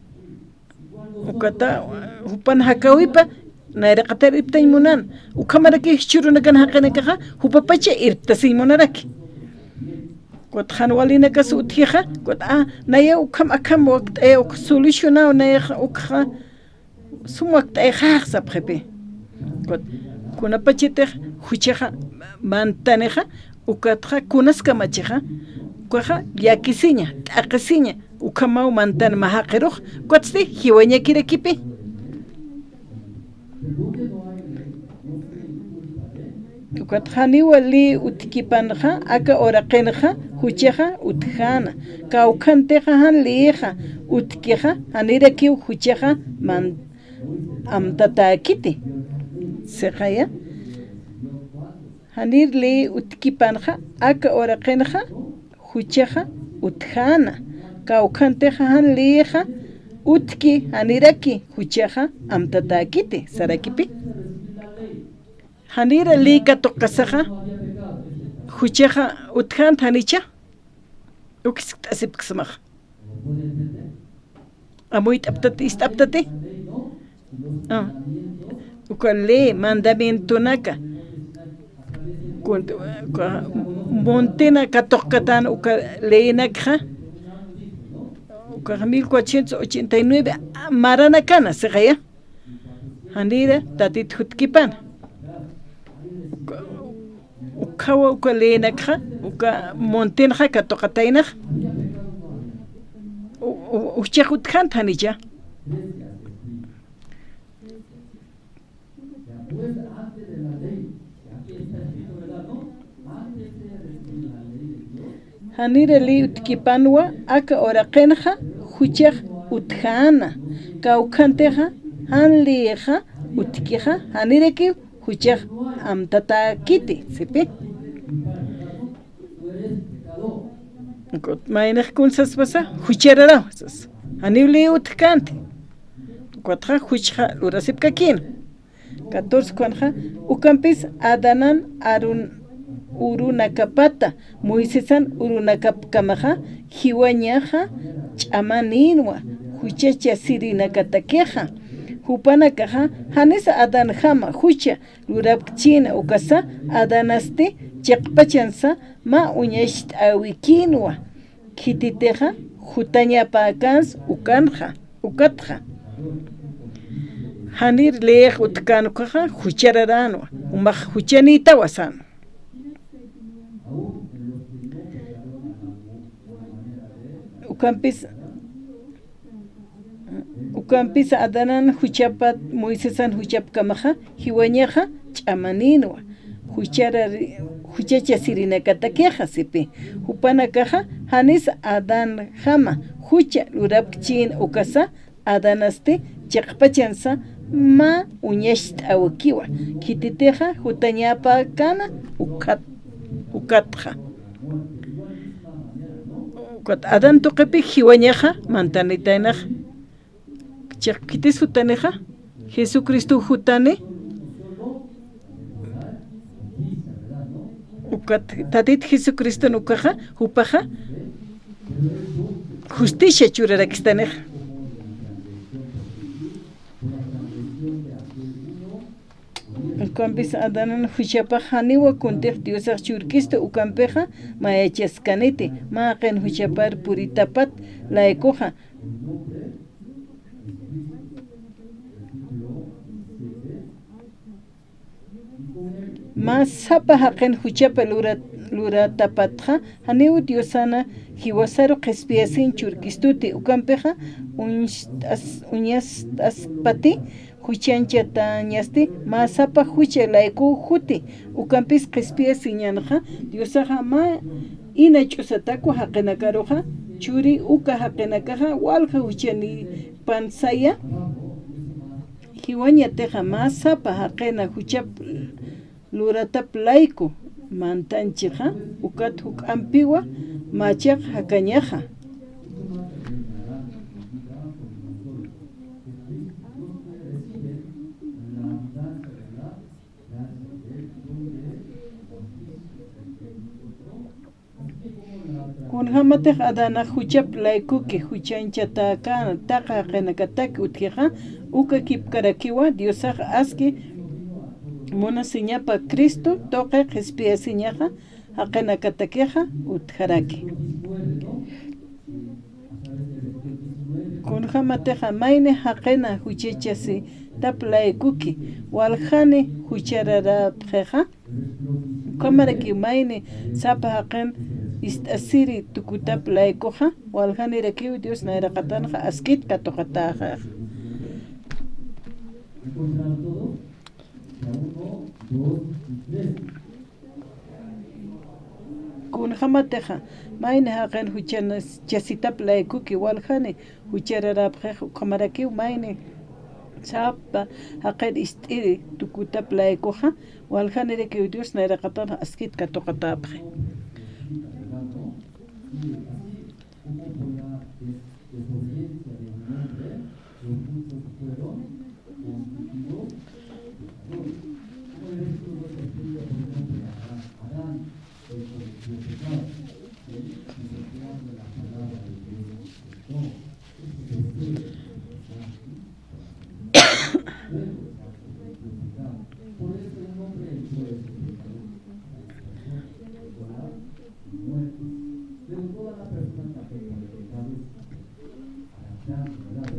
Ukata, jupan jakäwipa, nayraqatar irptañ munan. Ukhamaraki jichhürunakan jaqinakaxa, jupapacha irptasiñ munaraki. Ukat jan walinakas utjixa, ukat, a, naya ukham akham wakt'aya, uk solucionaw nayaxa, ukxa, sum wakt'ayxax sapxipi. Ukat, kunapachatix juchaxa mantanixa, ukatxa kunas kamachixa, ukaxa llakisiña, t'aqhisiña, ukhamaw mantan mä jaqirux, ukatsti jiwañakirakipi. Ukat janiwa ley utjkipanxa, aka uraqinxa, juchaxa utjäna. Kawkhantixa jan leyixa utjkixa, janirakiw juchaxa man-, amtatäkiti. Siqaya. Janir ley utjkipanxa, aka uraqinxa, juchaxa utjäna. Kawkhantixa jan leyixa utjki, janiraki juchaxa amtatäkiti, sarakipi. Janira ley katuqkasaxa, juchaxa utjänti janicha. Ukiskt'asipksmax. Amuyt'aptati, ist'aptati. Ah. Uka ley mandamientonaka. Kun-, uka muntina katuqkatan uka leynakxa. Uka mil cuatrocientos ochenta y nueve maranakana, siqaya. Janira, Tatit jutkipana. Ukhawa uka leynakxa, uka muntinxa katuqataynax. U-, u-, juchax utjänti janicha. Janira ley utjkipanwa, aka uraqinxa juchax utjäna. Kawkhantixa jan leyixa utjkixa, janirakiw juchax amtatäkiti, sipi. Ukat maynix kun saspasa, juchararaw sasa. Janiw ley utjkänti. Ukatxa juchxa lurasipkakïn. Catorce kunxa, ukampis Adanan Aarón urunakapata, Moisesan urunakapkamaxa, jiwañaxa ch'amanïnwa, juchachasirinakatakixa. Jupanakaxa, janisa Adanjama jucha lurapkchïna ukasa, Adanasti chiqpachansa mä uñacht'äwikïnwa. Khititixa jutañapäkänsa ukanxa, ukatxa. Janir leyix utjkän ukaxa juchararänwa, jumax juchanïtawa sänwa. Ukampis, ukampis Adanan juchapat, Moisesan juchapkamaxa, jiwañaxa ch'amanïnwa, jucharari-, juchachasirinakatakixa sipi. Jupanakaxa janis Adanjama jucha lurapkchïn ukasa, Adanasti chiqpachansa mä uñacht'äwikiwa, khititixa jutañapäkäna ukat, ukatxa. Ukat Adán tuqipi jiwañaxa mantanitaynaxa. Chiq khitis jutanixa, Jesucristo jutani, ukat Tatit Jesucriston ukaxa, jupaxa justicia churarakistanixa. Ukampis Adanan juchapax janiwa kuntix Diosax churkistu, ukampixa mayachaskaniti, mä jaqin juchapar puritapat laykuxa. Mä sapa jaqin juchapa lura-, luratapatxa, janiw Diosana jiwasaru qhispiyasiñ churkistuti, ukampixa uñst'as-, uñast'aspati juchañchatañasti, mä sapa jucha layku juti, ukampis qhispiyasiñanxa, Diosaxa mä ina ch'usatakwa jaqinakaruxa, churi uka jaqinakaxa, walja juchanipan saya, jiwañatixa mä sapa jaqina juchap luratap layku mantanchixa, ukat juk'ampiwa machaq jakañaxa. Kunjamatix Adanax juchap laykuki juchañchatäkäna taqi jaqinakataki utjixa, uka kipkarakiwa Diosax aski munasiñapa Cristo tuqi qhispiyasiñaxa jaqinakatakixa utjaraki. Kunjamatixa mayni jaqina juchachasitap laykuki waljani juchararapxixa, ukhamarakiw mayni sapa jaqin ist'asiri tukutap laykuxa, waljanirakiw Dios nayraqatanxa askit katuqatäxixa. Kunjamatixa mayni jaqin juchachasitap laykuki waljani juchararapxix, ukhamarakiw mayni sapa jaqin ist'iri tukutap laykuxa, waljanirakiw Dios nayraqatanxa askit katuqatäpxi.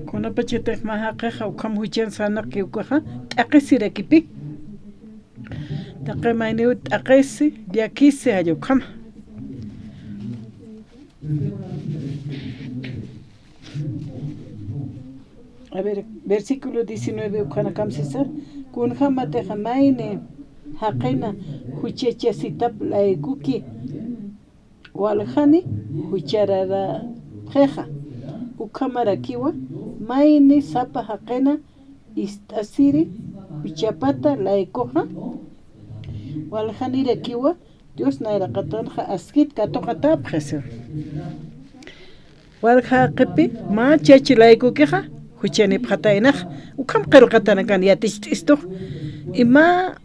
Kunapachatix mä jaqixa ukham juchan sarnaqki ukaxa, t'aqisirakipi. Taqi mayniw t'aqisi, llakisi, jalla ukhama. A ver, versículo diecinueve, ukhanakam sisa, kunjamatixa mayni jaqina juchachasitap laykuki, waljani juchararapxixa, ukhamarakiwa mayni sapa jaqina ist'asiri juchapata laykuxa, waljanirakiwa Dios nayraqatanxa askit katuqatäpxi. Walja jaqipi mä chachi laykukixa juchanipxataynax, ukham qillqatanakan yaticht'istux, y mä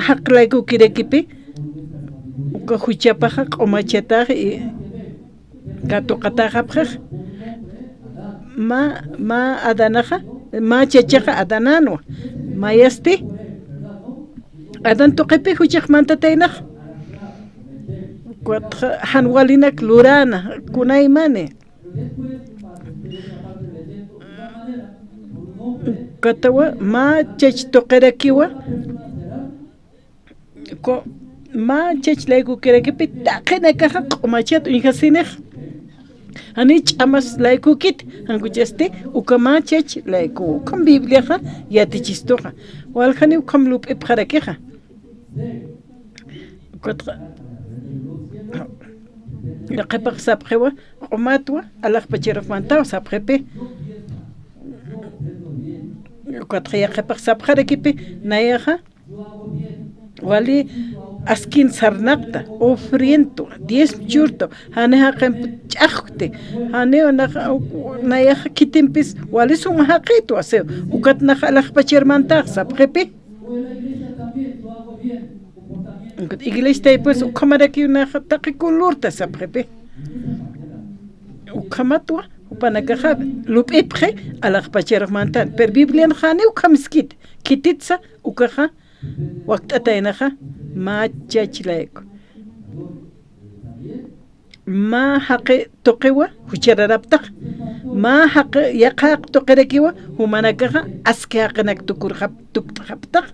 jaq laykukirakipi uka juchapaxa q'umachatax y katuqatäxapxix. Mä, mä Adanaxa, mä chachaxa Adananwa. Mayasti Adán tuqipi juchax mantataynax. Ukat jan walinak luräna kunaymani. Ukatawa, mä chach tuqirakiwa, ku-, mä chach laykukirakipi taqinakaxa q'umachat uñjasinixa. Jani ch'amas laykukit, jan ukasti, uka mä chach layku, ukham Bibliaxa yatichistuxa. Waljani ukham lup'ipxarakixa. Ukatxa, yaqhipax sapxiwa, q'umatwa, alaxpacharux mantaw sapxipi. Ukatxa yaqhipax sapxarakipi, nayaxa, wali askin sarnaqta, ofriento, diezmo churto, jani jaqimp ch'axkti, jani nax, nayaxa khitimpis, wali suma jaqitwa, si, ukat nax alaxpachar mantax sapxipi. Iglesiay, pues, ukhamarakiw naxa taqi kulurta sapxipi. Ukhamatwa, jupanakaxa lup'ipxi alaxpacharux mantan. Pero Biblian jani ukham iskit, khititsa ukaxa wakt'ataynaxa mä chach layku. Mä jaqi tuqiwa juchararaptax. Mä jaqi yaqha tuqirakiwa jumanakaxa aski jaqinak tukurxap-, tukt'xaptax.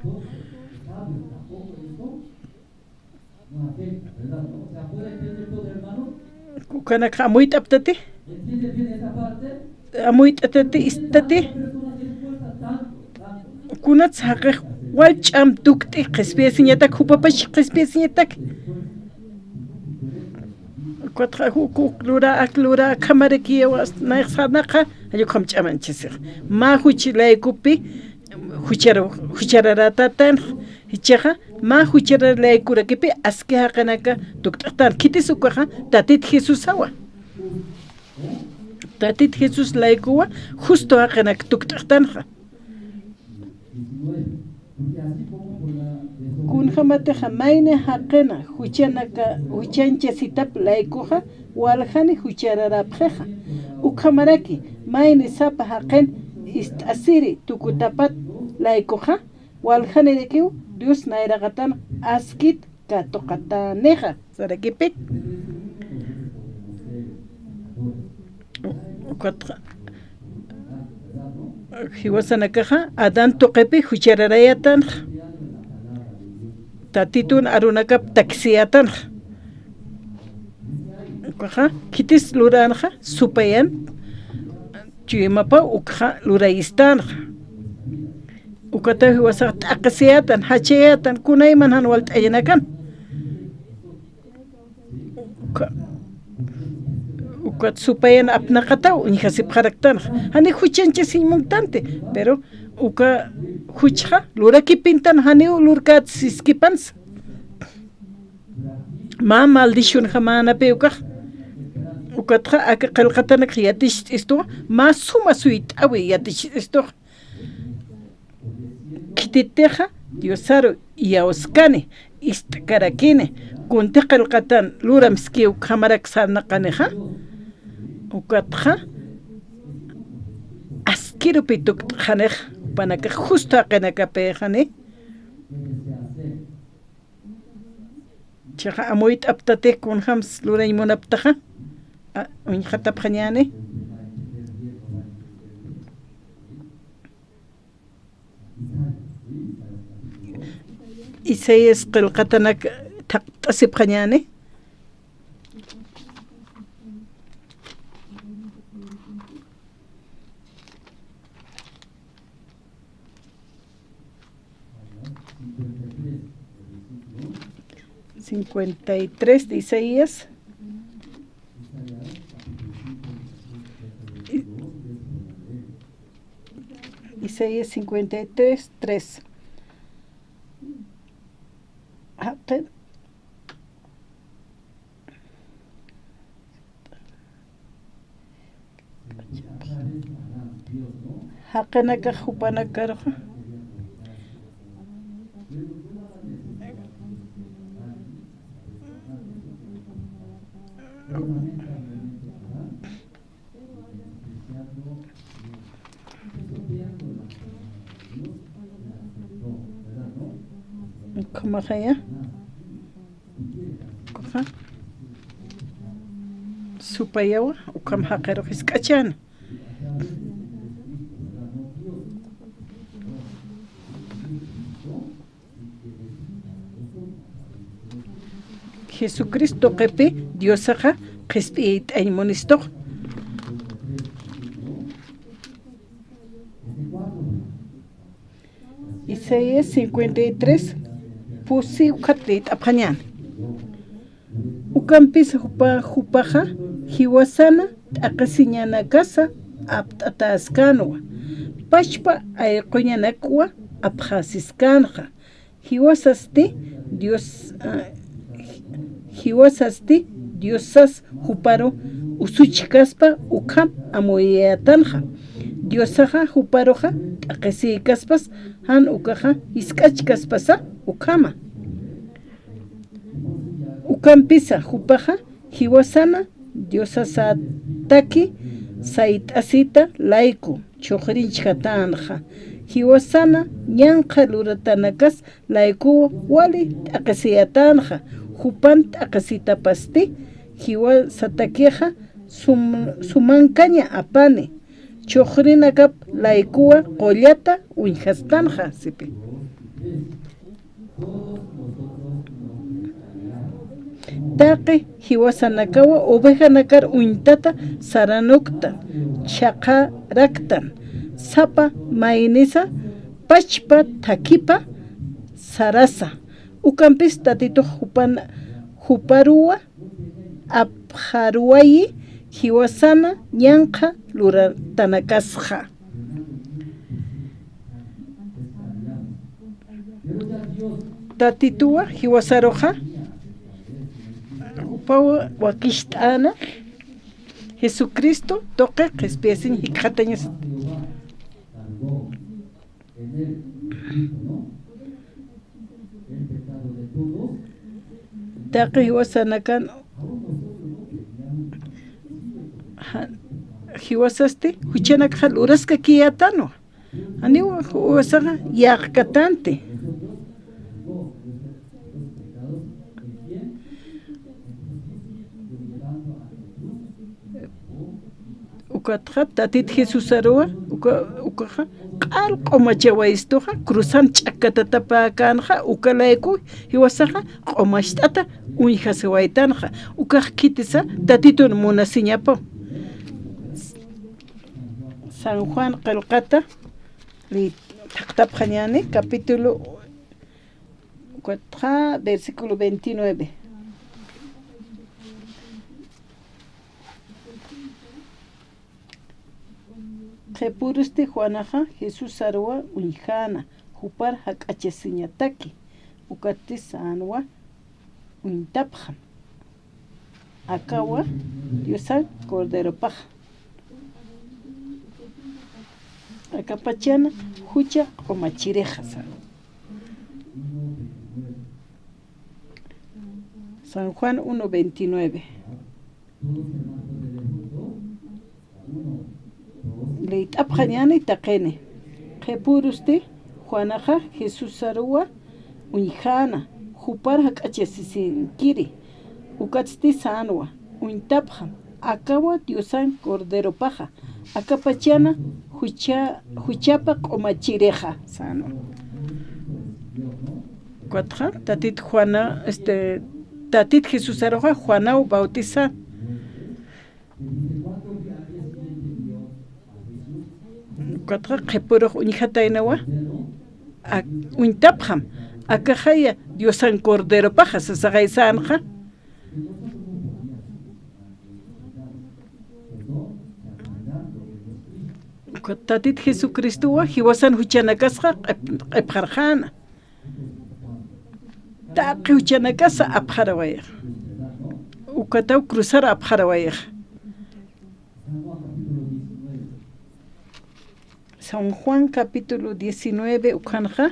Ukanakxa amuyt'aptati. Amuyt'atati, istati. Kunats jaqix wal ch'am tukt'i qhispiyasiñatak, jupapach qhispiyasiñatak. Ukatxa, ju-, ku-, lura, ak-, lura, akhamarakiyawa, nayax sarnaqa, jall ukham ch'amanchasix. Mä juch laykupi, juchar-, juchararatätanx, jichhaxa, mä jucharar laykurakipi, aski jaqinaka tukt'xtan. Khitis ukaxa, Tatit Jesusawa. Tatit Jesús laykuwa, justo jaqinaka tukt'xtanxa. Kunjamatixa mayni jaqina juchanaka, juchanchasitap laykuxa, waljani juchararapxixa. Ukhamaraki, mayni sapa jaqin ist'asiri tukutapat laykuxa, waljanirakiw Dios nayraqatan askit katuqatänixa, sarakipi. Ukatxa, jiwasanakaxa, Adán tuqipi juchararayätanxa. Tatitun arunakap taksiyätanxa. Ukaxa, khitis luränxa, supayan, chuymapaw ukxa lurayistänxa. Ukataw jiwasax t'aqhisiyätan, jachayätan, kunayman jan walt'añanakan. Uka-, ukat supayan apnaqataw uñjasipxaraktanxa. Jani juchanchasiñ munktanti, pero uka juchxa lurakipintan janiw lurkätsiskipansa. Mä maldicionjamänapï ukax. Ukatxa aka qillqatanakx yaticht'istuxa, mä suma suyt'äwi yaticht'istuxa. Khititixa Diosaru iyawskani, ist'karakini, kunti qillqatan luramskiw ukhamarak sarnaqanixa, ukatxa askirupi tukt'xanix, jupanakax justo jaqinakapïxani. Chiqa amuyt'aptati kunjams lurañ munaptaxa, a, uñjatapxañäni. Isaías qillqatanak thaqt'asipxañäni. Cincuenta y tres de Isaías. I-, Isaías cincuenta y tres, tres. Ah, pe-, Jaqinakax jupanakaruxa. Ukhamaxaya. Ukaxa. Supayawa, ukham jaqirux jisk'achäna. Jesucristo tuqipi Diosaxa qhispiyayt'añ munistuq. Isaías cincuenta y tres, pusi ukhat liyt'apxañäni. Ukampisa jupa, jupaxa jiwasana t'aqhisiñanakasa apt'atäskänwa, pachpa ayquñanakwa apxasiskänxa. Jiwasasti Dios, ah, jiwasasti Diosas juparu usuchkaspa ukham amuyayätanxa. Diosaxa juparuxa t'aqhisïkaspas jan ukaxa jisk'achkaspasa ukhama. Ukampisa jupaxa jiwasana Diosasataki sayt'asita layku chhuqrinchkatänxa. Jiwasana ñanqha luratanakas laykuwa wali t'aqhisiyatänxa. Jupan t'aqhisitapasti jiwasatakixa sum-, sumankaña apani. Chhuqrinakap laykuwa qullata uñjastanxa, sipi. Taqi jiwasanakawa ovejanakar uñtata saranuktan, chhaqaraktan, sapa maynisa pachpa thakhipa sarasa. Ukampis Tatitux jupan, juparuwa apxaruwayi jiwasana ñanqha luratanakasxa. Tatituwa jiwasaruxa jupaw wakicht'äna Jesucristo tuqi qhispiyasiñ jikxatañasat. Taqi jiwasanakan, ja-, jiwasasti juchanakxa luraskakiyätanwa. Janiw jiwasaxa yäqkatänti. Ukatxa Tatit Jesusaruwa, uka, ukaxa q'al q'umachawaystuxa, cruzan ch'akkatatapäkänxa, uka layku jiwasaxa q'umacht'ata uñjasiwaytanxa, ukax khitisa Tatitun munasiñapaw. San Juan qillqata, li-, thaqtapxañäni, capítulo cuatro, versículo veintinueve. Qhipurusti Juanaxa Jesusaruwa uñjäna, jupar jak'achasiñataki, ukatsti sänwa uñtapxam. Akawa Diosan Corderopaxa. Akapachana jucha q'umachirixa, san. San Juan uno veintinueve. Liyt'apxañäni taqini. Qhipurusti Juanaxa Jesusaruwa uñjäna, jupar jak'achasisinkiri, ukatsti sänwa uñtapxam, akawa Diosan Corderopaxa, akapachana jucha-, juchapa q'umachirixa, sänwa. Ukatxa Tatit Juana, este, Tatit Jesusaruxa Juanaw bautizä. Ukatxa qhipurux uñjataynawa, ak-, uñtapxam, akaxaya Diosan Corderopaxa sasaxay sänxa. Ukat Tatit Jesucristowa jiwasan juchanakasxa q'ip-, q'ipxarxäna. Taqi juchanakasa apxarawayxa. Ukataw cruzar apxarawayxa. San Juan capítulo diecinueve ukhanxa.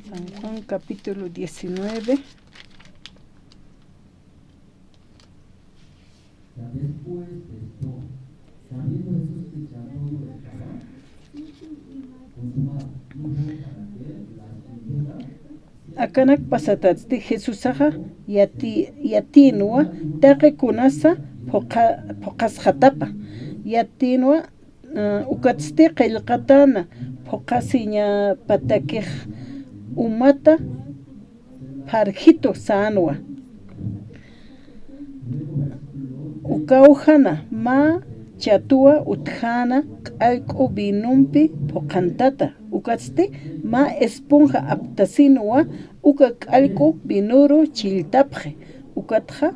San Juan capítulo diecinueve. Akanak pasatatsti Jesusaxa yati-, yatïnwa taqi kunasa phuqa-, phuqasxatapa. Yatïnwa, eh, ukatsti qillqatäna phuqasiñapatakix umata pharjitu sänwa. Ukawjana mä chatuwa utjäna q'allk'u vinumpi phuqhantata, ukatsti mä esponja aptasinwa uka q'allk'u vinuru chilltapxi, ukatxa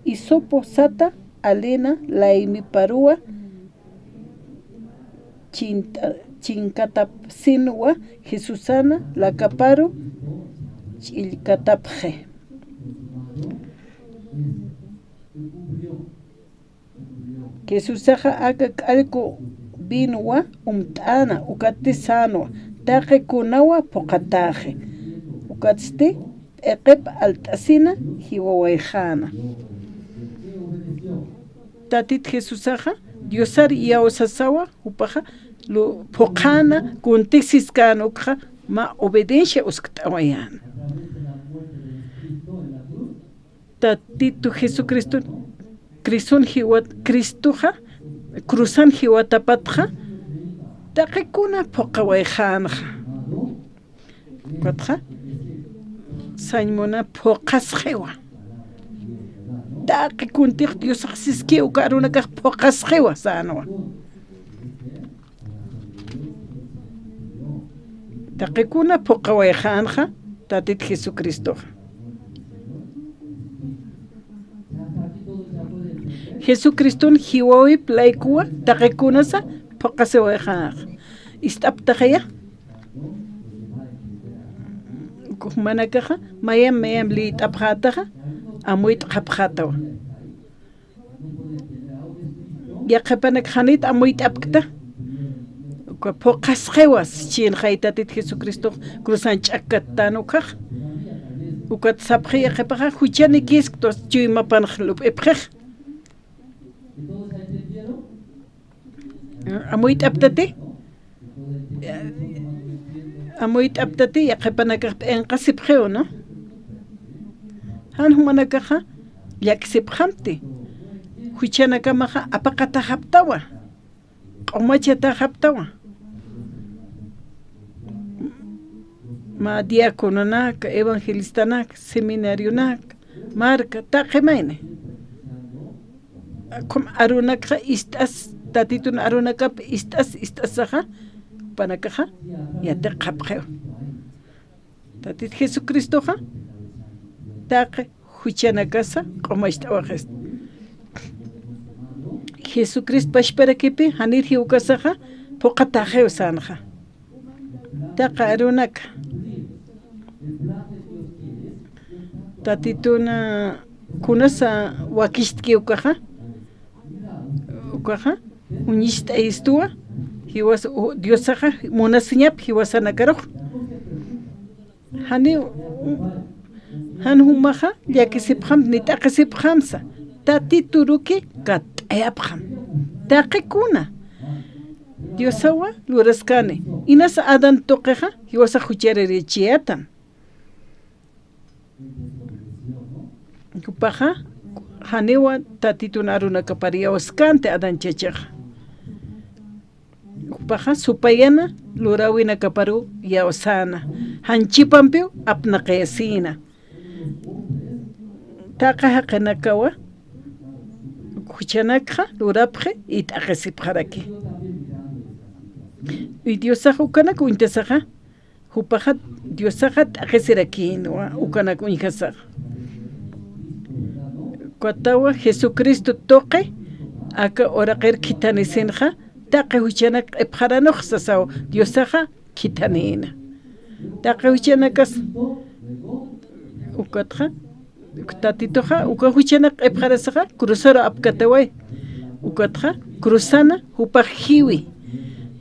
hisopo sata alina laymiparuwa chinta-, chinkatapsinwa Jesusana lakaparu ch'illkatapxi. Jesusaxa aka q'allk'u vinwa umt'äna, ukatsti sänwa, taqi kunawa phuqhatäxi, ukatsti p'iqip alt'asina jiwawayxäna. Tatit Jesusaxa Diosar iyawsasawa, jupaxa lu-, phuqhäna, kuntix siskän ukxa mä obediencia uskt'awayäna. Tatitu Jesucristo, Criston jiwat-, Cristoxa, cruzan jiwatapatxa, taqi kuna phuqhawayxänxa. Ukatxa, sañ muna phuqhasxiwa. Taqi kuntix Diosax siski uka arunakax phuqhasxiwa sänwa. Taqi kuna phuqhawayxänxa Tatit Jesucristoxa. Jesucriston jiwawip laykuwa taqi kunasa phuqhasiwayxänxa. Ist'aptaxaya. Jumanakaxa mayam mayam liyt'apxätaxa, amuyt'xapxätawa. Yaqhipanak janit amuyt'apkta. Uka phuqhasxiwa, chinxay Tatit Jesucristox cruzan ch'akkattan ukhax. Ukat sapxi yaqhipaxa, juchanikïskta, chuymapanx lup'ipxix. Amuyt'aptati, amuyt'aptati, yaqhipanakax p'inqasipxiw, ¿no? Jan jumanakaxa llakisipxamti. Juchanakamaxa apaqataxaptawa, q'umachataxaptawa. Mä diacononaka, evangelistanaka, seminarionaka, marka, taqi mayni. Akhum arunakxa ist'as, Tatitun arunakap ist'as, ist'asaxa, jupanakaxa yatiqapxiw. Tatit Jesucristoxa, taqi juchanakasa q'umacht'awayxista. Jesucristo pachparakipi, janir jiwkasaxa, phuqhataxiw sänxa. Taqi arunaka. Tatitun kunasa wakistki ukaxa, ukaxa, uñist'ayistuwa, jiwas u-, Diosaxa munasiñap jiwasanakarux. Janiw, jan jumaxa llakisipxam, ni t'aqisipxamsa, Tatituruki katt'ayapxam. Taqi kuna Diosawa luraskani, inas Adán tuqixa jiwasax jucharirichiyätan. Jupaxa janiwa Tatitun arunakapar iyawskänti Adán chachaxa. Jupaxa supayana luräwinakaparuw iyawsäna, janchipampiw apnaqayasïna. Taqi jaqinakawa juchanakxa lurapxi y t'aqisipxaraki. Y Diosax ukanak uñtasaxa, jupaxa Diosaxa t'aqisirakïnwa ukanak uñjasaxa. Ukatawa Jesucristo tuqi aka uraqir khithanisinxa, taqi juchanak q'ipxaranux sasaw, Diosaxa khithanïna. Taqi juchanakas, ukatxa, Tatituxa, uka juchanak q'ipxarasaxa, cruzaru apkataway. Ukatxa, cruzana, jupax jiwi.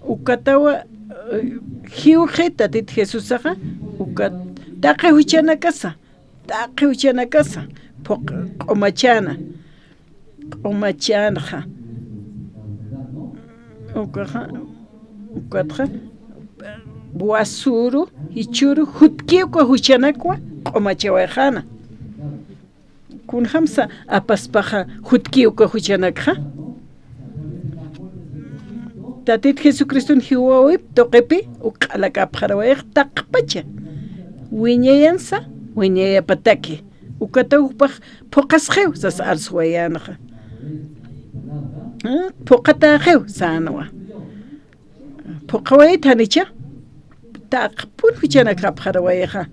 Ukatawa, eh, jiwxi Tatit Jesusaxa, ukat, taqi juchanakasa, taqi juchanakasa, phuq-, q'umachana. Q'umachanxa. Ukaxa, ukatxa, wasuru, jichhüru, jutki uka juchanakwa q'umachawayxäna. Kunjamsa apaspaxa jutki uka juchanakxa. Tatit Jesucriston jiwawip tuqipi uk q'alak apxarawayix taqpacha. Wiñayansa, wiñayapataki. Ukataw jupax phuqasxiw sas arswayänxa. Ah, phuqatäxiw sänwa. Phuqawayit janicha. Taqpun juchanak apxarawayixa.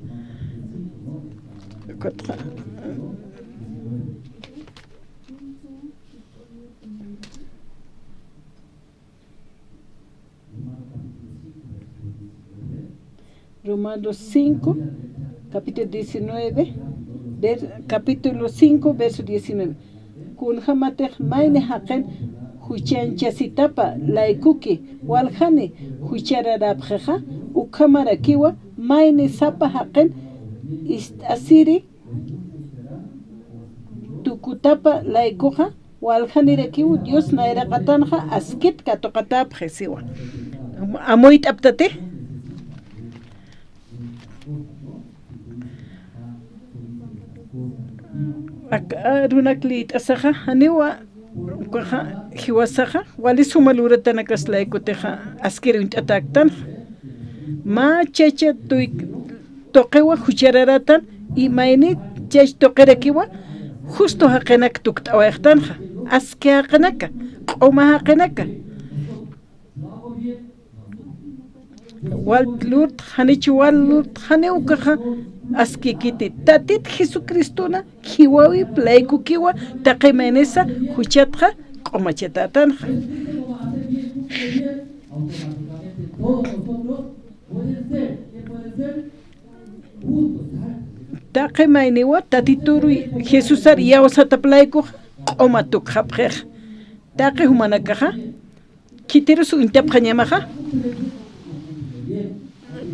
Romanos cinco, capítulo diecinueve, ver-, capítulo cinco, verso diecinueve. Kunjamatix mayni jaqin juchanchasitapa laykuki waljani juchararapxixa, ukhamarakiwa mayni sapa jaqin ist'asiri tukutapa laykuxa, waljanirakiw Dios nayraqatanxa askit katuqatäpxi siwa. Amuyt'aptati. Ak-, a, runak liyt'asaxa, janiwa, ukaxa, jiwasaxa, wali suma luratanakas laykutixa, askir uñt'atäktanxa. Mä chacha tuy-, tuqiwa juchararatan, imayni chach tuqirakiwa, justo jaqinak tukt'awayxtanxa, aski jaqinaka, q'uma jaqinaka. Wal lurtx, janich wal lurtx, janiw ukaxa askikiti. Tatit Jesucristona jiwawip laykukiwa taqi maynisa juchatxa q'umachatätanxa. Taqi mayniwa Tatitur Jesusar iyawsatap laykuxa q'uma tukxapxixa. Taqi jumanakaxa khitirus uñtapxañamaxa.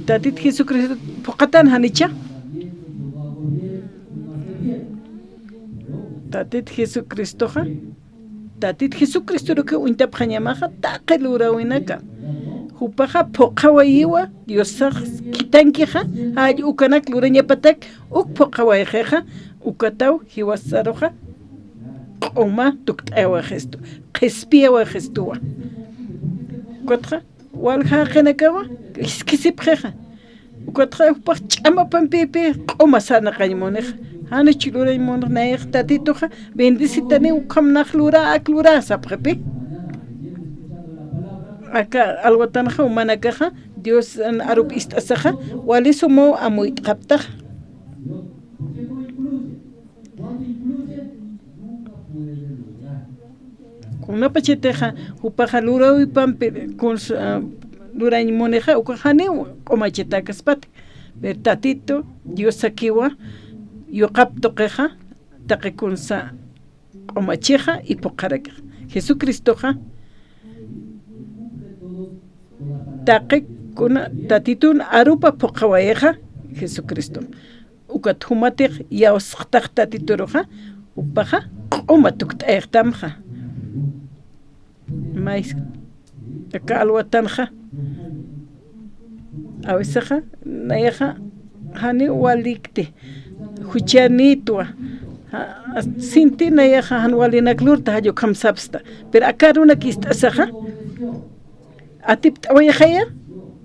Tatit Jesucristo phuqatan janicha. Tatit Jesucristoxa, Tatit Jesucristoruki uñtapxañamaxa taqi luräwinaka. Jupaxa phuqhawayiwa Diosax khitankixa, jall ukanak lurañapatak uk phuqhawayxixa, ukataw jiwasaruxa q'uma tukt'ayawaxistu, qhispiyawaxistuwa. Ukatxa, walja jaqinakawa, jiskhisipxixa. Ukatxa, jupax ch'amapampipi q'uma sarnaqañ munixa. Janich lurañ munix, nayax Tatituxa, bendecitani ukham nax lurä, ak lurä sapxipi. Aka alwatanxa, jumanakaxa, Dios arup ist'asaxa, wali sumaw amuyt'xaptaxa. Kunapachatixa, jupaxa luräwipampi kuns-, a, lurañ munixa, ukax janiw q'umachatäkaspati. Pero Tatitu Diosakiwa, yuqap tuqixa, taqi kunsa q'umachixa y phuqharakixa. Jesucristoxa, taqi kuna Tatitun arupa phuqhawayixa Jesucristo. Ukat jumatix iyawsxtax Tatituruxa, jupaxa q'uma tukt'ayxtamxa. Mays, aka alwatanxa. A veces, nayaxa, janiw walikti, juchanïtwa, ja, sinti nayaxa jan walinak lurta, jall ukham sapsta. Pero aka arunak ist'asaxa, atipt'awayxaya,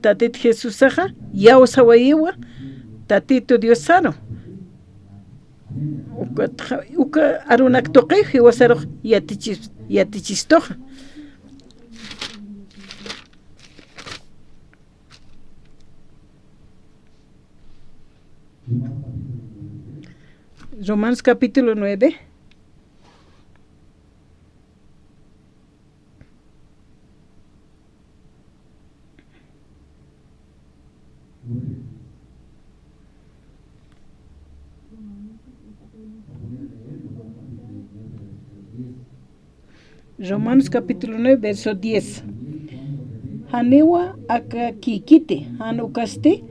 Tatit Jesusaxa, iyawsawayiwa, Tatitu Diosaru. Uka, uka arunak tuqi, jiwasarux yatichis-, yatichistuxa. Romanos capítulo nueve. Romanos capítulo nueve, verso diez. Janiwa akakïkiti, jan ukasti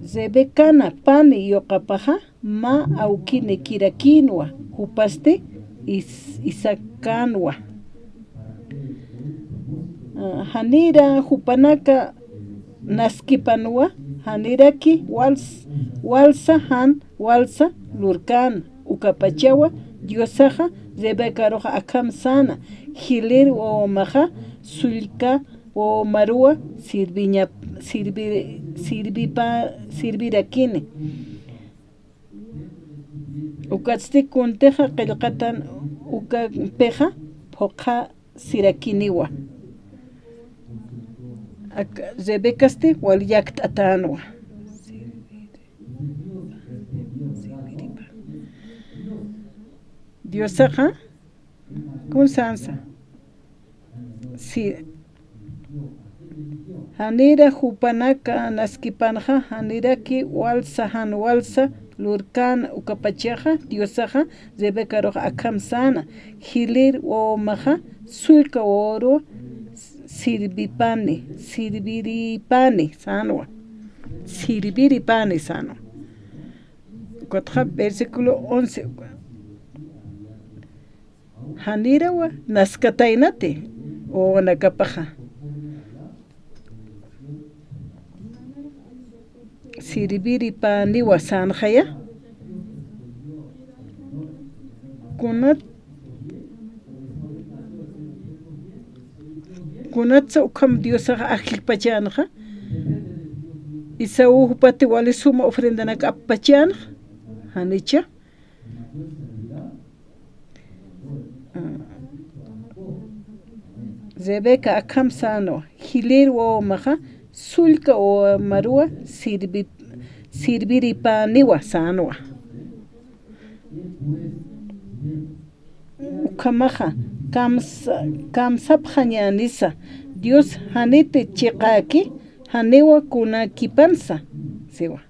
Rebecana pani yuqapaxa, mä awkinikirakïnwa, jupasti Is-, Isaacänwa. Ah, janira jupanaka naskipanwa, janiraki wals-, walsa jan walsa lurkän, Ukapachawa Diosaxa Rebecarux akham säna, jilïr wawamaxa sullka wawamaruwa sirviña-, sirvi-, sirvipa-, sirvirakini. Ukatsti kuntixa qillqatan ukampixa phuqhasirakiniwa. Ak-, Rebecasti wal llakt'atänwa. Diosaxa kun sänsa. Si, janira jupanaka naskipanxa, janiraki walsa, jan walsa lurkän ukapachaxa, Diosaxa Rebecarux akham säna, jilïr wawamaxa sullka wawaruwa sirvipani, sirviripani sänwa. Sirviripani sänwa. Ukatxa versículo once. Janirawa naskataynati wawanakapaxa. Sirviripäniwa sänxaya. Kunat, kunatsa ukham Diosax ajllpachänxa. Esaú jupati wali suma ofrendanak apachänxa. Janicha. Rebeca akham sänwa, jilïr wawamaxa sullka wawamaruwa sirvi-, sirviripäniwa sänwa. Ukhamaxa, kamsa-, kamsapxañänisa, Dios janiti chiqäki, janiwa kunakipansa, siwa.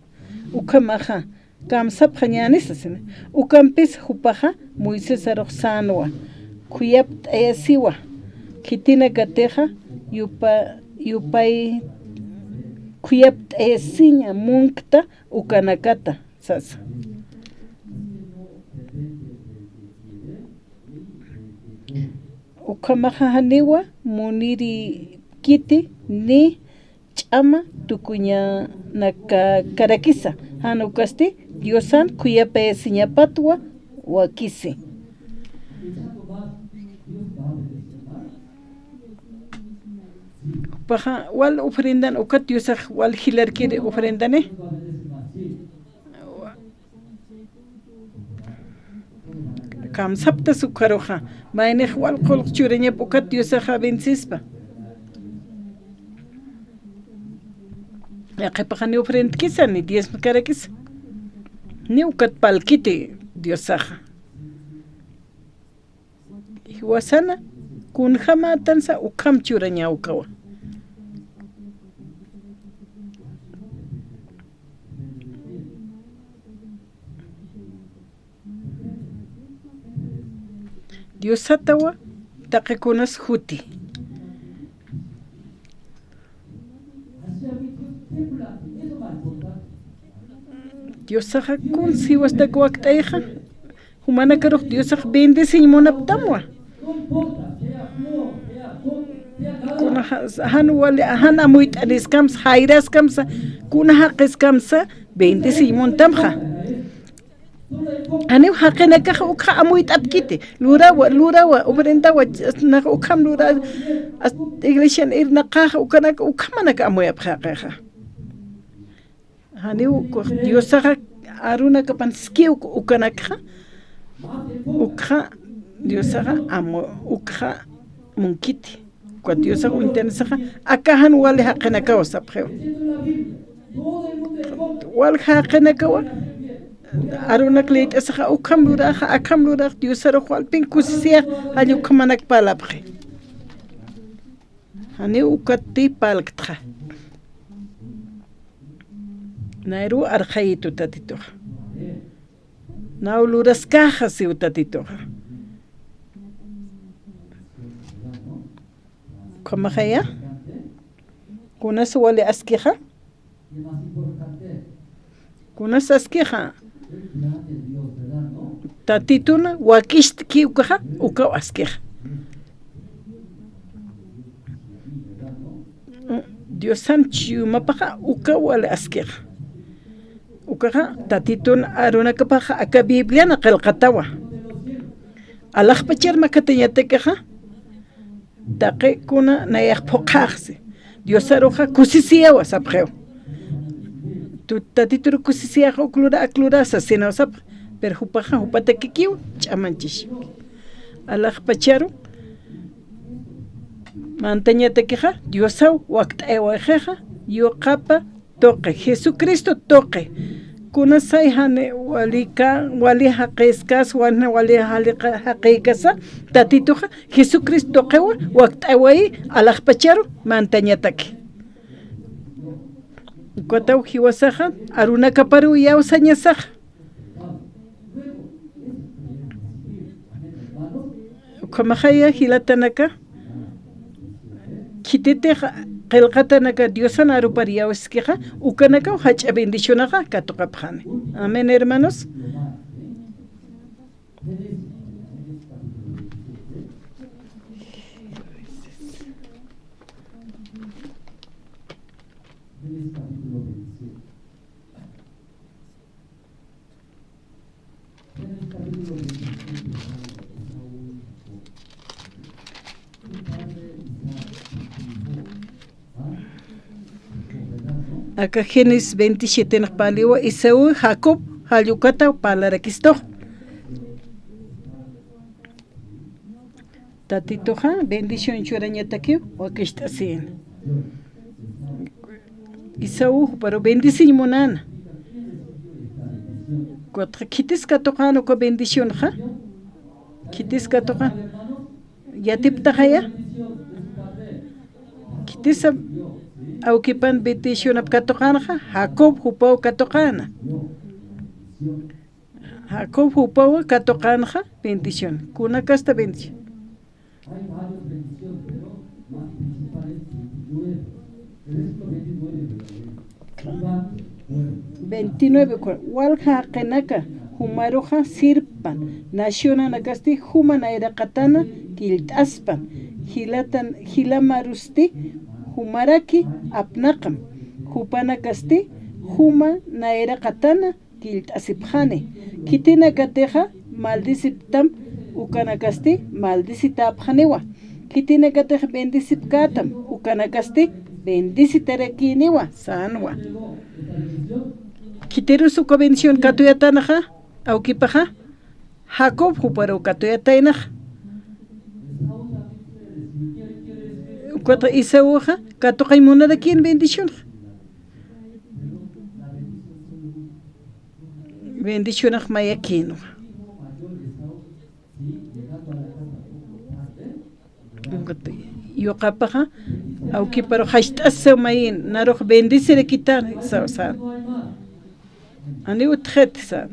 Ukhamaxa, kamsapxañänisa, sina. Ukampis jupaxa Moisesarux sänwa, khuyapt'ayasiwa, khitinakatixa yupa-, yupay-, khuyapt'ayasiña munkta ukanakata, sasa. Ukhamaxa janiwa munirikiti ni ch'ama tukuñanakakarakisa, jan ukasti Diosan khuyapayasiñapatwa wakisi. Jupaxa wal ofrendan ukat Diosax wal jilarkiri ofrendani. Kamsaptas ukharuxa, maynix wal qullq churañap ukat Diosaxa bendispa. Yaqhipaxa ni ofrendkisa, ni diezmkarakisa, ni ukat parlkiti Diosaxa. Jiwasana, kunjamätansa ukham churaña ukawa. Diosatawa taqikunas juti. Diosaxa kun siwastak wakt'ayxa, jumanakarux Diosax bendeciñ munaptamwa. Kunaxa, jan wali, jan amuyt'aniskamsa, jayraskamsa, kuna jaqiskamsa, bendeciñ muntamxa. Janiw jaqinakaxa ukxa amuyt'apkiti. Lurawa, lurawa, ofrendawa, nax ukham lura, as-, iglesian irnaqaxa, ukanaka, ukhamanak amuyapxi jaqixa. Janiw uk-, Diosaxa arunakapan sikiw ukanakxa, ukxa Diosaxa amu, ukxa munkiti. Ukat Diosax uñtanisaxa, aka jan wali jaqinakawa sapxiw. Wal jaqinakawa, arunak liyt'asaxa, ukham luraxa, akham lurax, Diosarux walpin kusisiyax, jall ukhamanak parlapxi. Janiw ukatï parlktxa. Nayruw arxayitu Tatituxa. Naw luraskaxa siw Tatituxa. Ukhamaxaya. Kunas wali askixa. Kunas askixa. Tatitun wakistki ukaxa, ukaw askixa. Diosan chuymapaxa, ukaw wali askixa. Ukaxa, Tatitun arunakapaxa aka Bibliana qillqatawa. Alaxpachar makatañatakixa, taqi kuna nayax phuqhaxsi. Diosaruxa kusisiyawa sapxiw. Tu-, Tatituru kusisiyaxa uk lura, ak lura sasinaw sapx. Pero jupaxa, jupatakikiw ch'amañchix. Alaxpacharu mantañatakixa, Diosaw wakt'ayawayixa, yuqapa tuqi, Jesucristo tuqi. Kunasay jani walïka, wali jaqïskas, wan wali jali qa-, jaqïkasa, Tatituxa, Jesucristo tuqiwa, wakt'awayi, alaxpacharu mantañataki. Ukataw jiwasaxa, arunakaparuw iyawsañasaxa. Ukhamaxaya jilatanaka, khititix qillqatanaka Diosan arupar iyawskixa, ukanakaw jach'a bendicionaxa katuqapxani. Amén, hermanos. Aka Génesis veintisiete nix paliwa, Esaú, Jacob, jall ukata parlarakistux. Tatituxa bendición churañatakiw wakicht'asïn. Esaú juparu bendiciñ munäna. Ukatxa khitis katuqäna uka bendicionxa. Khitis katuqäna. Yatiptaxaya. Khitisa awkipan bendicionap katuqänxa, Jacob jupaw katuqäna. Jacob jupaw katuqänxa bendición. Kunakasta bendición. Veintinueve, walja jaqinaka, jumaruxa sirpan, nacionanakasti juma nayraqatana killt'aspan, jilatan, jilamarusti jumaraki apnaqam, jupanakasti juma nayraqatana killt'asipxani. Khitinakatixa maldiciptam, ukanakasti maldicitäpxaniwa. Khitinakatix bendicipkätam, ukanakasti bendicitarakïniwa, sänwa. Khitirus uka bendición katuyatanxa, awkipaxa, Jacob juparu katuyataynaxa. Ukata Esaúxa, katuqañ munarakïn bendicionxa. Bendicionax mayakïnwa. Yuqapaxa, awkiparu jacht'asa mayin, narux bendecirakitan, sa, sa. Ani utjit, sa.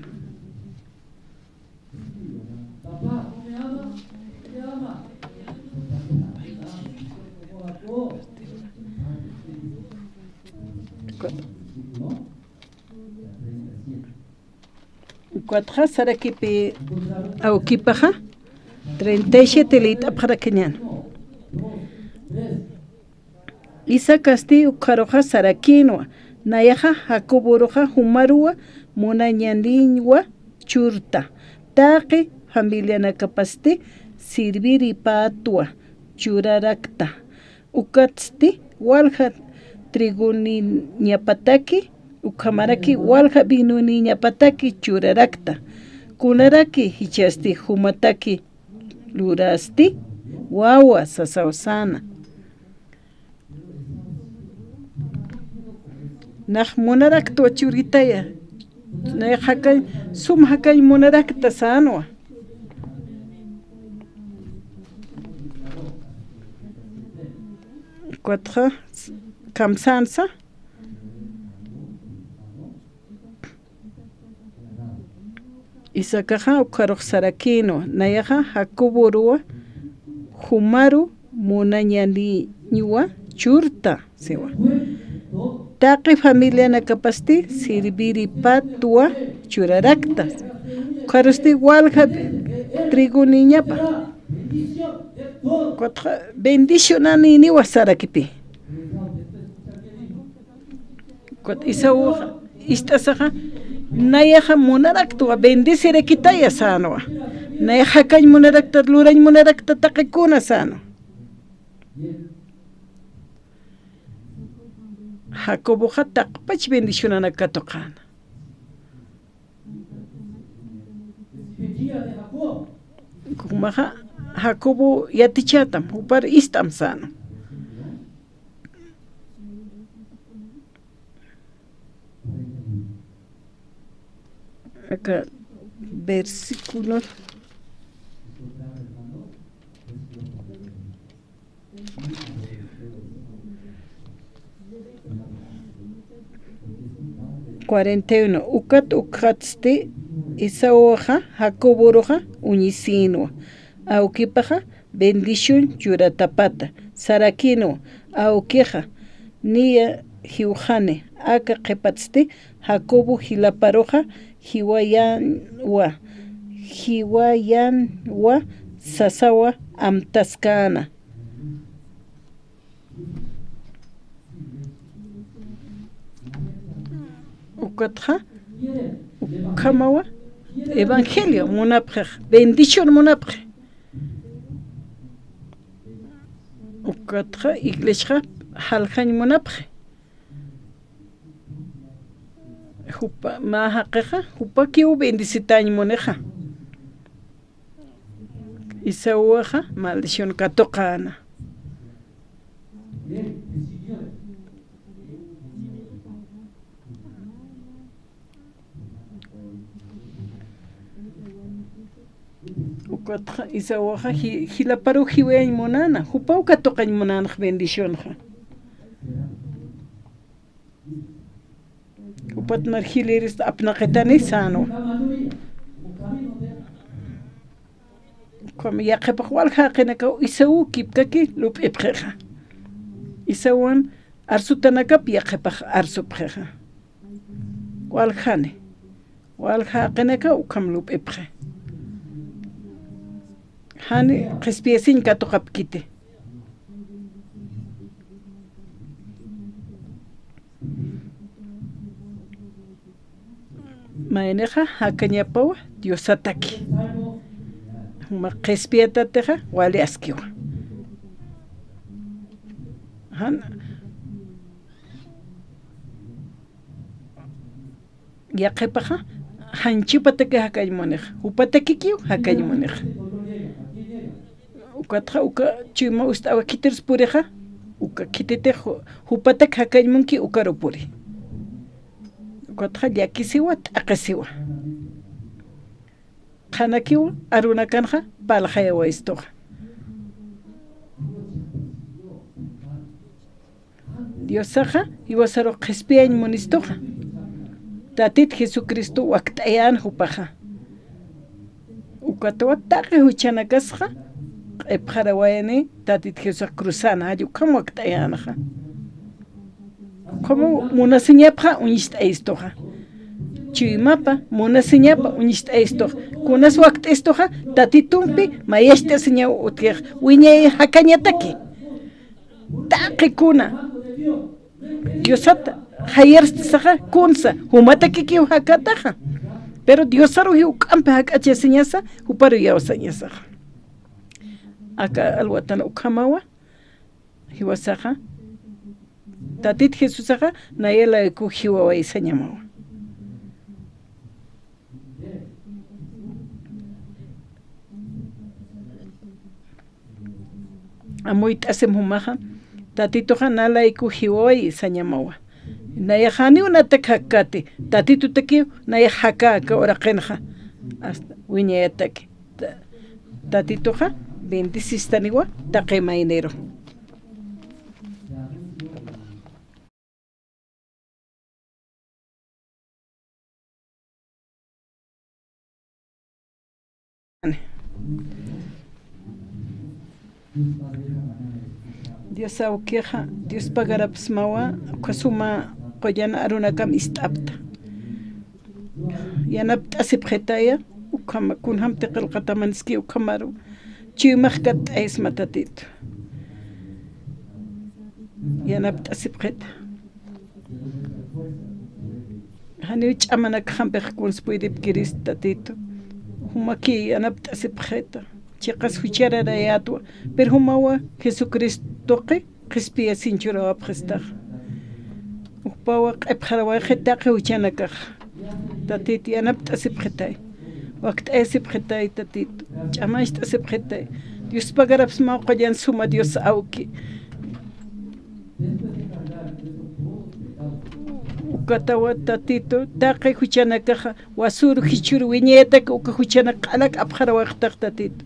Ukatxa sarakipi awkipaxa, treinta y siete liyt'apxarakiñäni. Isaacasti ukxaruxa sarakïnwa, nayaxa Jacoboruxa jumaruwa munañaniñwa churta, taqi familianakapasti sirviripätwa churarakta. Ukatsti walja triguniñapataki, ukhamaraki walja vinuniñapataki churarakta. Kunaraki jichhasti jumataki lurasti, wawa sasaw säna. Nax munaraktwa churitaya. Nax jakañ, sum jakañ munarakta sänwa. Ukatxa kamsänsa. Isaacaxa ukxarux sarakïnwa, nayaxa Jacoboruwa jumaru munañaniñwa churta, siwa. Taqi familianakapasti sirviripatwa churarakta. Ukxarusti walja triguniñapa. Ukatxa bendicionanïniwa sarakipi. Ukat Esaúxa, ist'asaxa, nayaxa munaraktwa bendecirakitaya sänwa. Nayax jakañ munarakta, lurañ munarakta taqi kuna sänwa. Jacoboxa taqpach bendicionanak katuqäna. Jumaxa Jacobo yatichätam, jupar ist'am sänwa. Aka versículo cuarenta y uno. Ukat ukxatsti Esauxa Jacoboruxa uñisïnwa, awkipaxa bendición churatapata sarakïnwa, awkixa niya jiwxani. Aka qhipatsti Jacobo jilaparuxa jiwayanwa, jiwayanwa sasawa amtaskäna. Ukatxa ukhamawa evangelio munapxix, bendición munapxi. Ukatxa iglesiaxa jaljañ munapxi. Jupa, mä jaqixa, jupakiw bendecitañ munixa. Esauxa maldición katuqäna. Ukatxa Esauxa ji-, jilaparuw jiwayañ munäna, jupaw katuqañ munänxa bendicionxa. Jupat mar jilïrista apnaqitani sänwa. Ukham yaqhipax walja jaqinakaw Esaú kipkaki lup'ipxixa. Esaúwan arsutanakap yaqhipax arsupxixa. Waljani. Walja jaqinakaw ukham lup'ipxi. Jani qhispiyasiñ katuqapkiti. Maynixa jakañapawa Diosataki. Juma qhispiyatatixa wali askiwa. Jan yaqhipaxa, janchipataki jakañ munixa, jupatakikiw jakañ munixa. Ukatxa uka chuyma ust'awa khitirus purixa, uka khititix ju-, jupatak jakañ munki ukaru puri. Ukatxa llakisiwa, t'aqisiwa. Qhanakiw arunakanxa parlxayawayistuxa. Diosaxa jiwasaru qhispiyañ munistuxa. Tatit Jesucristo wakt'ayän jupaxa. Ukatwa taqi juchanakasxa q'ipxarawayani Tatit Jesusax cruzan, jall ukham wakt'ayänxa. Ukhamaw munasiñapxa uñist'ayistuxa. Chuymapa munasiñapa uñist'ayistuxa. Kunas wakt'istuxa, Tatitumpi mayacht'asiñaw utjix, wiñay jakañataki. Taqi kuna Diosat jayarstisaxa kunsa, jumatakikiw jakataxa. Pero Diosaru juk'ampi jak'achasiñasa, juparu iyawsañasaxa. Aka alwatan ukhamawa, jiwasaxa, Tatit Jesusaxa, naya layku jiwawaysañamawa. Amuyt'asim jumaxa, Tatituxa na layku jiwawayi sañamawa. Nayax janiw natak jakkati, Tatitutakiw nayax jakä aka uraqinxa. Hasta wiñayataki. Ta-, Tatituxa bendicistaniwa taqi mayniru. Dios awkixa, Dios pagarapsmawa, uka suma qullan arunakam ist'apta. Yanapt'asipxitaya, ukhama kunjamti qillqatamaniski ukhamaru, chuymax katt'ayisma Tatitu. Yanapt'asipxita. Janiw ch'amanakjampix kuns puydipkirista, Tatitu. Jumaki yanapt'asipxita. Chiqas juchararayätwa. Pero jumawa Jesucristoqi qhispiyasin churawapxistaxa. Ukpawa q'ipxarawayxi taqi juchanakaxa. Tatitu, yanapt'asipxitay. Wakt'ayasipxitay, Tatitu. Ch'amancht'asipxitay. Diospagarapsmaw qullan suma Dios awki. Ukatawa, Tatitu, taqi juchanakaxa wasüru jichhüru wiñayataki uka juchanak q'alak apxarawayxtax, Tatitu.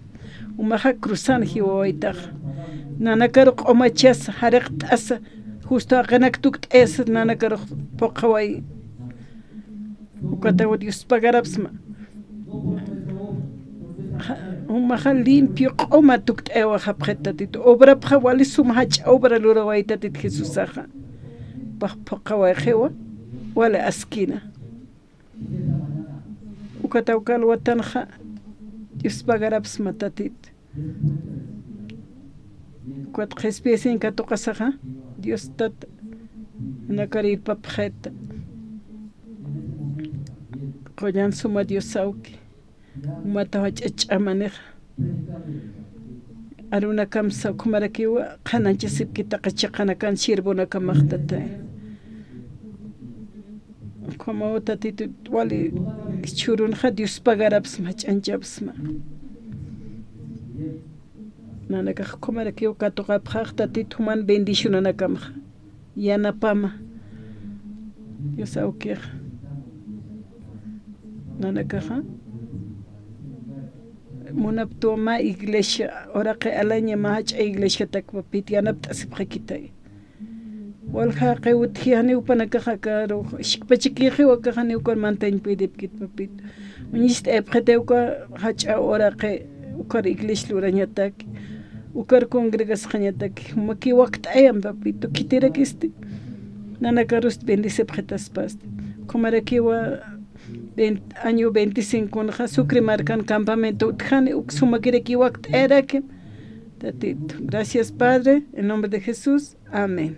Umaxa cruzan jiwawaytaxa. Nanakaru q'umachasa, jariqt'asa, justo jaqinak tukt'ayasa, nanakarux phuqhaway. Ukataw Diospagarapsma. Ja, jumaxa limpio q'uma tukt'ayawayxapxit, Tatitu. Obrapxa wali suma jach'a obra luraway, Tatitu Jesusaxa. Pax phuqhawayxiwa, wali askina. Ukataw kalwatanxa, Diospagarapsma, Tatitu. Ukat qhispiyasiñ katuqasaxa, Dios Tata, nanakarïpapxita. Qullan suma Dios awki, umataw jach'a ch'amanixa. Arunakamsa ukhamarakiwa qhanañchasipkitaqa chiqanakan siervonakamax, Tatay. Ukhamaw, Tatitu, wali jichhürunxa Diospagarapsma, jach'añchapsma. Nanakax ukhamarakiw katuqapxax, Tatitu, juman bendicionanakamxa. Yanapama. Dios awkixa. Nanakaxa. Munaptwa mä iglesia, uraqi alaña mä jach'a iglesiatak, Papito, yanapt'asipxakitay. Walja jaqi utji, janiw jupanakax akaru, iskpachakixiw akax janiw ukar mantañ puydipkit, Papito. Uñist'ayapxitay uka jach'a uraqi, ukar iglesia lurañataki, ukar congregasxañataki, jumaki wakt'ayam, Papito, khitirakisti. Nanakarust bendecipxitaspasti. Ukhamarakiwa, vein-, año veinticinco unxa Sucre markan campamento utjani, uk sumakiraki wakt'ayarakim. Tatitu. Gracias, Padre, en nombre de Jesús. Amén.